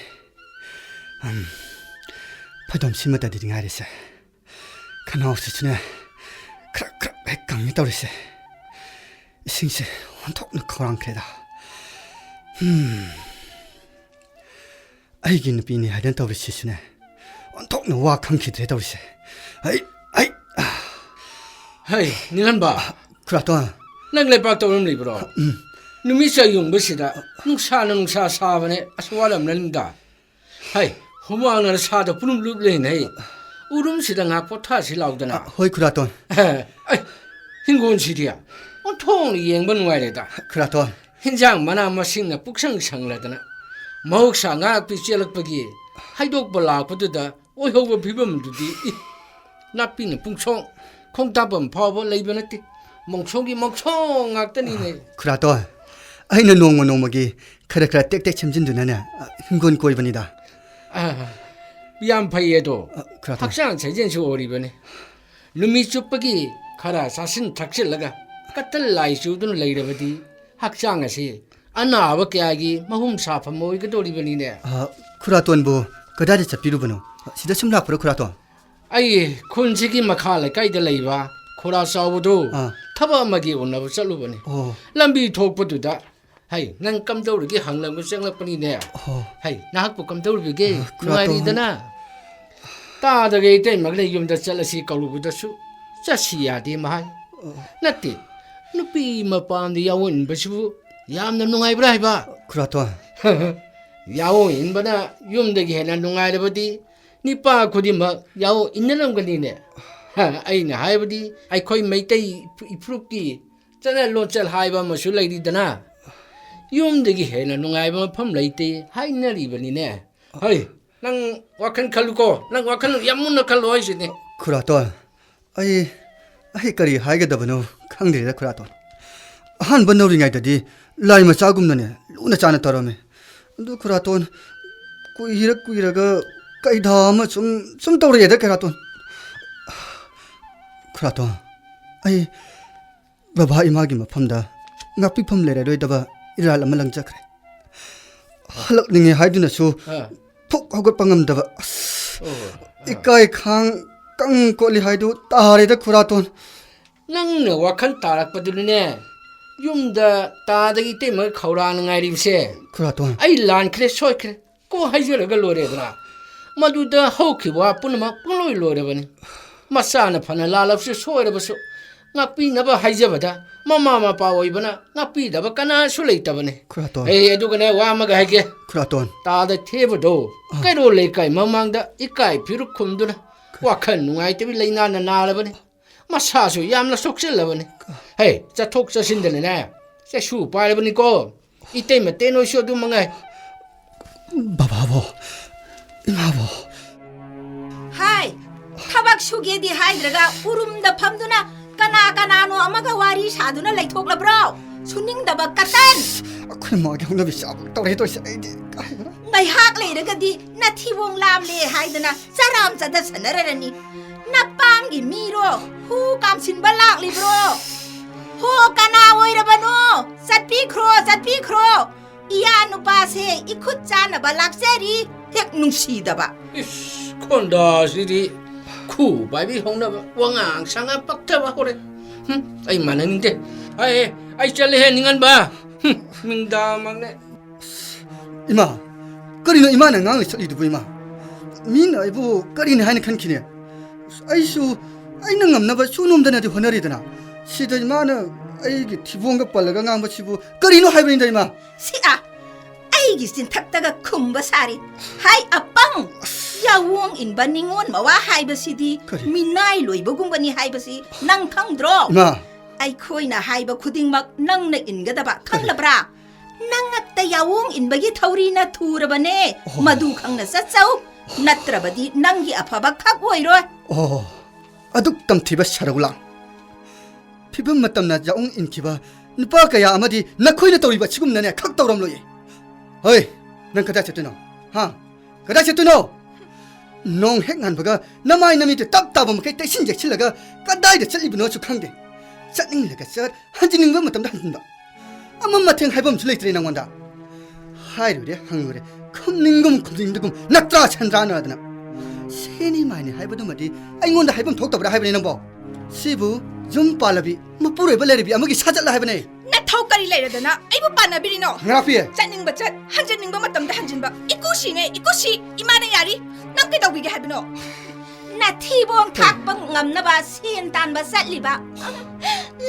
ꯎꯝ, ꯐꯩꯗꯣꯝ ꯁꯤꯃꯇꯗꯤ ꯉꯥꯏꯔꯤꯁꯦ꯫ ꯈꯅꯥꯎꯁꯤꯁꯨꯅꯦ, ꯈ꯭ꯔꯛ ꯈ꯭ꯔꯛ ꯍꯦꯛ ꯀꯪꯉꯦ ꯇꯧꯔꯤꯁꯦ꯫ ꯏꯁꯤꯡꯁꯦ ꯑꯣꯟꯊꯣꯛꯅ ꯈꯧꯔꯥꯡꯈ꯭ꯔꯦꯗ꯫ ꯍꯝ꯫ ꯑꯩꯒꯤ ꯅꯨꯄꯤꯅꯤ ꯍꯥꯏꯗꯅ ꯇꯧꯔꯤꯁꯤꯁꯨꯅꯦ, ꯑꯣꯟꯊꯣꯛꯅ ꯋꯥ ꯈꯪꯈꯤꯗ꯭ꯔꯦ ꯇꯧꯔꯤꯁꯦ꯫ ꯑꯩ, ꯑꯩ, ꯍꯩ, ꯅꯤꯡꯍꯟꯕ꯫ ꯈꯨꯔꯥꯇꯣꯟ꯫ ꯅꯪ ꯂꯩꯕꯥꯛ ꯇꯧꯔꯝ ꯂꯩꯕ꯭ꯔꯣ? ꯎꯝ꯫ ꯅꯨꯃꯤꯠ ꯆꯥꯛ ꯌꯨꯡꯕꯁꯤꯗ ꯅꯨꯡꯁꯥꯅ ꯅꯨꯡꯁꯥ ꯁꯥꯕꯅꯦ, ꯑꯁ, ꯋꯥꯔꯝꯂꯅꯤꯗ꯫ ꯍꯩ, ꯍꯨꯃꯥꯡꯅ ꯁꯥꯗ ꯄꯨꯂꯨꯝ ꯂꯨꯞ ꯂꯩꯅꯩ꯫ ꯎꯔꯨꯝꯁꯤꯗ ꯉꯥꯏꯍꯥꯛ ꯄꯣꯊꯥꯁꯤ ꯂꯥꯎꯗꯅ꯫ ꯑ, ꯍꯣꯏ, ꯈꯨꯔꯥꯇꯣꯟ꯫ ꯑꯩ, ꯍꯤꯡꯒꯣꯜꯁꯤꯗꯤ ꯑꯣꯟꯊꯣꯛꯅ ꯌꯦꯡꯕ ꯅꯨꯡꯉꯥꯏꯔꯦꯗ꯫ ꯈꯨꯔꯥꯇꯣꯟ꯫ ꯍꯤꯟꯖꯥꯡ ꯃꯅꯥ ꯃꯁꯤꯡꯅ ꯄꯨꯛꯁꯪ ꯁꯪꯂꯗꯅ, ꯃꯍꯧꯁꯥ ꯉꯥꯛꯄꯤ ꯆꯦꯜꯂꯛꯄꯒꯤ ꯍꯩꯗꯣꯛꯄ ꯂꯥꯛꯄꯗꯨꯗ ꯑꯣꯏꯍꯧꯕ ꯐꯤꯕꯝꯗꯨꯗꯤ, ꯏ, ꯅꯥꯄꯤꯅ ꯄꯨꯡꯁꯣꯡ ꯈꯣꯡꯇꯥꯐꯝ ꯐꯥꯎꯕ ꯂꯩꯕ ꯅꯠꯇꯦ꯫ ꯃꯣꯡꯁꯣꯡꯒꯤ ꯃꯣꯡꯁꯣꯡ ꯉꯥꯛꯇꯅꯤꯅꯦ꯫ ꯈꯨꯔꯥꯇꯣꯟ, ꯑꯩꯅ ꯅꯣꯡꯃ ꯅꯣꯡꯃꯒꯤ ꯈꯔ ꯈꯔ ꯇꯦꯛ ꯇꯦꯛ ꯁꯦꯝꯖꯤꯟꯗꯨꯅꯅꯦ, ꯑ, ꯍꯤꯡꯒꯣꯜ ꯀꯣꯏꯕꯅꯤꯗ꯫ ꯑ, ꯌꯥꯝ ꯐꯩꯌꯦ ꯑꯗꯣ꯫ ꯑ, ꯈꯨꯔꯥꯇꯣꯟ꯫ ꯍꯛꯆꯥꯡ ꯁꯥꯖꯦꯜꯁꯨ ꯑꯣꯏꯔꯤꯕꯅꯤ꯫ ꯅꯨꯃꯤꯠ ꯆꯨꯞꯄꯒꯤ ꯈꯔ ꯆꯥꯁꯤꯟ ꯊꯛꯆꯤꯜꯂꯒ ꯀꯇꯜ ꯂꯥꯏ ꯆꯨꯗꯨꯅ ꯂꯩꯔꯕꯗꯤ ꯍꯛꯆꯥꯡ ꯑꯁꯤ ꯑꯅꯥꯕ ꯀꯌꯥꯒꯤ ꯃꯍꯨꯝ ꯁꯥꯐꯝ ꯑꯣꯏꯒꯗꯧꯔꯤꯕꯅꯤꯅꯦ꯫ ꯑ, ꯈꯨꯔꯥꯇꯣꯟꯕꯨ ꯀꯗꯥꯏꯗ ꯆꯠꯄꯤꯔꯨꯕꯅꯣ? ꯁꯤꯗ ꯁꯨꯝ ꯂꯥꯛꯄ꯭ꯔꯣ, ꯈꯨꯔꯥꯇꯣꯟ? ꯑꯩ ꯈꯨꯟꯁꯤꯒꯤ ꯃꯈꯥ ꯂꯩꯀꯥꯏꯗ ꯂꯩꯕ ꯈꯨꯔꯥ ꯆꯥꯎꯕꯗꯨ ꯑꯥ꯫ ꯊꯕꯛ ꯑꯃꯒꯤ ꯎꯅꯕ ꯆꯠꯂꯨꯕꯅꯤ꯫ ꯑꯣ꯫ ꯂꯝꯕꯤ ꯊꯣꯛꯄꯗꯨꯗ, "ꯍꯩ, ꯅꯪ ꯀꯝꯗꯧꯔꯤꯒꯦ?" ꯍꯪꯂꯝꯕ ꯆꯪꯂꯛꯄꯅꯤꯅꯦ꯫ ꯑꯣ꯫ "ꯍꯩ, ꯅꯍꯥꯛꯄꯨ ꯀꯝꯗꯧꯔꯤꯕꯒꯦ? ꯑ, ꯈꯨꯔꯥꯇꯣꯟ꯫ ꯅꯨꯡꯉꯥꯏꯔꯤꯗꯅ?" ꯇꯥꯗꯒ ꯏꯇꯩꯃꯒ ꯂꯩ ꯌꯨꯝꯗ ꯆꯠꯂꯁꯤ ꯀꯧꯔꯨꯕꯗꯁꯨ ꯆꯠꯁꯤ ꯌꯥꯗꯦ ꯃꯍꯥꯏ꯫ ꯑ꯫ ꯅꯠꯇꯦ, ꯅꯨꯄꯤ ꯃꯄꯥꯝꯗ ꯌꯥꯑꯣꯡ ꯏꯟꯕꯁꯤꯕꯨ ꯌꯥꯝꯅ ꯅꯨꯡꯉꯥꯏꯕ꯭ꯔꯥ ꯍꯥꯏꯕ? ꯈꯨꯔꯥꯇꯣꯟ꯫ ꯌꯥꯑꯣꯡ ꯏꯟꯕꯅ ꯌꯨꯝꯗꯒꯤ ꯍꯦꯟꯅ ꯅꯨꯡꯉꯥꯏꯔꯕꯗꯤ ꯅꯤꯄꯥ ꯈꯨꯗꯤꯡꯃꯛ ꯌꯥꯑꯣꯡ ꯏꯟꯅꯔꯝꯒꯅꯤꯅꯦ꯫ ꯑꯩꯅ ꯍꯥꯏꯕꯗꯤ ꯑꯩꯈꯣꯏ ꯃꯩꯇꯩ ꯏꯐꯨꯔꯨꯞꯀꯤ ꯆꯠꯅ ꯂꯣꯟꯆꯠ ꯍꯥꯏꯕ ꯑꯃꯁꯨ ꯂꯩꯔꯤꯗꯅ, ꯌꯨꯝꯗꯒꯤ ꯍꯦꯟꯅ ꯅꯨꯡꯉꯥꯏꯕ ꯃꯐꯝ ꯂꯩꯇꯦ ꯍꯥꯏꯅꯔꯤꯕꯅꯤꯅꯦ꯫ ꯍꯣꯏ, ꯅꯪ ꯋꯥꯈꯜ ꯈꯜꯂꯨꯀꯣ, ꯅꯪ ꯋꯥꯈꯜ ꯌꯥꯝ ꯃꯨꯟꯅ ꯈꯜꯂꯣ ꯍꯥꯏꯁꯤꯅꯦ꯫ ꯈꯨꯔꯥꯇꯣꯟ, ꯑꯩ, ꯑꯩ ꯀꯔꯤ ꯍꯥꯏꯒꯗꯕꯅꯣ ꯈꯪꯗ꯭ꯔꯦꯗ ꯈꯨꯔꯥꯇꯣꯟ꯫ ꯑꯍꯥꯟꯕ ꯅꯧꯔꯤꯉꯩꯗꯗꯤ ꯂꯥꯏ ꯃꯆꯥꯒꯨꯝꯅꯅꯦ ꯂꯨꯅ ꯆꯥꯅ ꯇꯧꯔꯝꯃꯤ꯫ ꯑꯗꯨ ꯈꯨꯔꯥꯇꯣꯟ, ꯀꯨꯏꯔ ꯀꯨꯏꯔꯒ ꯀꯩꯗꯥ ꯑꯃ ꯁꯨꯝ, ꯁꯨꯝ ꯇꯧꯔꯛꯑꯦꯗ ꯈꯨꯔꯥꯇꯣꯟ꯫ ꯈꯨꯔꯥꯇꯣꯟ, ꯑꯩ ꯕꯕꯥ ꯏꯃꯥꯒꯤ ꯃꯐꯝꯗ ꯉꯥꯛꯄꯤꯐꯝ ꯂꯩꯔꯔꯣꯏꯗꯕ ꯏꯔꯥꯜ ꯑꯃ ꯂꯪꯖꯈ꯭ꯔꯦ꯫ ꯍꯜꯂꯛꯅꯤꯡꯉꯦ ꯍꯥꯏꯗꯨꯅꯁꯨ ꯑꯥ꯫ ꯐꯨꯛ ꯍꯧꯒꯠꯄ ꯉꯝꯗꯕ꯫ ꯑꯁ, ꯑꯣ, ꯑꯥ꯫ ꯏꯀꯥꯏ ꯈꯥꯡ ꯀꯪ ꯀꯣꯠꯂꯤ ꯍꯥꯏꯗꯨ ꯇꯥꯔꯦꯗ ꯈꯨꯔꯥꯇꯣꯟ꯫ ꯅꯪꯅ ꯋꯥꯈꯜ ꯇꯥꯔꯛꯄꯗꯨꯅꯅꯦ, ꯌꯨꯝꯗ ꯇꯥꯗꯒꯤ ꯏꯇꯩꯃꯒ ꯈꯧꯔꯥꯡꯅ ꯉꯥꯏꯔꯤꯕꯁꯦ꯫ ꯈꯨꯔꯥꯇꯣꯟ꯫ ꯑꯩ ꯂꯥꯟꯈ꯭ꯔꯦ, ꯁꯣꯏꯈ꯭ꯔꯦ꯫ ꯀꯣ ꯍꯥꯏꯖꯔꯒ ꯂꯣꯏꯔꯦꯗꯅ꯫ ꯃꯗꯨꯗ ꯍꯧꯈꯤꯕ ꯋꯥ ꯄꯨꯝꯅꯃꯛ ꯄꯨꯡꯂꯣꯏ ꯂꯣꯏꯔꯕꯅꯤ꯫ ꯃꯆꯥꯅ ꯐꯅ ꯂꯥꯜꯂꯕꯁꯨ ꯁꯣꯏꯔꯕꯁꯨ ꯉꯥꯛꯄꯤꯅꯕ ꯍꯥꯏꯖꯕꯗ ꯃꯃꯥ ꯃꯄꯥ ꯑꯣꯏꯕꯅ ꯉꯥꯛꯄꯤꯗꯕ ꯀꯅꯥꯁꯨ ꯂꯩꯇꯕꯅꯤ꯫ ꯈꯨꯔꯥꯇꯣꯟ꯫ ꯑꯦ, ꯑꯗꯨꯒꯅꯦ ꯋꯥ ꯑꯃꯒ ꯍꯥꯏꯒꯦ꯫ ꯈꯨꯔꯥꯇꯣꯟ꯫ ꯇꯥꯗ ꯊꯦꯕꯗꯣ ꯑ꯫ ꯀꯩꯔꯣꯜ ꯂꯩꯀꯥꯏ ꯃꯃꯥꯡꯗ ꯏꯀꯥꯏ ꯐꯤꯔꯨꯛ ꯈꯨꯝꯗꯨꯅ ꯋꯥꯈꯜ ꯅꯨꯡꯉꯥꯏꯇꯕꯤ ꯂꯩꯅꯥꯅ ꯅꯥꯔꯕꯅꯤ꯫ ꯃꯁꯥꯁꯨ ꯌꯥꯝꯅ ꯁꯣꯛꯆꯤꯜꯂꯕꯅꯤ꯫ ꯍꯦ, ꯆꯠꯊꯣꯛ ꯆꯠꯁꯤꯟꯗꯅꯅꯦ ꯆꯩꯁꯨ ꯄꯥꯏꯔꯕꯅꯤꯀꯣ꯫ ꯏꯇꯩꯃ ꯇꯦꯟ ꯍꯣꯏꯁꯨ ꯑꯗꯨ ꯃꯉꯥꯏ꯫ ꯕꯕꯥꯕꯣ, ꯏꯃꯥꯕꯣ꯫ ꯍꯥꯏ, ꯊꯕꯛ ꯁꯨꯒꯦꯗꯤ ꯍꯥꯏꯗ꯭ꯔꯒ ꯎꯔꯨꯝꯗ ꯐꯝꯗꯨꯅ ꯀꯅꯥ ꯀꯅꯥꯅꯣ ꯑꯃꯒ ꯋꯥꯔꯤ ꯁꯥꯗꯨꯅ ꯂꯩꯊꯣꯛꯂꯕ꯭ꯔꯣ? ꯁꯨꯅꯤꯡꯗꯕ ꯀꯇꯟ! ꯑꯩꯈꯣꯏ ꯃꯥꯒꯤ ꯍꯧꯅꯕꯤ ꯆꯥꯕ ꯇꯧꯔꯦ ꯇꯧꯔꯤꯁꯦ꯫ ꯑꯩꯗꯤ ꯀꯥꯏꯗꯅꯣ? ꯉꯥꯏꯍꯥꯛ ꯂꯩꯔꯒꯗꯤ ꯅꯊꯤꯕꯣꯡ ꯂꯥꯝꯂꯦ ꯍꯥꯏꯗꯅ ꯆꯔꯥꯝ ꯆꯗꯠ ꯁꯥꯟꯅꯔꯔꯅꯤ꯫ ꯅꯄꯥꯝꯒꯤ ꯃꯤꯔꯣ? ꯍꯨ ꯀꯥꯝꯁꯤꯟꯕ ꯂꯥꯛꯂꯤꯕ꯭ꯔꯣ? ꯍꯣ, ꯀꯅꯥ ꯑꯣꯏꯔꯕꯅꯣ? ꯆꯠꯄꯤꯈ꯭ꯔꯣ, ꯆꯠꯄꯤꯈ꯭ꯔꯣ꯫ ꯏꯌꯥ ꯅꯨꯄꯥꯁꯦ ꯏꯈꯨꯠ ꯆꯥꯅꯕ ꯂꯥꯛꯆꯔꯤ꯫ ꯍꯦꯛ ꯅꯨꯡꯁꯤꯗꯕ꯫ ꯏꯁ, ꯈꯣꯟꯗꯥꯁꯤꯗꯤ ꯈꯨ ꯄꯥꯏꯕꯤ ꯍꯧꯅꯕ ꯋꯥꯉꯥꯡ ꯁꯉꯥꯡ ꯄꯛꯇꯕ ꯍꯧꯔꯦ꯫ ꯍꯨꯝ, ꯑꯩ ꯃꯥꯟꯅꯅꯤꯡꯗꯦ꯫ ꯑꯩ, ꯑꯩ ꯆꯠꯂꯦꯍꯦ, ꯅꯤꯡꯉꯟꯕ꯫ ꯍꯨꯝ, ꯅꯨꯡꯗꯥꯡꯃꯛꯅꯦ꯫ ꯏꯃꯥ, ꯀꯔꯤꯅꯣ ꯏꯃꯥꯅ ꯉꯥꯡꯂꯤ ꯆꯠꯂꯤꯗꯨꯕꯨ, ꯏꯃꯥ? ꯃꯤꯅ ꯑꯩꯕꯨ ꯀꯔꯤꯅꯤ ꯍꯥꯏꯅ ꯈꯟꯈꯤꯅꯤ? ꯑꯩꯁꯨ ꯑꯩꯅ ꯉꯝꯅꯕ ꯁꯨꯅꯣꯝꯗꯅꯗꯤ ꯍꯣꯠꯅꯔꯤꯗꯅ꯫ ꯁꯤꯗ ꯏꯃꯥꯅ ꯑꯩꯒꯤ ꯊꯤꯕꯣꯡꯒ ꯄꯜꯂꯒ ꯉꯥꯡꯕꯁꯤꯕꯨ ꯀꯔꯤꯅꯣ ꯍꯥꯏꯕꯅꯤꯗ, ꯏꯃꯥ? ꯁꯤ ꯑꯥ, ꯑꯩꯒꯤ ꯆꯤꯟꯊꯛꯇꯒ ꯈꯨꯝꯕ ꯁꯥꯔꯤ꯫ ꯍꯥꯏ ꯑꯄꯪ! ꯌꯥꯋꯣꯡ ꯏꯟꯕ ꯅꯤꯉꯣꯜ ꯃꯋꯥ ꯍꯥꯏꯕꯁꯤꯗꯤ ꯀꯔꯤ? ꯃꯤꯅꯥꯏ ꯂꯣꯏꯕꯒꯨꯝꯕꯅꯤ ꯍꯥꯏꯕꯁꯤ ꯅꯪ ꯈꯪꯗ꯭ꯔꯣ? ꯏꯃꯥ! ꯑꯩꯈꯣꯏꯅ ꯍꯥꯏꯕ ꯈꯨꯗꯤꯡꯃꯛ ꯅꯪꯅ ꯏꯟꯒꯗꯕ, ꯀꯔꯤ? ꯈꯪꯂꯕ꯭ꯔꯥ? ꯅꯉꯛꯇ ꯌꯥꯋꯣꯡ ꯏꯟꯕꯒꯤ ꯊꯧꯔꯤꯅ ꯊꯨꯔꯕꯅꯦ꯫ ꯑꯣ꯫ ꯃꯗꯨ ꯈꯪꯅ ꯆꯠꯆꯧ꯫ ꯅꯠꯇ꯭ꯔꯕꯗꯤ ꯅꯪꯒꯤ ꯑꯐꯕ ꯈꯛ ꯑꯣꯏꯔꯣꯏ꯫ ꯑꯣ, ꯑꯗꯨꯛ ꯇꯝꯊꯤꯕ ꯁꯔꯧ ꯂꯥꯡ꯫ ꯐꯤꯕꯝ ꯃꯇꯝꯅ ꯌꯥꯋꯣꯡ ꯏꯟꯈꯤꯕ ꯅꯨꯄꯥ ꯀꯌꯥ ꯑꯃꯗꯤ ꯅꯈꯣꯏꯅ ꯇꯧꯔꯤꯕ ꯑꯁꯤꯒꯨꯝꯅꯅꯦ ꯈꯛ ꯇꯧꯔꯝꯂꯣꯏꯌꯦ꯫ ꯍꯣꯏ, ꯅꯪ ꯀꯗꯥꯏ ꯆꯠꯇꯣꯏꯅꯣ? ꯍꯥ? ꯀꯗꯥꯏ ꯆꯠꯇꯣꯏꯅꯣ? ꯅꯣꯡ ꯍꯦꯛ ꯉꯥꯟꯕꯒ ꯅꯃꯥꯏ ꯅꯃꯤꯠꯇ ꯇꯞ ꯇꯥꯕ ꯃꯈꯩ ꯇꯩꯁꯤꯟ ꯌꯦꯛꯁꯤꯜꯂꯒ ꯀꯗꯥꯏꯗ ꯆꯠꯂꯤꯕꯅꯣꯁꯨ ꯈꯪꯗꯦ꯫ ꯆꯠꯅꯤꯡꯂꯒ ꯆꯠ, ꯍꯟꯖꯤꯟꯅꯤꯡꯕ ꯃꯇꯝꯗ ꯍꯟꯖꯤꯟꯕ꯫ ꯑꯃ ꯃꯊꯦꯡ ꯍꯥꯏꯕ ꯑꯃꯁꯨ ꯂꯩꯇ꯭ꯔꯦ ꯅꯪꯉꯣꯟꯗ꯫ ꯍꯥꯏꯔꯨꯔꯦ, ꯍꯪꯂꯨꯔꯦ, ꯈꯨꯝꯅꯤꯡꯒꯨꯝ ꯈꯨꯝꯅꯤꯡꯗꯒꯨꯝ ꯅꯇ꯭ꯔꯥ ꯁꯟꯗ꯭ꯔꯥꯅꯗꯅ꯫ ꯁꯦꯅꯤ ꯃꯥꯏꯅꯤ ꯍꯥꯏꯕꯗꯨꯃꯗꯤ ꯑꯩꯉꯣꯟꯗ ꯍꯥꯏꯐꯝ ꯊꯣꯛꯇꯕ꯭ꯔꯥ ꯍꯥꯏꯕꯅꯤ ꯅꯪꯕꯣ? ꯁꯤꯕꯨ ꯌꯨꯝ ꯄꯥꯜꯂꯕꯤ, ꯃꯄꯨꯔꯣꯏꯕ ꯂꯩꯔꯕꯤ ꯑꯃꯒꯤ ꯁꯥꯖꯠꯂ ꯍꯥꯏꯕꯅꯦ꯫ ꯅꯊꯧ ꯀꯔꯤ ꯂꯩꯔꯗꯅ ꯑꯩꯕꯨ ꯄꯥꯟꯅꯕꯤꯔꯤꯅꯣ? ꯉꯥꯛꯄꯤ! ꯆꯠꯅꯤꯡꯕ ꯆꯠ, ꯍꯟꯖꯤꯟꯅꯤꯡꯕ ꯃꯇꯝꯗ ꯍꯟꯖꯤꯟꯕ꯫ ꯏꯀꯨꯁꯤꯅꯦ, ꯏꯀꯨꯁꯤ! ꯏꯃꯥꯅ ꯌꯥꯔꯤ꯫ ꯅꯪ ꯀꯩꯗꯧꯕꯤꯒꯦ ꯍꯥꯏꯕꯅꯣ? ꯅꯊꯤꯕꯣꯡ ꯊꯥꯛꯄ ꯉꯝꯅꯕ ꯁꯦꯟ ꯇꯥꯟꯕ ꯆꯠꯂꯤꯕ꯫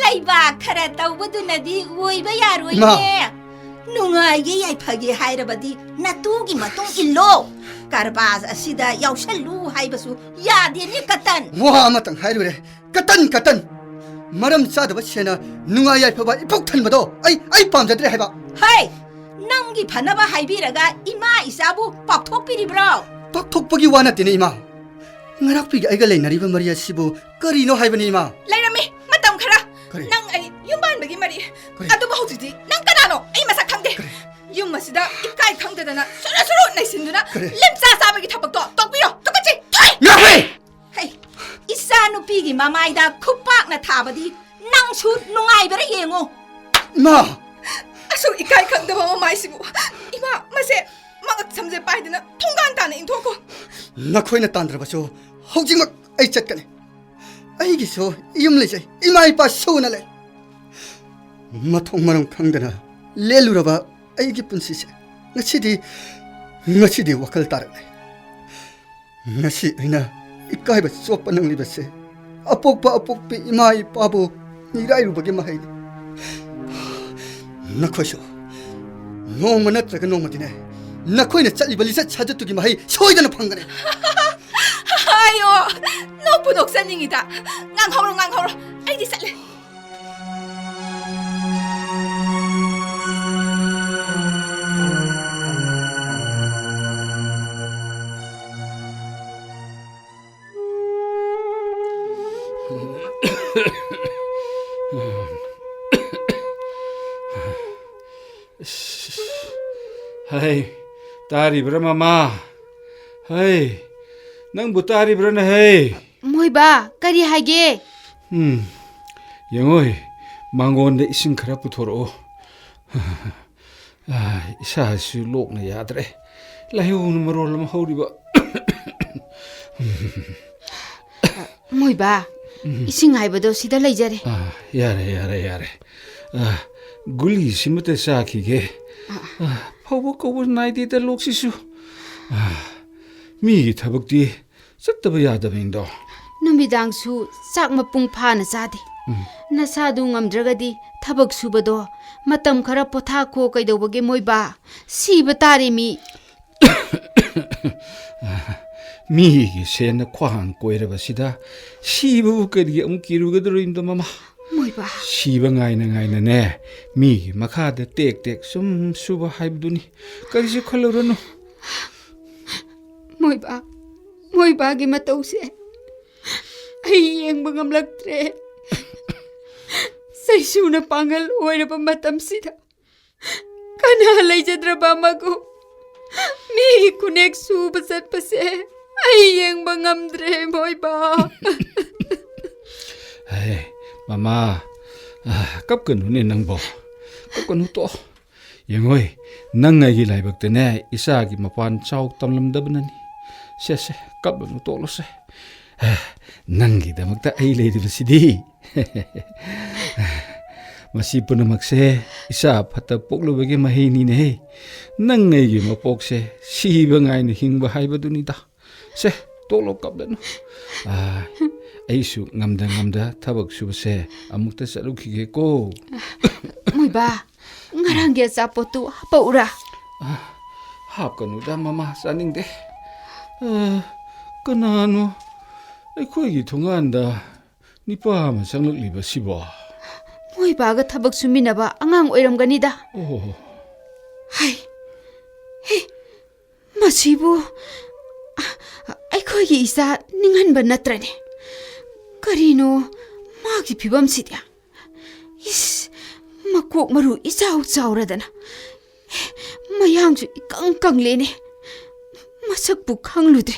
ꯂꯩꯕꯥꯛ ꯈꯔ ꯇꯧꯕꯗꯨꯅꯗꯤ ꯑꯣꯏꯕ ꯌꯥꯔꯣꯏꯅꯦ꯫ ꯏꯃꯥ! ꯅꯨꯡꯉꯥꯏꯒꯦ ꯌꯥꯏꯐꯒꯦ ꯍꯥꯏꯔꯕꯗꯤ ꯅꯇꯨꯒꯤ ꯃꯇꯨꯡ ꯏꯜꯂꯣ꯫ ꯀꯔꯕꯥꯔ ꯑꯁꯤꯗ ꯌꯥꯎꯁꯜꯂꯨ ꯍꯥꯏꯕꯁꯨ ꯌꯥꯗꯦꯅꯦ, ꯀꯇꯟ꯫ ꯋꯥ ꯑꯃꯇꯪ ꯍꯥꯏꯔꯨꯔꯦ꯫ Cotton, cotton! ꯃꯔꯝ ꯆꯥꯗꯕ ꯁꯦꯟꯅ ꯅꯨꯡꯉꯥꯏ ꯌꯥꯏꯐꯕ ꯏꯄꯨꯛ ꯊꯟꯕꯗꯣ ꯑꯩ, ꯑꯩ ꯄꯥꯝꯖꯗ꯭ꯔꯦ ꯍꯥꯏꯕ꯫ ꯍꯩ! ꯅꯪꯒꯤ ꯐꯅꯕ ꯍꯥꯏꯕꯤꯔꯒ ꯏꯃꯥ ꯏꯆꯥꯕꯨ ꯄꯥꯛꯊꯣꯛꯄꯤꯔꯤꯕ꯭ꯔꯣ? ꯄꯥꯛꯊꯣꯛꯄꯒꯤ ꯋꯥ ꯅꯠꯇꯦꯅꯦ, ꯏꯃꯥ꯫ ꯉꯔꯥꯛꯄꯤꯒ ꯑꯩꯒ ꯂꯩꯅꯔꯤꯕ ꯃꯔꯤ ꯑꯁꯤꯕꯨ ꯀꯔꯤꯅꯣ ꯍꯥꯏꯕꯅꯤ, ꯏꯃꯥ? ꯂꯩꯔꯝꯃꯤ, ꯀꯔꯤ? ꯅꯪ ꯑꯩ ꯌꯨꯝ ꯄꯥꯟꯕꯒꯤ ꯃꯔꯤ꯫ ꯀꯔꯤ? ꯑꯗꯨꯕꯨ ꯍꯧꯖꯤꯛꯇꯤ ꯅꯪ ꯀꯅꯥꯅꯣ? ꯑꯩ ꯃꯁꯛ ꯈꯪꯗꯦ꯫ ꯀꯔꯤ? ꯌꯨꯝ ꯑꯁꯤꯗ ꯏꯀꯥꯏ ꯈꯪꯗꯗꯅ ꯁꯨꯔꯨ ꯁꯨꯔꯨ ꯅꯩꯁꯤꯟꯗꯨꯅ ꯀꯔꯤ? ꯂꯦꯝꯆꯥ ꯆꯥꯕꯒꯤ ꯊꯕꯛꯇꯣ ꯇꯣꯛꯄꯤꯌꯣ꯫ ꯇꯨꯀꯠꯆꯩ꯫ ꯊꯣꯏ! ꯉꯥꯏꯈꯣ! ꯍꯩ, ꯏꯆꯥ ꯅꯨꯄꯤꯒꯤ ꯃꯃꯥꯏꯗ ꯈꯨꯄꯥꯛꯅ ꯊꯥꯕꯗꯤ ꯅꯪꯁꯨ ꯅꯨꯡꯉꯥꯏꯕꯔꯥ ꯌꯦꯡꯉꯨ꯫ ꯏꯃꯥ! ꯑꯁꯨꯛ ꯏꯀꯥꯏ ꯈꯪꯗꯕ ꯃꯃꯥꯏꯁꯤꯕꯨ꯫ ꯏꯃꯥ, ꯃꯁꯦ ꯃꯉꯛ ꯁꯝꯖꯦ ꯄꯥꯏꯗꯅ ꯊꯣꯡꯒꯥꯟ ꯇꯥꯅ ꯏꯟꯊꯣꯛꯈꯣ꯫ ꯅꯈꯣꯏꯅ ꯇꯥꯟꯗ꯭ꯔꯕꯁꯨ ꯍꯧꯖꯤꯛꯃꯛ ꯑꯩ ꯆꯠꯀꯅꯤ꯫ ꯑꯩꯒꯤꯁꯨ ꯌꯨꯝ ꯂꯩꯖꯩ, ꯏꯃꯥ ꯏꯄꯥ ꯁꯨꯅ ꯂꯩ꯫ ꯃꯊꯣꯡ ꯃꯔꯝ ꯈꯪꯗꯅ ꯂꯦꯜꯂꯨꯔꯕ ꯑꯩꯒꯤ ꯄꯨꯟꯁꯤꯁꯦ ꯉꯁꯤꯗꯤ, ꯉꯁꯤꯗꯤ ꯋꯥꯈꯜ ꯇꯥꯔꯛꯂꯦ꯫ ꯉꯁꯤ ꯑꯩꯅ ꯏꯀꯥꯏꯕ ꯆꯣꯞꯄ ꯅꯪꯂꯤꯕꯁꯦ ꯑꯄꯣꯛꯄ ꯑꯄꯣꯛꯄꯤ ꯏꯃꯥ ꯏꯄꯥꯕꯨ ꯃꯤꯔꯥꯏꯔꯨꯕꯒꯤ ꯃꯍꯩꯅꯤ꯫ ꯅꯈꯣꯏꯁꯨ ꯅꯣꯡꯃ ꯅꯠꯇ꯭ꯔꯒ ꯅꯣꯡꯃꯗꯤꯅꯦ, ꯅꯈꯣꯏꯅ ꯆꯠꯂꯤꯕ ꯂꯤꯆꯠ ꯁꯥꯖꯠꯇꯨꯒꯤ ꯃꯍꯩ ꯁꯣꯏꯗꯅ ꯐꯪꯒꯅꯤ꯫ ꯑꯌꯣ, ꯅꯣꯛꯄꯨ ꯅꯣꯛꯆꯅꯤꯡꯉꯤꯗ꯫ ꯉꯥꯡꯍꯧꯔꯣ, ꯉꯥꯡꯍꯧꯔꯣ, ꯑꯩꯗꯤ ꯆꯠꯂꯦ꯫ ꯍꯩ, ꯇꯥꯔꯤꯕ꯭ꯔꯥ, ꯃꯃꯥ? ꯍꯩ, ꯅꯪꯕꯨ ꯇꯥꯔꯤꯕ꯭ꯔꯥꯅꯦ, ꯍꯩ? ꯃꯣꯏꯕꯥ, ꯀꯔꯤ ꯍꯥꯏꯒꯦ? ꯎꯝ, ꯌꯦꯡꯉꯣꯏ, ꯃꯉꯣꯟꯗ ꯏꯁꯤꯡ ꯈꯔ ꯄꯨꯊꯣꯔꯛꯑꯣ꯫ ꯑꯥ, ꯏꯁꯥꯁꯨ ꯂꯣꯛꯅ ꯌꯥꯗ꯭ꯔꯦ꯫ ꯂꯥꯏꯍꯧꯅ ꯃꯔꯣꯜ ꯑꯃ ꯍꯧꯔꯤꯕ꯫ ꯃꯣꯏꯕꯥ, ꯎꯝ꯫ ꯏꯁꯤꯡ ꯍꯥꯏꯕꯗꯣ ꯁꯤꯗ ꯂꯩꯖꯔꯦ꯫ ꯑꯥ, ꯌꯥꯔꯦ, ꯌꯥꯔꯦ, ꯌꯥꯔꯦ꯫ ꯑꯥ, ꯒꯨꯂꯤꯁꯤꯃꯇ ꯆꯥꯈꯤꯒꯦ꯫ ꯑꯥ꯫ ꯑꯥ, ꯐꯕ ꯀꯧꯕ ꯅꯥꯏꯗꯦꯗ ꯂꯣꯛꯁꯤꯁꯨ꯫ ꯑꯥ, ꯃꯤꯒꯤ ꯊꯕꯛꯇꯤ ꯆꯠꯇꯕ ꯌꯥꯗꯕꯅꯤꯗꯣ꯫ ꯅꯨꯃꯤꯗꯥꯡꯁꯨ ꯆꯥꯛ ꯃꯄꯨꯡ ꯐꯥꯅ ꯆꯥꯗꯦ꯫ ꯎꯝ꯫ ꯅꯁꯥꯗꯨ ꯉꯝꯗ꯭ꯔꯒꯗꯤ ꯊꯕꯛ ꯁꯨꯕꯗꯣ ꯃꯇꯝ ꯈꯔ ꯄꯣꯊꯥꯈꯣ꯫ ꯀꯩꯗꯧꯕꯒꯦ ꯃꯣꯏꯕꯥ? ꯁꯤꯕ ꯇꯥꯔꯦ ꯃꯤ꯫ ꯃꯤꯒꯤ ꯁꯦꯟꯅ ꯈ꯭ꯋꯥꯡ ꯀꯣꯏꯔꯕꯁꯤꯗ ꯁꯤꯕꯕꯨ ꯀꯔꯤꯒꯤ ꯑꯃꯨꯛ ꯀꯤꯔꯨꯒꯗꯧꯔꯤꯅꯣ, ꯃꯃꯥ? ꯃꯣꯏꯕꯥ꯫ ꯁꯤꯕ ꯉꯥꯏꯅ ꯉꯥꯏꯅꯅꯦ, ꯃꯤꯒꯤ ꯃꯈꯥꯗ ꯇꯦꯛ ꯇꯦꯛ ꯁꯨꯝ ꯁꯨꯕ ꯍꯥꯏꯕꯗꯨꯅꯤ꯫ ꯀꯔꯤꯁꯨ ꯈꯜꯂꯨꯔꯅꯨ꯫ ꯃꯣꯏꯕꯥ, ꯃꯣꯏꯕꯥꯒꯤ ꯃꯇꯧꯁꯦ ꯑꯩ ꯌꯦꯡꯕ ꯉꯝꯂꯛꯇ꯭ꯔꯦ꯫ ꯆꯩꯁꯨꯅ ꯄꯥꯡꯒꯜ ꯑꯣꯏꯔꯕ ꯃꯇꯝꯁꯤꯗ ꯀꯅꯥ ꯂꯩꯖꯗ꯭ꯔꯕ ꯑꯃꯒꯨꯝ ꯃꯤ ꯈꯨꯅꯦꯛ ꯁꯨꯕ ꯆꯠꯄꯁꯦ ꯑꯩ ꯌꯦꯡꯕ ꯉꯝꯗ꯭ꯔꯦ, ꯃꯣꯏꯕꯥ꯫ ꯍꯦ, ꯃꯃꯥ, ꯑ, ꯀꯞꯀꯅꯨꯅꯦ ꯅꯪꯕꯣ꯫ ꯀꯞꯀꯅꯨ, ꯇꯣꯛꯑꯣ꯫ ꯌꯦꯡꯉꯣꯏ, ꯅꯪ ꯑꯩꯒꯤ ꯂꯥꯏꯕꯛꯇꯅꯦ ꯏꯆꯥꯒꯤ ꯃꯄꯥꯟ ꯆꯥꯎ ꯇꯝꯂꯝꯗꯕꯅꯅꯤ꯫ ꯁꯦ, ꯁꯦ, ꯀꯞꯂꯅꯨ, ꯇꯣꯛꯂꯁꯦ꯫ ꯑ, ꯅꯪꯒꯤꯗꯃꯛꯇ ꯑꯩ ꯂꯩꯔꯤꯕꯁꯤꯗꯤ꯫ ꯃꯁꯤ ꯄꯨꯝꯅꯃꯛꯁꯦ ꯏꯆꯥ ꯐꯠꯇ ꯄꯣꯛꯂꯨꯕꯒꯤ ꯃꯍꯩꯅꯤꯅꯦꯍꯦ꯫ ꯅꯪ ꯑꯩꯒꯤ ꯃꯄꯣꯛꯁꯦ ꯁꯤꯕ ꯉꯥꯏꯅ ꯍꯤꯡꯕ ꯍꯥꯏꯕꯗꯨꯅꯤꯗ꯫ ꯁꯦ, ꯇꯣꯛꯂꯣ, ꯀꯞꯂꯅꯨ꯫ ꯑ, ꯑꯩꯁꯨ ꯉꯝꯗ ꯉꯝꯗ ꯊꯕꯛ ꯁꯨꯕꯁꯦ ꯑꯃꯨꯛꯇ ꯆꯠꯂꯨꯈꯤꯒꯦꯀꯣ꯫ ꯃꯣꯏꯕꯥ, ꯉꯔꯥꯡꯒꯤ ꯑꯆꯥꯄꯣꯠꯇꯨ ꯍꯥꯄꯛꯎꯔꯥ? ꯑ, ꯍꯥꯞꯀꯅꯨꯗ, ꯃꯃꯥ, ꯆꯥꯅꯤꯡꯗꯦ꯫ ꯑ, ꯀꯅꯥꯅꯣ ꯑꯩꯈꯣꯏꯒꯤ ꯊꯣꯡꯒꯥꯟꯗ ꯅꯤꯄꯥ ꯑꯃ ꯆꯪꯂꯛꯂꯤꯕꯁꯤꯕꯣ? ꯃꯣꯏꯕꯥꯒ ꯊꯕꯛ ꯁꯨꯃꯤꯟꯅꯕ ꯑꯉꯥꯡ ꯑꯣꯏꯔꯝꯒꯅꯤꯗ꯫ ꯑꯣ꯫ ꯍꯩ, ꯍꯦ, ꯃꯁꯤꯕꯨ ꯑꯩꯈꯣꯏꯒꯤ ꯏꯆꯥ ꯅꯤꯡꯍꯟꯕ ꯅꯠꯇ꯭ꯔꯅꯦ? ꯀꯔꯤꯅꯣ ꯃꯥꯒꯤ ꯐꯤꯕꯝꯁꯤꯗꯤ? ꯏꯁ, ꯃꯀꯣꯛ ꯃꯔꯨ ꯏꯆꯥꯎ ꯆꯥꯎꯔꯗꯅ, ꯃꯌꯥꯡꯁꯨ ꯏꯀꯪ ꯀꯪꯂꯦꯅꯦ꯫ ꯃꯁꯛꯄꯨ ꯈꯪꯂꯨꯗ꯭ꯔꯦ꯫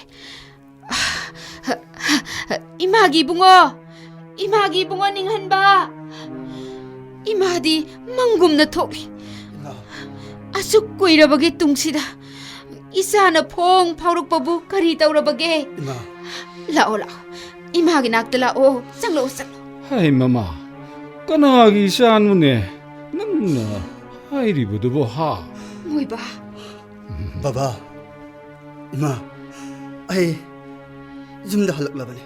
ꯏꯃꯥꯒꯤ ꯏꯕꯨꯡꯉꯣ, ꯏꯃꯥꯒꯤ ꯏꯕꯨꯡꯉꯣ ꯅꯤꯡꯍꯟꯕ, ꯏꯃꯥꯗꯤ ꯃꯪꯒꯨꯝꯅ ꯊꯣꯛꯂꯤ꯫ ꯏꯃꯥ꯫ ꯑꯁꯨꯛ ꯀꯨꯏꯔꯕꯒꯤ ꯇꯨꯡꯁꯤꯗ ꯏꯆꯥꯅ ꯐꯣꯡ ꯐꯥꯎꯔꯛꯄꯕꯨ ꯀꯔꯤ ꯇꯧꯔꯕꯒꯦ? ꯏꯃꯥ꯫ ꯂꯥꯛꯑꯣ, ꯂꯥꯛꯑꯣ, ꯏꯃꯥꯒꯤ ꯅꯥꯛꯇ ꯂꯥꯛꯑꯣ, ꯆꯪꯂꯛꯑꯣ, ꯆꯪꯂꯛꯑꯣ꯫ ꯍꯥꯏ ꯃꯃꯥ, ꯀꯅꯥꯒꯤ ꯏꯆꯥꯅꯣꯅꯦ ꯅꯪꯅ ꯍꯥꯏꯔꯤꯕꯗꯨꯕꯣ, ꯍꯥ? ꯃꯣꯏꯕꯥ꯫ ꯕꯕꯥ, ꯏꯃꯥ, ꯑꯩ ꯌꯨꯝꯗ ꯍꯜꯂꯛꯂꯕꯅꯤ꯫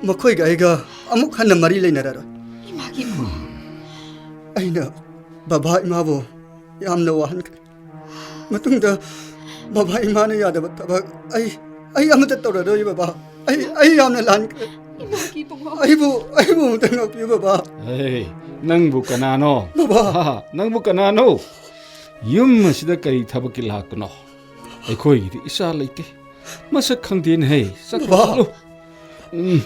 ꯃꯈꯣꯏꯒ ꯑꯩꯒ ꯑꯃꯨꯛ ꯍꯟꯅ ꯃꯔꯤ ꯂꯩꯅꯔꯔꯣꯏ꯫ ꯏꯃꯥꯒꯤ ꯏꯕꯨꯡꯉꯣ꯫ ꯑꯩꯅ ꯕꯕꯥ ꯏꯃꯥꯕꯨ ꯌꯥꯝꯅ ꯋꯥꯍꯟꯈ꯭ꯔꯦ꯫ ꯃꯇꯨꯡꯗ ꯕꯕꯥ ꯏꯃꯥꯅ ꯌꯥꯗꯕ ꯊꯕꯛ ꯑꯩ, ꯑꯩ ꯑꯃꯠꯇ ꯇꯧꯔꯔꯣꯏ ꯕꯕꯥ꯫ ꯑꯩ, ꯑꯩ ꯌꯥꯝꯅ ꯂꯥꯟꯈ꯭ꯔꯦ꯫ ꯏꯃꯥꯒꯤ ꯏꯕꯨꯡꯉꯣ꯫ ꯑꯩꯕꯨ, ꯑꯩꯕꯨ ꯑꯃꯨꯛꯇ ꯉꯥꯛꯄꯤꯌꯨ ꯕꯕꯥ꯫ ꯍꯦ, ꯅꯪꯕꯨ ꯀꯅꯥꯅꯣ? ꯕꯕꯥ꯫ ꯍꯥ, ꯅꯪꯕꯨ ꯀꯅꯥꯅꯣ? ꯌꯨꯝ ꯑꯁꯤꯗ ꯀꯔꯤ ꯊꯕꯛꯀꯤ ꯂꯥꯛꯄꯅꯣ? ꯑꯩꯈꯣꯏꯒꯤꯗꯤ ꯏꯆꯥ ꯂꯩꯇꯦ꯫ ꯃꯁꯛ ꯈꯪꯗꯦꯅꯦꯍꯦ꯫ ꯆꯠꯈ꯭ꯔꯣ, ꯕꯕꯥ꯫ ꯆꯠꯂꯣ꯫ ꯎꯝ꯫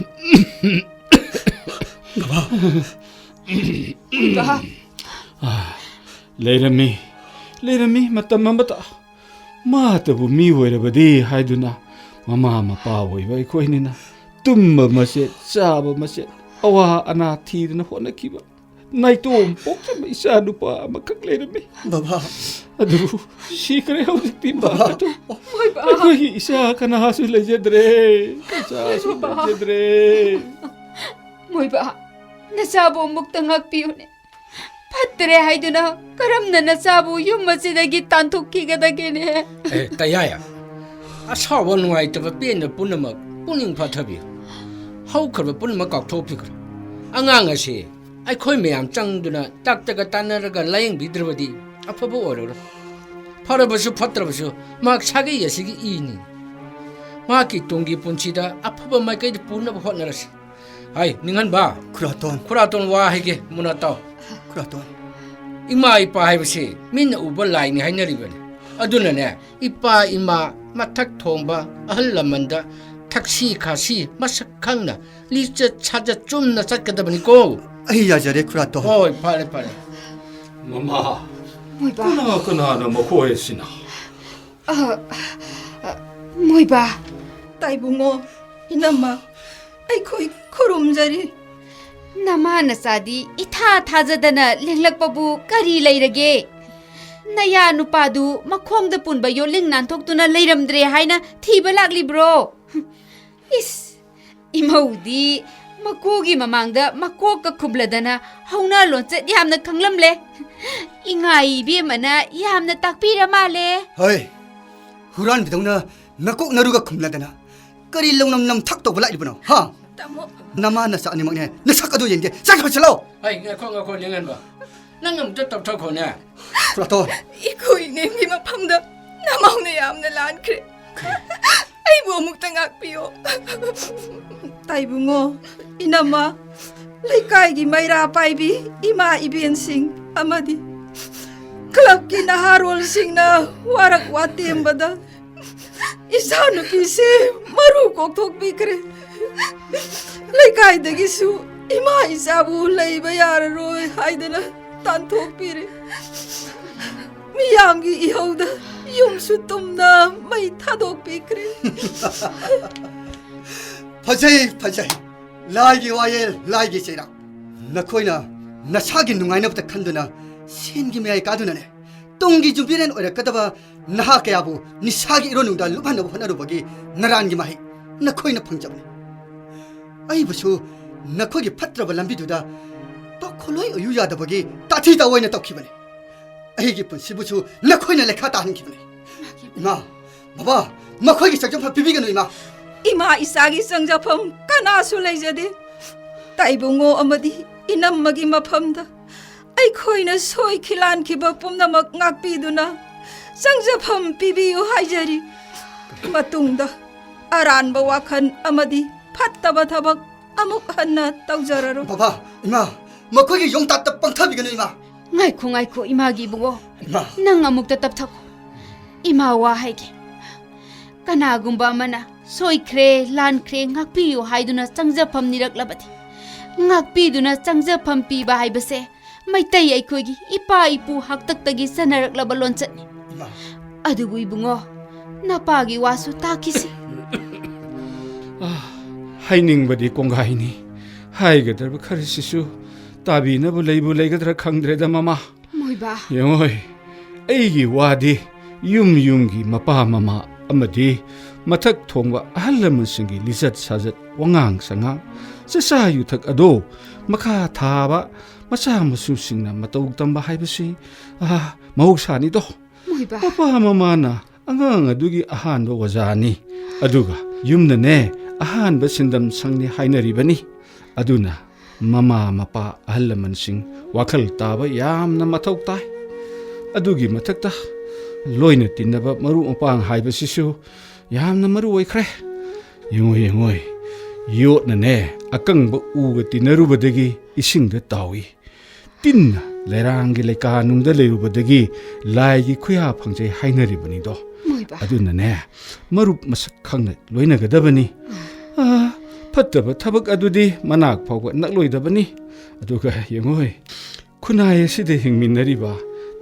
ꯕꯕꯥ, ꯂꯩꯔꯝꯃꯤ, ꯂꯩꯔꯝꯃꯤ꯫ ꯃꯇꯝ ꯑꯃꯗ ꯃꯥꯇꯕꯨ ꯃꯤ ꯑꯣꯏꯔꯕꯗꯤ ꯍꯥꯏꯗꯨꯅ ꯃꯃꯥ ꯃꯄꯥ ꯑꯣꯏꯕ ꯑꯩꯈꯣꯏꯅꯤꯅ ꯇꯨꯝꯕ ꯃꯆꯦꯠ, ꯆꯥꯕ ꯃꯆꯦꯠ, ꯑꯋꯥ ꯑꯅꯥ ꯊꯤꯗꯅ ꯍꯣꯠꯅꯈꯤꯕ ꯅꯥꯏꯇꯣꯝ ꯄꯣꯛꯆꯕ ꯏꯆꯥ ꯅꯨꯄꯥ ꯑꯃꯈꯛ ꯂꯩꯔꯝꯃꯤ꯫ ꯕꯕꯥ꯫ ꯑꯗꯨꯕꯨ ꯁꯤꯈ꯭ꯔꯦ ꯍꯧꯖꯤꯛꯇꯤ꯫ ꯕꯕꯥ꯫ ꯃꯥꯇꯕꯨ ꯃꯣꯏꯕꯥ꯫ ꯑꯩꯈꯣꯏꯒꯤ ꯏꯆꯥ ꯀꯅꯥꯁꯨ ꯂꯩꯖꯗ꯭ꯔꯦ꯫ ꯏꯆꯥꯁꯨ ꯃꯣꯏꯕꯥ꯫ ꯂꯩꯖꯗ꯭ꯔꯦ꯫ ꯃꯣꯏꯕꯥ, ꯅꯆꯥꯕꯨ ꯑꯃꯨꯛꯇ ꯉꯥꯛꯄꯤꯌꯨꯅꯦ꯫ ꯐꯠꯇ꯭ꯔꯦ ꯍꯥꯏꯗꯨꯅ ꯀꯔꯝꯅ ꯅꯆꯥꯕꯨ ꯌꯨꯝ ꯑꯁꯤꯗꯒꯤ ꯇꯥꯟꯊꯣꯛꯈꯤꯒꯗꯒꯦꯅꯦ? ꯑꯦ, ꯇꯌꯥꯏ, ꯑꯁꯥꯎꯕ, ꯅꯨꯡꯉꯥꯏꯇꯕ, ꯄꯦꯟꯗꯕ ꯄꯨꯝꯅꯃꯛ ꯄꯨꯛꯅꯤꯡ ꯐꯥꯊꯕꯤꯌꯨ꯫ ꯍꯧꯈ꯭ꯔꯕ ꯄꯨꯝꯅꯃꯛ ꯀꯥꯎꯊꯣꯛꯄꯤꯈ꯭ꯔꯣ꯫ ꯑꯉꯥꯡ ꯑꯁꯤ ꯑꯩꯈꯣꯏ ꯃꯌꯥꯝ ꯆꯪꯗꯨꯅ ꯗꯥꯛꯇꯔꯒ ꯇꯥꯟꯅꯔꯒ ꯂꯥꯌꯦꯡꯕꯤꯗ꯭ꯔꯕꯗꯤ ꯑꯐꯕ ꯑꯣꯏꯔꯔꯣꯏ꯫ ꯐꯔꯕꯁꯨ ꯐꯠꯇ꯭ꯔꯕꯁꯨ ꯃꯍꯥꯛ ꯁꯥꯒꯩ ꯑꯁꯤꯒꯤ ꯏꯅꯤ꯫ ꯃꯍꯥꯛꯀꯤ ꯇꯨꯡꯒꯤ ꯄꯨꯟꯁꯤꯗ ꯑꯐꯕ ꯃꯥꯏꯀꯩꯗ ꯄꯨꯅꯕ ꯍꯣꯠꯅꯔꯁꯤ꯫ ꯍꯥꯏ, ꯅꯤꯡꯍꯟꯕ꯫ ꯈꯨꯔꯥꯇꯣꯟ꯫ ꯈꯨꯔꯥꯇꯣꯟ, ꯋꯥ ꯍꯥꯏꯒꯦ, ꯃꯨꯟꯅ ꯇꯥꯎ꯫ ꯈꯨꯔꯥꯇꯣꯟ꯫ ꯏꯃꯥ ꯏꯄꯥ ꯍꯥꯏꯕꯁꯤ ꯃꯤꯠꯅ ꯎꯕ ꯂꯥꯏꯅꯤ ꯍꯥꯏꯅꯔꯤꯕꯅꯤ꯫ ꯑꯗꯨꯅꯅꯦ, ꯏꯄꯥ ꯏꯃꯥ, ꯃꯊꯛ ꯊꯣꯡꯕ ꯑꯍꯜ ꯂꯃꯟꯗ ꯊꯛꯁꯤ ꯈꯥꯁꯤ ꯃꯁꯛ ꯈꯪꯅ ꯂꯤꯆꯠ ꯁꯥꯖꯠ ꯆꯨꯝꯅ ꯆꯠꯀꯗꯕꯅꯤꯀꯣ꯫ ꯑꯩ ꯌꯥꯖꯔꯦ, ꯈꯨꯔꯥꯇꯣꯟ꯫ ꯍꯣꯏ, ꯐꯔꯦ, ꯐꯔꯦ꯫ ꯃꯃꯥ, ꯃꯣꯏꯕꯥ꯫ ꯀꯅꯥ ꯀꯅꯥꯅ ꯃꯈꯣꯏ ꯑꯁꯤꯅ? ꯑ, ꯑ, ꯃꯣꯏꯕꯥ꯫ ꯇꯥꯏꯕꯨꯡꯉꯣ, ꯏꯅꯝꯃ, ꯑꯩꯈꯣꯏ ꯈꯨꯔꯨꯝꯖꯔꯤ꯫ ꯅꯃꯥ ꯅꯆꯥꯗꯤ ꯏꯊꯥ ꯊꯥꯖꯗꯅ ꯂꯦꯡꯂꯛꯄꯕꯨ ꯀꯔꯤ ꯂꯩꯔꯒꯦ? ꯅꯌꯥ ꯅꯨꯄꯥꯗꯨ ꯃꯈꯣꯡꯗ ꯄꯨꯟꯕ ꯌꯣꯠꯂꯤꯡ ꯅꯥꯟꯊꯣꯛꯇꯨꯅ ꯂꯩꯔꯝꯗ꯭ꯔꯦ ꯍꯥꯏꯅ ꯊꯤꯕ ꯂꯥꯛꯂꯤꯕ꯭ꯔꯣ? ꯏꯁ, ꯏꯃꯧꯗꯤ ꯃꯀꯨꯒꯤ ꯃꯃꯥꯡꯗ ꯃꯀꯣꯛꯀ ꯈꯨꯝꯂꯗꯅ ꯍꯧꯅ ꯂꯣꯟꯆꯠ ꯌꯥꯝꯅ ꯈꯪꯂꯝꯂꯦ꯫ ꯏꯉꯥꯏ ꯏꯕꯦꯝꯃꯅ ꯌꯥꯝꯅ ꯇꯥꯛꯄꯤꯔ ꯃꯥꯜꯂꯦ꯫ ꯍꯣꯏ, ꯍꯨꯔꯥꯟꯕꯗꯧꯅ ꯅꯀꯣꯛ ꯅꯔꯨꯒ ꯈꯨꯝꯂꯗꯅ ꯀꯔꯤ ꯂꯧꯅꯝ ꯅꯝꯊꯥꯛ ꯇꯧꯕ ꯂꯥꯛꯂꯤꯕꯅꯣ, ꯍꯥ? ꯇꯥꯃꯣ꯫ ꯅꯃꯥ ꯅꯆꯥ ꯑꯅꯤꯃꯛꯅꯦ, ꯅꯁꯛ ꯑꯗꯨ ꯌꯦꯡꯒꯦ꯫ ꯆꯠꯈ꯭ꯔꯣ, ꯆꯠꯂꯣ꯫ ꯍꯩ, ꯉꯥꯏꯈꯣ, ꯉꯥꯏꯈꯣ, ꯂꯦꯡꯍꯟꯕ꯫ ꯅꯪ ꯑꯝꯇ ꯇꯞꯊꯈꯣꯅꯦ꯫ ꯈꯨꯔꯥꯇꯣꯟ꯫ ꯏꯈꯣ ꯏꯅꯦꯝꯒꯤ ꯃꯐꯝꯗ ꯅꯃꯧꯅ ꯌꯥꯝꯅ ꯂꯥꯟꯈ꯭ꯔꯦ꯫ ꯑꯩꯕꯨ ꯑꯃꯨꯛꯇ ꯉꯥꯛꯄꯤꯌꯣ꯫ ꯇꯥꯏꯕꯨꯡꯉꯣ, ꯏꯅꯝꯃ, ꯂꯩꯀꯥꯏꯒꯤ ꯃꯩꯔꯥ ꯄꯥꯏꯕꯤ ꯏꯃꯥ ꯏꯕꯦꯟꯁꯤꯡ ꯑꯃꯗꯤ ꯀ꯭ꯂꯕꯀꯤ ꯅꯍꯥꯔꯣꯜꯁꯤꯡꯅ ꯋꯥꯔꯛ ꯋꯥꯇꯦꯝꯕꯗ ꯏꯆꯥꯅꯨꯄꯤꯁꯦ ꯃꯔꯨ ꯀꯣꯛꯊꯣꯛꯄꯤꯈ꯭ꯔꯦ꯫ ꯂꯩꯀꯥꯏꯗꯒꯤꯁꯨ ꯏꯃꯥ ꯏꯆꯥꯕꯨ ꯂꯩꯕ ꯌꯥꯔꯔꯣꯏ ꯍꯥꯏꯗꯅ ꯇꯥꯟꯊꯣꯛꯄꯤꯔꯦ꯫ ꯃꯤꯌꯥꯝꯒꯤ ꯏꯍꯧꯗ ꯌꯨꯝꯁꯨ ꯇꯨꯝꯅ ꯃꯩ ꯊꯥꯗꯣꯛꯄꯤꯈ꯭ꯔꯦ꯫ ꯐꯖꯩ, ꯐꯖꯩ꯫ ꯂꯥꯏꯒꯤ ꯋꯥꯌꯦꯜ, ꯂꯥꯏꯒꯤ ꯆꯩꯔꯥꯛ꯫ ꯅꯈꯣꯏꯅ ꯅꯁꯥꯒꯤ ꯅꯨꯡꯉꯥꯏꯅꯕꯇ ꯈꯟꯗꯨꯅ ꯁꯦꯟꯒꯤ ꯃꯌꯥꯏ ꯀꯥꯗꯨꯅꯅꯦ, ꯇꯨꯡꯒꯤ ꯌꯨꯝꯕꯤꯔꯦꯟ ꯑꯣꯏꯔꯛꯀꯗꯕ ꯅꯍꯥ ꯀꯌꯥꯕꯨ ꯅꯤꯁꯥꯒꯤ ꯏꯔꯣꯟꯅꯨꯡꯗ ꯂꯨꯞꯍꯟꯅꯕ ꯍꯣꯠꯅꯔꯨꯕꯒꯤ ꯅꯔꯥꯟꯒꯤ ꯃꯍꯩ ꯅꯈꯣꯏꯅ ꯐꯪꯖꯕꯅꯤ꯫ ꯑꯩꯕꯨꯁꯨ ꯅꯈꯣꯏꯒꯤ ꯐꯠꯇ꯭ꯔꯕ ꯂꯝꯕꯤꯗꯨꯗ ꯄꯥꯈꯣꯜꯂꯣꯏ ꯑꯣꯏꯌꯨ ꯌꯥꯗꯕꯒꯤ ꯇꯥꯊꯤ ꯇꯥꯑꯣꯏꯅ ꯇꯧꯈꯤꯕꯅꯤ꯫ ꯑꯩꯒꯤ ꯄꯨꯟꯁꯤꯕꯨꯁꯨ ꯅꯈꯣꯏꯅ ꯂꯩꯈꯥ ꯇꯥꯍꯟꯈꯤꯕꯅꯤ꯫ ꯏꯃꯥ, ꯕꯕꯥ, ꯃꯈꯣꯏꯒꯤ ꯆꯪꯖꯐꯝ ꯄꯤꯕꯤꯒꯅꯨ, ꯏꯃꯥ꯫ ꯏꯃꯥ ꯏꯆꯥꯒꯤ ꯆꯪꯖꯐꯝ ꯀꯅꯥꯁꯨ ꯂꯩꯖꯗꯦ꯫ ꯇꯥꯏꯕꯨꯡꯉꯣ ꯑꯃꯗꯤ ꯏꯅꯝꯃꯒꯤ ꯃꯐꯝꯗ ꯑꯩꯈꯣꯏꯅ ꯁꯣꯏꯈꯤ ꯂꯥꯟꯈꯤꯕ ꯄꯨꯝꯅꯃꯛ ꯉꯥꯛꯄꯤꯗꯨꯅ ꯆꯪꯖꯐꯝ ꯄꯤꯕꯤꯌꯨ ꯍꯥꯏꯖꯔꯤ꯫ ꯃꯇꯨꯡꯗ ꯑꯔꯥꯟꯕ ꯋꯥꯈꯜ ꯑꯃꯗꯤ ꯐꯠꯇꯕ ꯊꯕꯛ ꯑꯃꯨꯛ ꯍꯟꯅ ꯇꯧꯖꯔꯔꯣꯏ꯫ ꯕꯕꯥ, ꯏꯃꯥ, ꯃꯈꯣꯏꯒꯤ ꯌꯣꯡꯇꯥꯛꯇ ꯄꯪꯊꯕꯤꯒꯅꯨ, ꯏꯃꯥ꯫ ꯉꯥꯏꯈꯣ, ꯉꯥꯏꯈꯣ, ꯏꯃꯥꯒꯤ ꯏꯕꯨꯡꯉꯣ꯫ ꯏꯃꯥ꯫ ꯅꯪ ꯑꯃꯨꯛꯇ ꯇꯞꯊꯈꯣ꯫ ꯏꯃꯥ, ꯋꯥ ꯍꯥꯏꯒꯦ꯫ ꯀꯅꯥꯒꯨꯝꯕ ꯑꯃꯅ ꯁꯣꯏꯈ꯭ꯔꯦ, ꯂꯥꯟꯈ꯭ꯔꯦ, ꯉꯥꯛꯄꯤꯌꯨ ꯍꯥꯏꯗꯨꯅ ꯆꯪꯖꯐꯝ ꯅꯤꯔꯛꯂꯕꯗꯤ, ꯉꯥꯛꯄꯤꯗꯨꯅ ꯆꯪꯖꯐꯝ ꯄꯤꯕ ꯍꯥꯏꯕꯁꯦ ꯃꯩꯇꯩ ꯑꯩꯈꯣꯏꯒꯤ ꯏꯄꯥ ꯏꯄꯨ ꯍꯥꯛꯇꯛꯇꯒꯤ ꯆꯠꯅꯔꯛꯂꯕ ꯂꯣꯟꯆꯠꯅꯤ꯫ ꯏꯃꯥ꯫ ꯑꯗꯨꯕꯨ ꯏꯕꯨꯡꯉꯣ, ꯅꯄꯥꯒꯤ ꯋꯥꯁꯨ ꯇꯥꯈꯤꯁꯤ꯫ ꯑꯥ, ꯍꯥꯏꯅꯤꯡꯕꯗꯤ ꯀꯣꯡꯒꯥꯏꯅꯤ, ꯍꯥꯏꯒꯗꯕ ꯈꯔꯁꯤꯁꯨ ꯇꯥꯕꯤꯅꯕ ꯂꯩꯕꯨ ꯂꯩꯒꯗ꯭ꯔꯥ ꯈꯪꯗ꯭ꯔꯦꯗ, ꯃꯃꯥ꯫ ꯃꯣꯏꯕꯥ꯫ ꯌꯦꯡꯉꯣꯏ, ꯑꯩꯒꯤ ꯋꯥꯗꯤ ꯌꯨꯝ ꯌꯨꯝꯒꯤ ꯃꯄꯥ ꯃꯃꯥ ꯑꯃꯗꯤ ꯃꯊꯛ ꯊꯣꯡꯕ ꯑꯍꯜ ꯂꯃꯟꯁꯤꯡꯒꯤ ꯂꯤꯆꯠ ꯁꯥꯖꯠ, ꯋꯥꯉꯥꯡ ꯁꯉꯥꯡ, ꯆꯥꯛꯆꯥ ꯌꯨꯊꯛ ꯑꯗꯣ ꯃꯈꯥ ꯊꯥꯕ ꯃꯆꯥ ꯃꯁꯨꯁꯤꯡꯅ ꯃꯇꯧ ꯇꯝꯕ ꯍꯥꯏꯕꯁꯤ, ꯑꯥ, ꯃꯍꯧꯁꯥꯅꯤꯗꯣ꯫ ꯃꯣꯏꯕꯥ꯫ ꯃꯄꯥ ꯃꯃꯥꯅ ꯑꯉꯥꯡ ꯑꯗꯨꯒꯤ ꯑꯍꯥꯟꯕ ꯑꯣꯖꯥꯅꯤ, ꯑꯗꯨꯒ ꯌꯨꯝꯅꯅꯦ ꯑꯍꯥꯟꯕ ꯁꯤꯟꯗꯝ ꯁꯪꯅꯤ ꯍꯥꯏꯅꯔꯤꯕꯅꯤ꯫ ꯑꯗꯨꯅ ꯃꯃꯥ ꯃꯄꯥ ꯑꯍꯜ ꯂꯃꯟꯁꯤꯡ ꯋꯥꯈꯜ ꯇꯥꯕ ꯌꯥꯝꯅ ꯃꯊꯧ ꯇꯥꯏ꯫ ꯑꯗꯨꯒꯤ ꯃꯊꯛꯇ ꯂꯣꯏꯅ ꯇꯤꯟꯅꯕ ꯃꯔꯨꯞ ꯃꯄꯥꯡ ꯍꯥꯏꯕꯁꯤꯁꯨ ꯌꯥꯝꯅ ꯃꯔꯨ ꯑꯣꯏꯈ꯭ꯔꯦ꯫ ꯌꯦꯡꯉꯣ, ꯌꯦꯡꯉꯣ, ꯌꯣꯠꯅꯅꯦ ꯑꯀꯪꯕ ꯎꯒ ꯇꯤꯟꯅꯔꯨꯕꯗꯒꯤ ꯏꯁꯤꯡꯗ ꯇꯥꯎꯏ꯫ ꯇꯤꯟꯅ ꯂꯩꯔꯥꯡꯒꯤ ꯂꯩꯀꯥꯅꯨꯡꯗ ꯂꯩꯔꯨꯕꯗꯒꯤ ꯂꯥꯏꯒꯤ ꯈꯨꯌꯥ ꯐꯪꯖꯩ ꯍꯥꯏꯅꯔꯤꯕꯅꯤꯗꯣ꯫ ꯃꯣꯏꯕꯥ꯫ ꯑꯗꯨꯅꯅꯦ, ꯃꯔꯨꯞ ꯃꯁꯛ ꯈꯪꯅ ꯂꯣꯏꯅꯒꯗꯕꯅꯤ꯫ ꯑꯥ, ꯐꯠꯇꯕ ꯊꯕꯛ ꯑꯗꯨꯗꯤ ꯃꯅꯥꯛ ꯐꯥꯎꯕ ꯅꯛꯂꯣꯏꯗꯕꯅꯤ꯫ ꯑꯗꯨꯒ ꯌꯦꯡꯉꯣꯏ, ꯈꯨꯟꯅꯥꯏ ꯑꯁꯤꯗ ꯍꯤꯡꯃꯤꯟꯅꯔꯤꯕ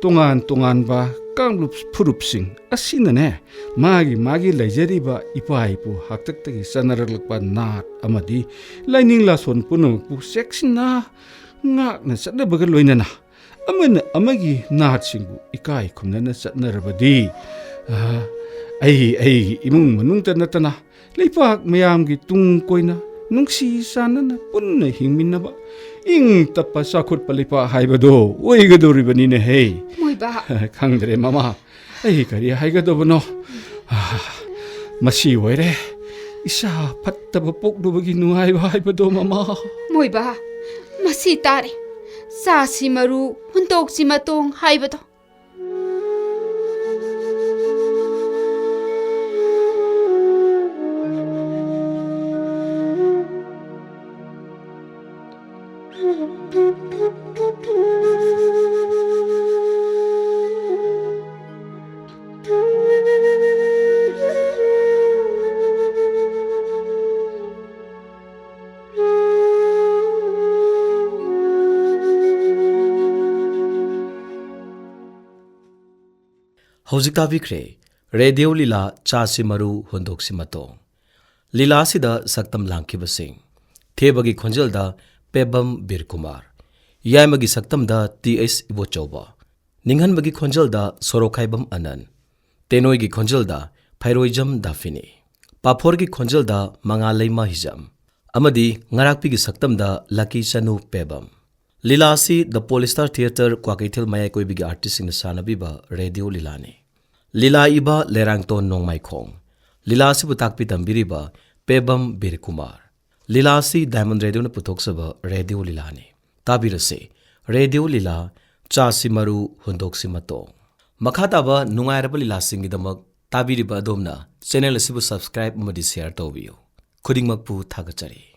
ꯇꯣꯉꯥꯟ ꯇꯣꯉꯥꯟꯕ ꯀꯥꯡꯂꯨꯞ ꯐꯨꯔꯨꯞꯁꯤꯡ ꯑꯁꯤꯅꯅꯦ, ꯃꯥꯒꯤ ꯃꯥꯒꯤ ꯂꯩꯖꯔꯤꯕ ꯏꯄꯥ ꯏꯄꯨ ꯍꯥꯛꯇꯛꯇꯒꯤ ꯆꯠꯅꯔꯛꯂꯛꯄ ꯅꯥꯠ ꯑꯃꯗꯤ ꯂꯥꯏꯅꯤꯡ ꯂꯥꯁꯣꯟ ꯄꯨꯝꯅꯃꯛꯄꯨ ꯆꯦꯛꯁꯤꯟꯅ ꯉꯥꯛꯅ ꯆꯠꯅꯕꯒ ꯂꯣꯏꯅꯅ ꯑꯃꯅ ꯑꯃꯒꯤ ꯅꯥꯠꯁꯤꯡꯕꯨ ꯏꯀꯥꯏ ꯈꯨꯝꯅꯅ ꯆꯠꯅꯔꯕꯗꯤ, ꯑ, ꯑꯩ ꯑꯩꯒꯤ ꯏꯃꯨꯡ ꯃꯅꯨꯡꯇ ꯅꯠꯇꯅ ꯂꯩꯄꯥꯛ ꯃꯌꯥꯝꯒꯤ ꯇꯨꯡ ꯀꯣꯏꯅ ꯅꯨꯡꯁꯤ ꯆꯥꯟꯅꯅ ꯄꯨꯟꯅ ꯍꯤꯡꯃꯤꯟꯅꯕ ꯏꯪ ꯇꯞꯄ ꯆꯥꯎꯈꯠꯄ ꯂꯩꯄꯥꯛ ꯍꯥꯏꯕꯗꯣ ꯑꯣꯏꯒꯗꯧꯔꯤꯕꯅꯤꯅꯦꯍꯦ꯫ ꯃꯣꯏꯕꯥ꯫ ꯈꯪꯗ꯭ꯔꯦ ꯃꯃꯥ, ꯑꯩ ꯀꯔꯤ ꯍꯥꯏꯒꯗꯕꯅꯣ? ꯃꯁꯤ ꯑꯣꯏꯔꯦ ꯏꯆꯥ ꯐꯠꯇꯕ ꯄꯣꯛꯂꯨꯕꯒꯤ ꯅꯨꯡꯉꯥꯏꯕ ꯍꯥꯏꯕꯗꯣ ꯃꯃꯥ꯫ ꯃꯣꯏꯕꯥ, ꯃꯁꯤ ꯇꯥꯔꯦ꯫ ꯆꯥꯁꯤ ꯃꯔꯨ, ꯍꯨꯟꯗꯣꯛꯁꯤ ꯃꯇꯣꯡ ꯍꯥꯏꯕꯗꯣ꯫ ꯍꯧꯖꯤꯛ ꯇꯥꯕꯤꯈ꯭ꯔꯦ ꯔꯦꯗꯤꯑꯣ ꯂꯤꯂꯥ ꯆꯥꯁꯤ ꯃꯔꯨ ꯍꯨꯟꯗꯣꯛꯁꯤ ꯃꯇꯣꯡ꯫ ꯂꯤꯂꯥ ꯑꯁꯤꯗ ꯁꯛꯇꯝ ꯂꯥꯡꯈꯤꯕꯁꯤꯡ: ꯊꯦꯕꯒꯤ ꯈꯣꯟꯖꯦꯜꯗ ꯄꯦꯕꯝ ꯕꯤꯔꯀꯨꯃꯥꯔ, ꯌꯥꯏꯃꯒꯤ ꯁꯛꯇꯝꯗ ꯇꯤ ꯑꯩꯆ ꯏꯕꯣꯆꯧꯕ, ꯅꯤꯡꯍꯟꯕꯒꯤ ꯈꯣꯟꯖꯦꯜꯗ ꯁꯣꯔꯣꯛꯈꯥꯏꯕꯝ ꯑꯅꯟ, ꯇꯦꯅꯣꯏꯒꯤ ꯈꯣꯟꯖꯦꯜꯗ ꯐꯩꯔꯣꯏꯖꯝ ꯗꯥꯐꯤꯅꯤ, ꯄꯥꯐꯣꯔꯒꯤ ꯈꯣꯟꯖꯦꯜꯗ ꯃꯉꯥꯂꯩꯃ ꯍꯤꯖꯝ, ꯑꯃꯗꯤ ꯉꯔꯥꯛꯄꯤꯒꯤ ꯁꯛꯇꯝꯗ ꯂꯀꯤ ꯆꯅꯨ ꯄꯦꯕꯝ꯫ ꯂꯤꯂꯥ ꯑꯁꯤ ꯗ ꯄꯣꯂꯤꯁꯇꯥꯔ ꯊꯤꯌꯦꯇꯔ ꯀ꯭ꯋꯥꯀꯩꯊꯦꯜ ꯃꯌꯥꯏ ꯀꯣꯏꯕꯒꯤ ꯑꯥꯔꯇꯤꯁꯁꯤꯡꯅ ꯁꯥꯟꯅꯕꯤꯕ ꯔꯦꯗꯤꯑꯣ ꯂꯤꯂꯥꯅꯤ꯫ ꯂꯤꯂꯥ ꯏꯕ ꯂꯩꯔꯥꯡꯇꯣꯟ ꯅꯣꯡꯃꯥꯏꯈꯣꯡ꯫ ꯂꯤꯂꯥ ꯑꯁꯤꯕꯨ ꯇꯥꯛꯄꯤ ꯇꯝꯕꯤꯔꯤꯕ ꯄꯦꯕꯝ ꯕꯤꯔꯀꯨꯃꯥꯔ꯫ ꯂꯤꯂꯥ ꯑꯁꯤ ꯗꯥꯏꯃꯟ ꯔꯦꯗꯤꯑꯣꯅ ꯄꯨꯊꯣꯛꯆꯕ ꯔꯦꯗꯤꯑꯣ ꯂꯤꯂꯥꯅꯤ꯫ ꯇꯥꯕꯤꯔꯁꯤ ꯔꯦꯗꯤꯑꯣ ꯂꯤꯂꯥ ꯆꯥꯁꯤ ꯃꯔꯨ ꯍꯨꯟꯗꯣꯛꯁꯤ ꯃꯇꯣꯡ꯫ ꯃꯈꯥ ꯇꯥꯕ ꯅꯨꯡꯉꯥꯏꯔꯕ ꯂꯤꯂꯥꯁꯤꯡꯒꯤꯗꯃꯛ ꯇꯥꯕꯤꯔꯤꯕ ꯑꯗꯣꯝꯅ ꯆꯦꯅꯦꯜ ꯑꯁꯤꯕꯨ ꯁꯕꯁꯀ꯭ꯔꯥꯏꯕ ꯑꯃꯗꯤ ꯁꯦꯌꯔ ꯇꯧꯕꯤꯌꯨ꯫ ꯈꯨꯗꯤꯡꯃꯛꯄꯨ ꯊꯥꯒꯠꯆꯔꯤ꯫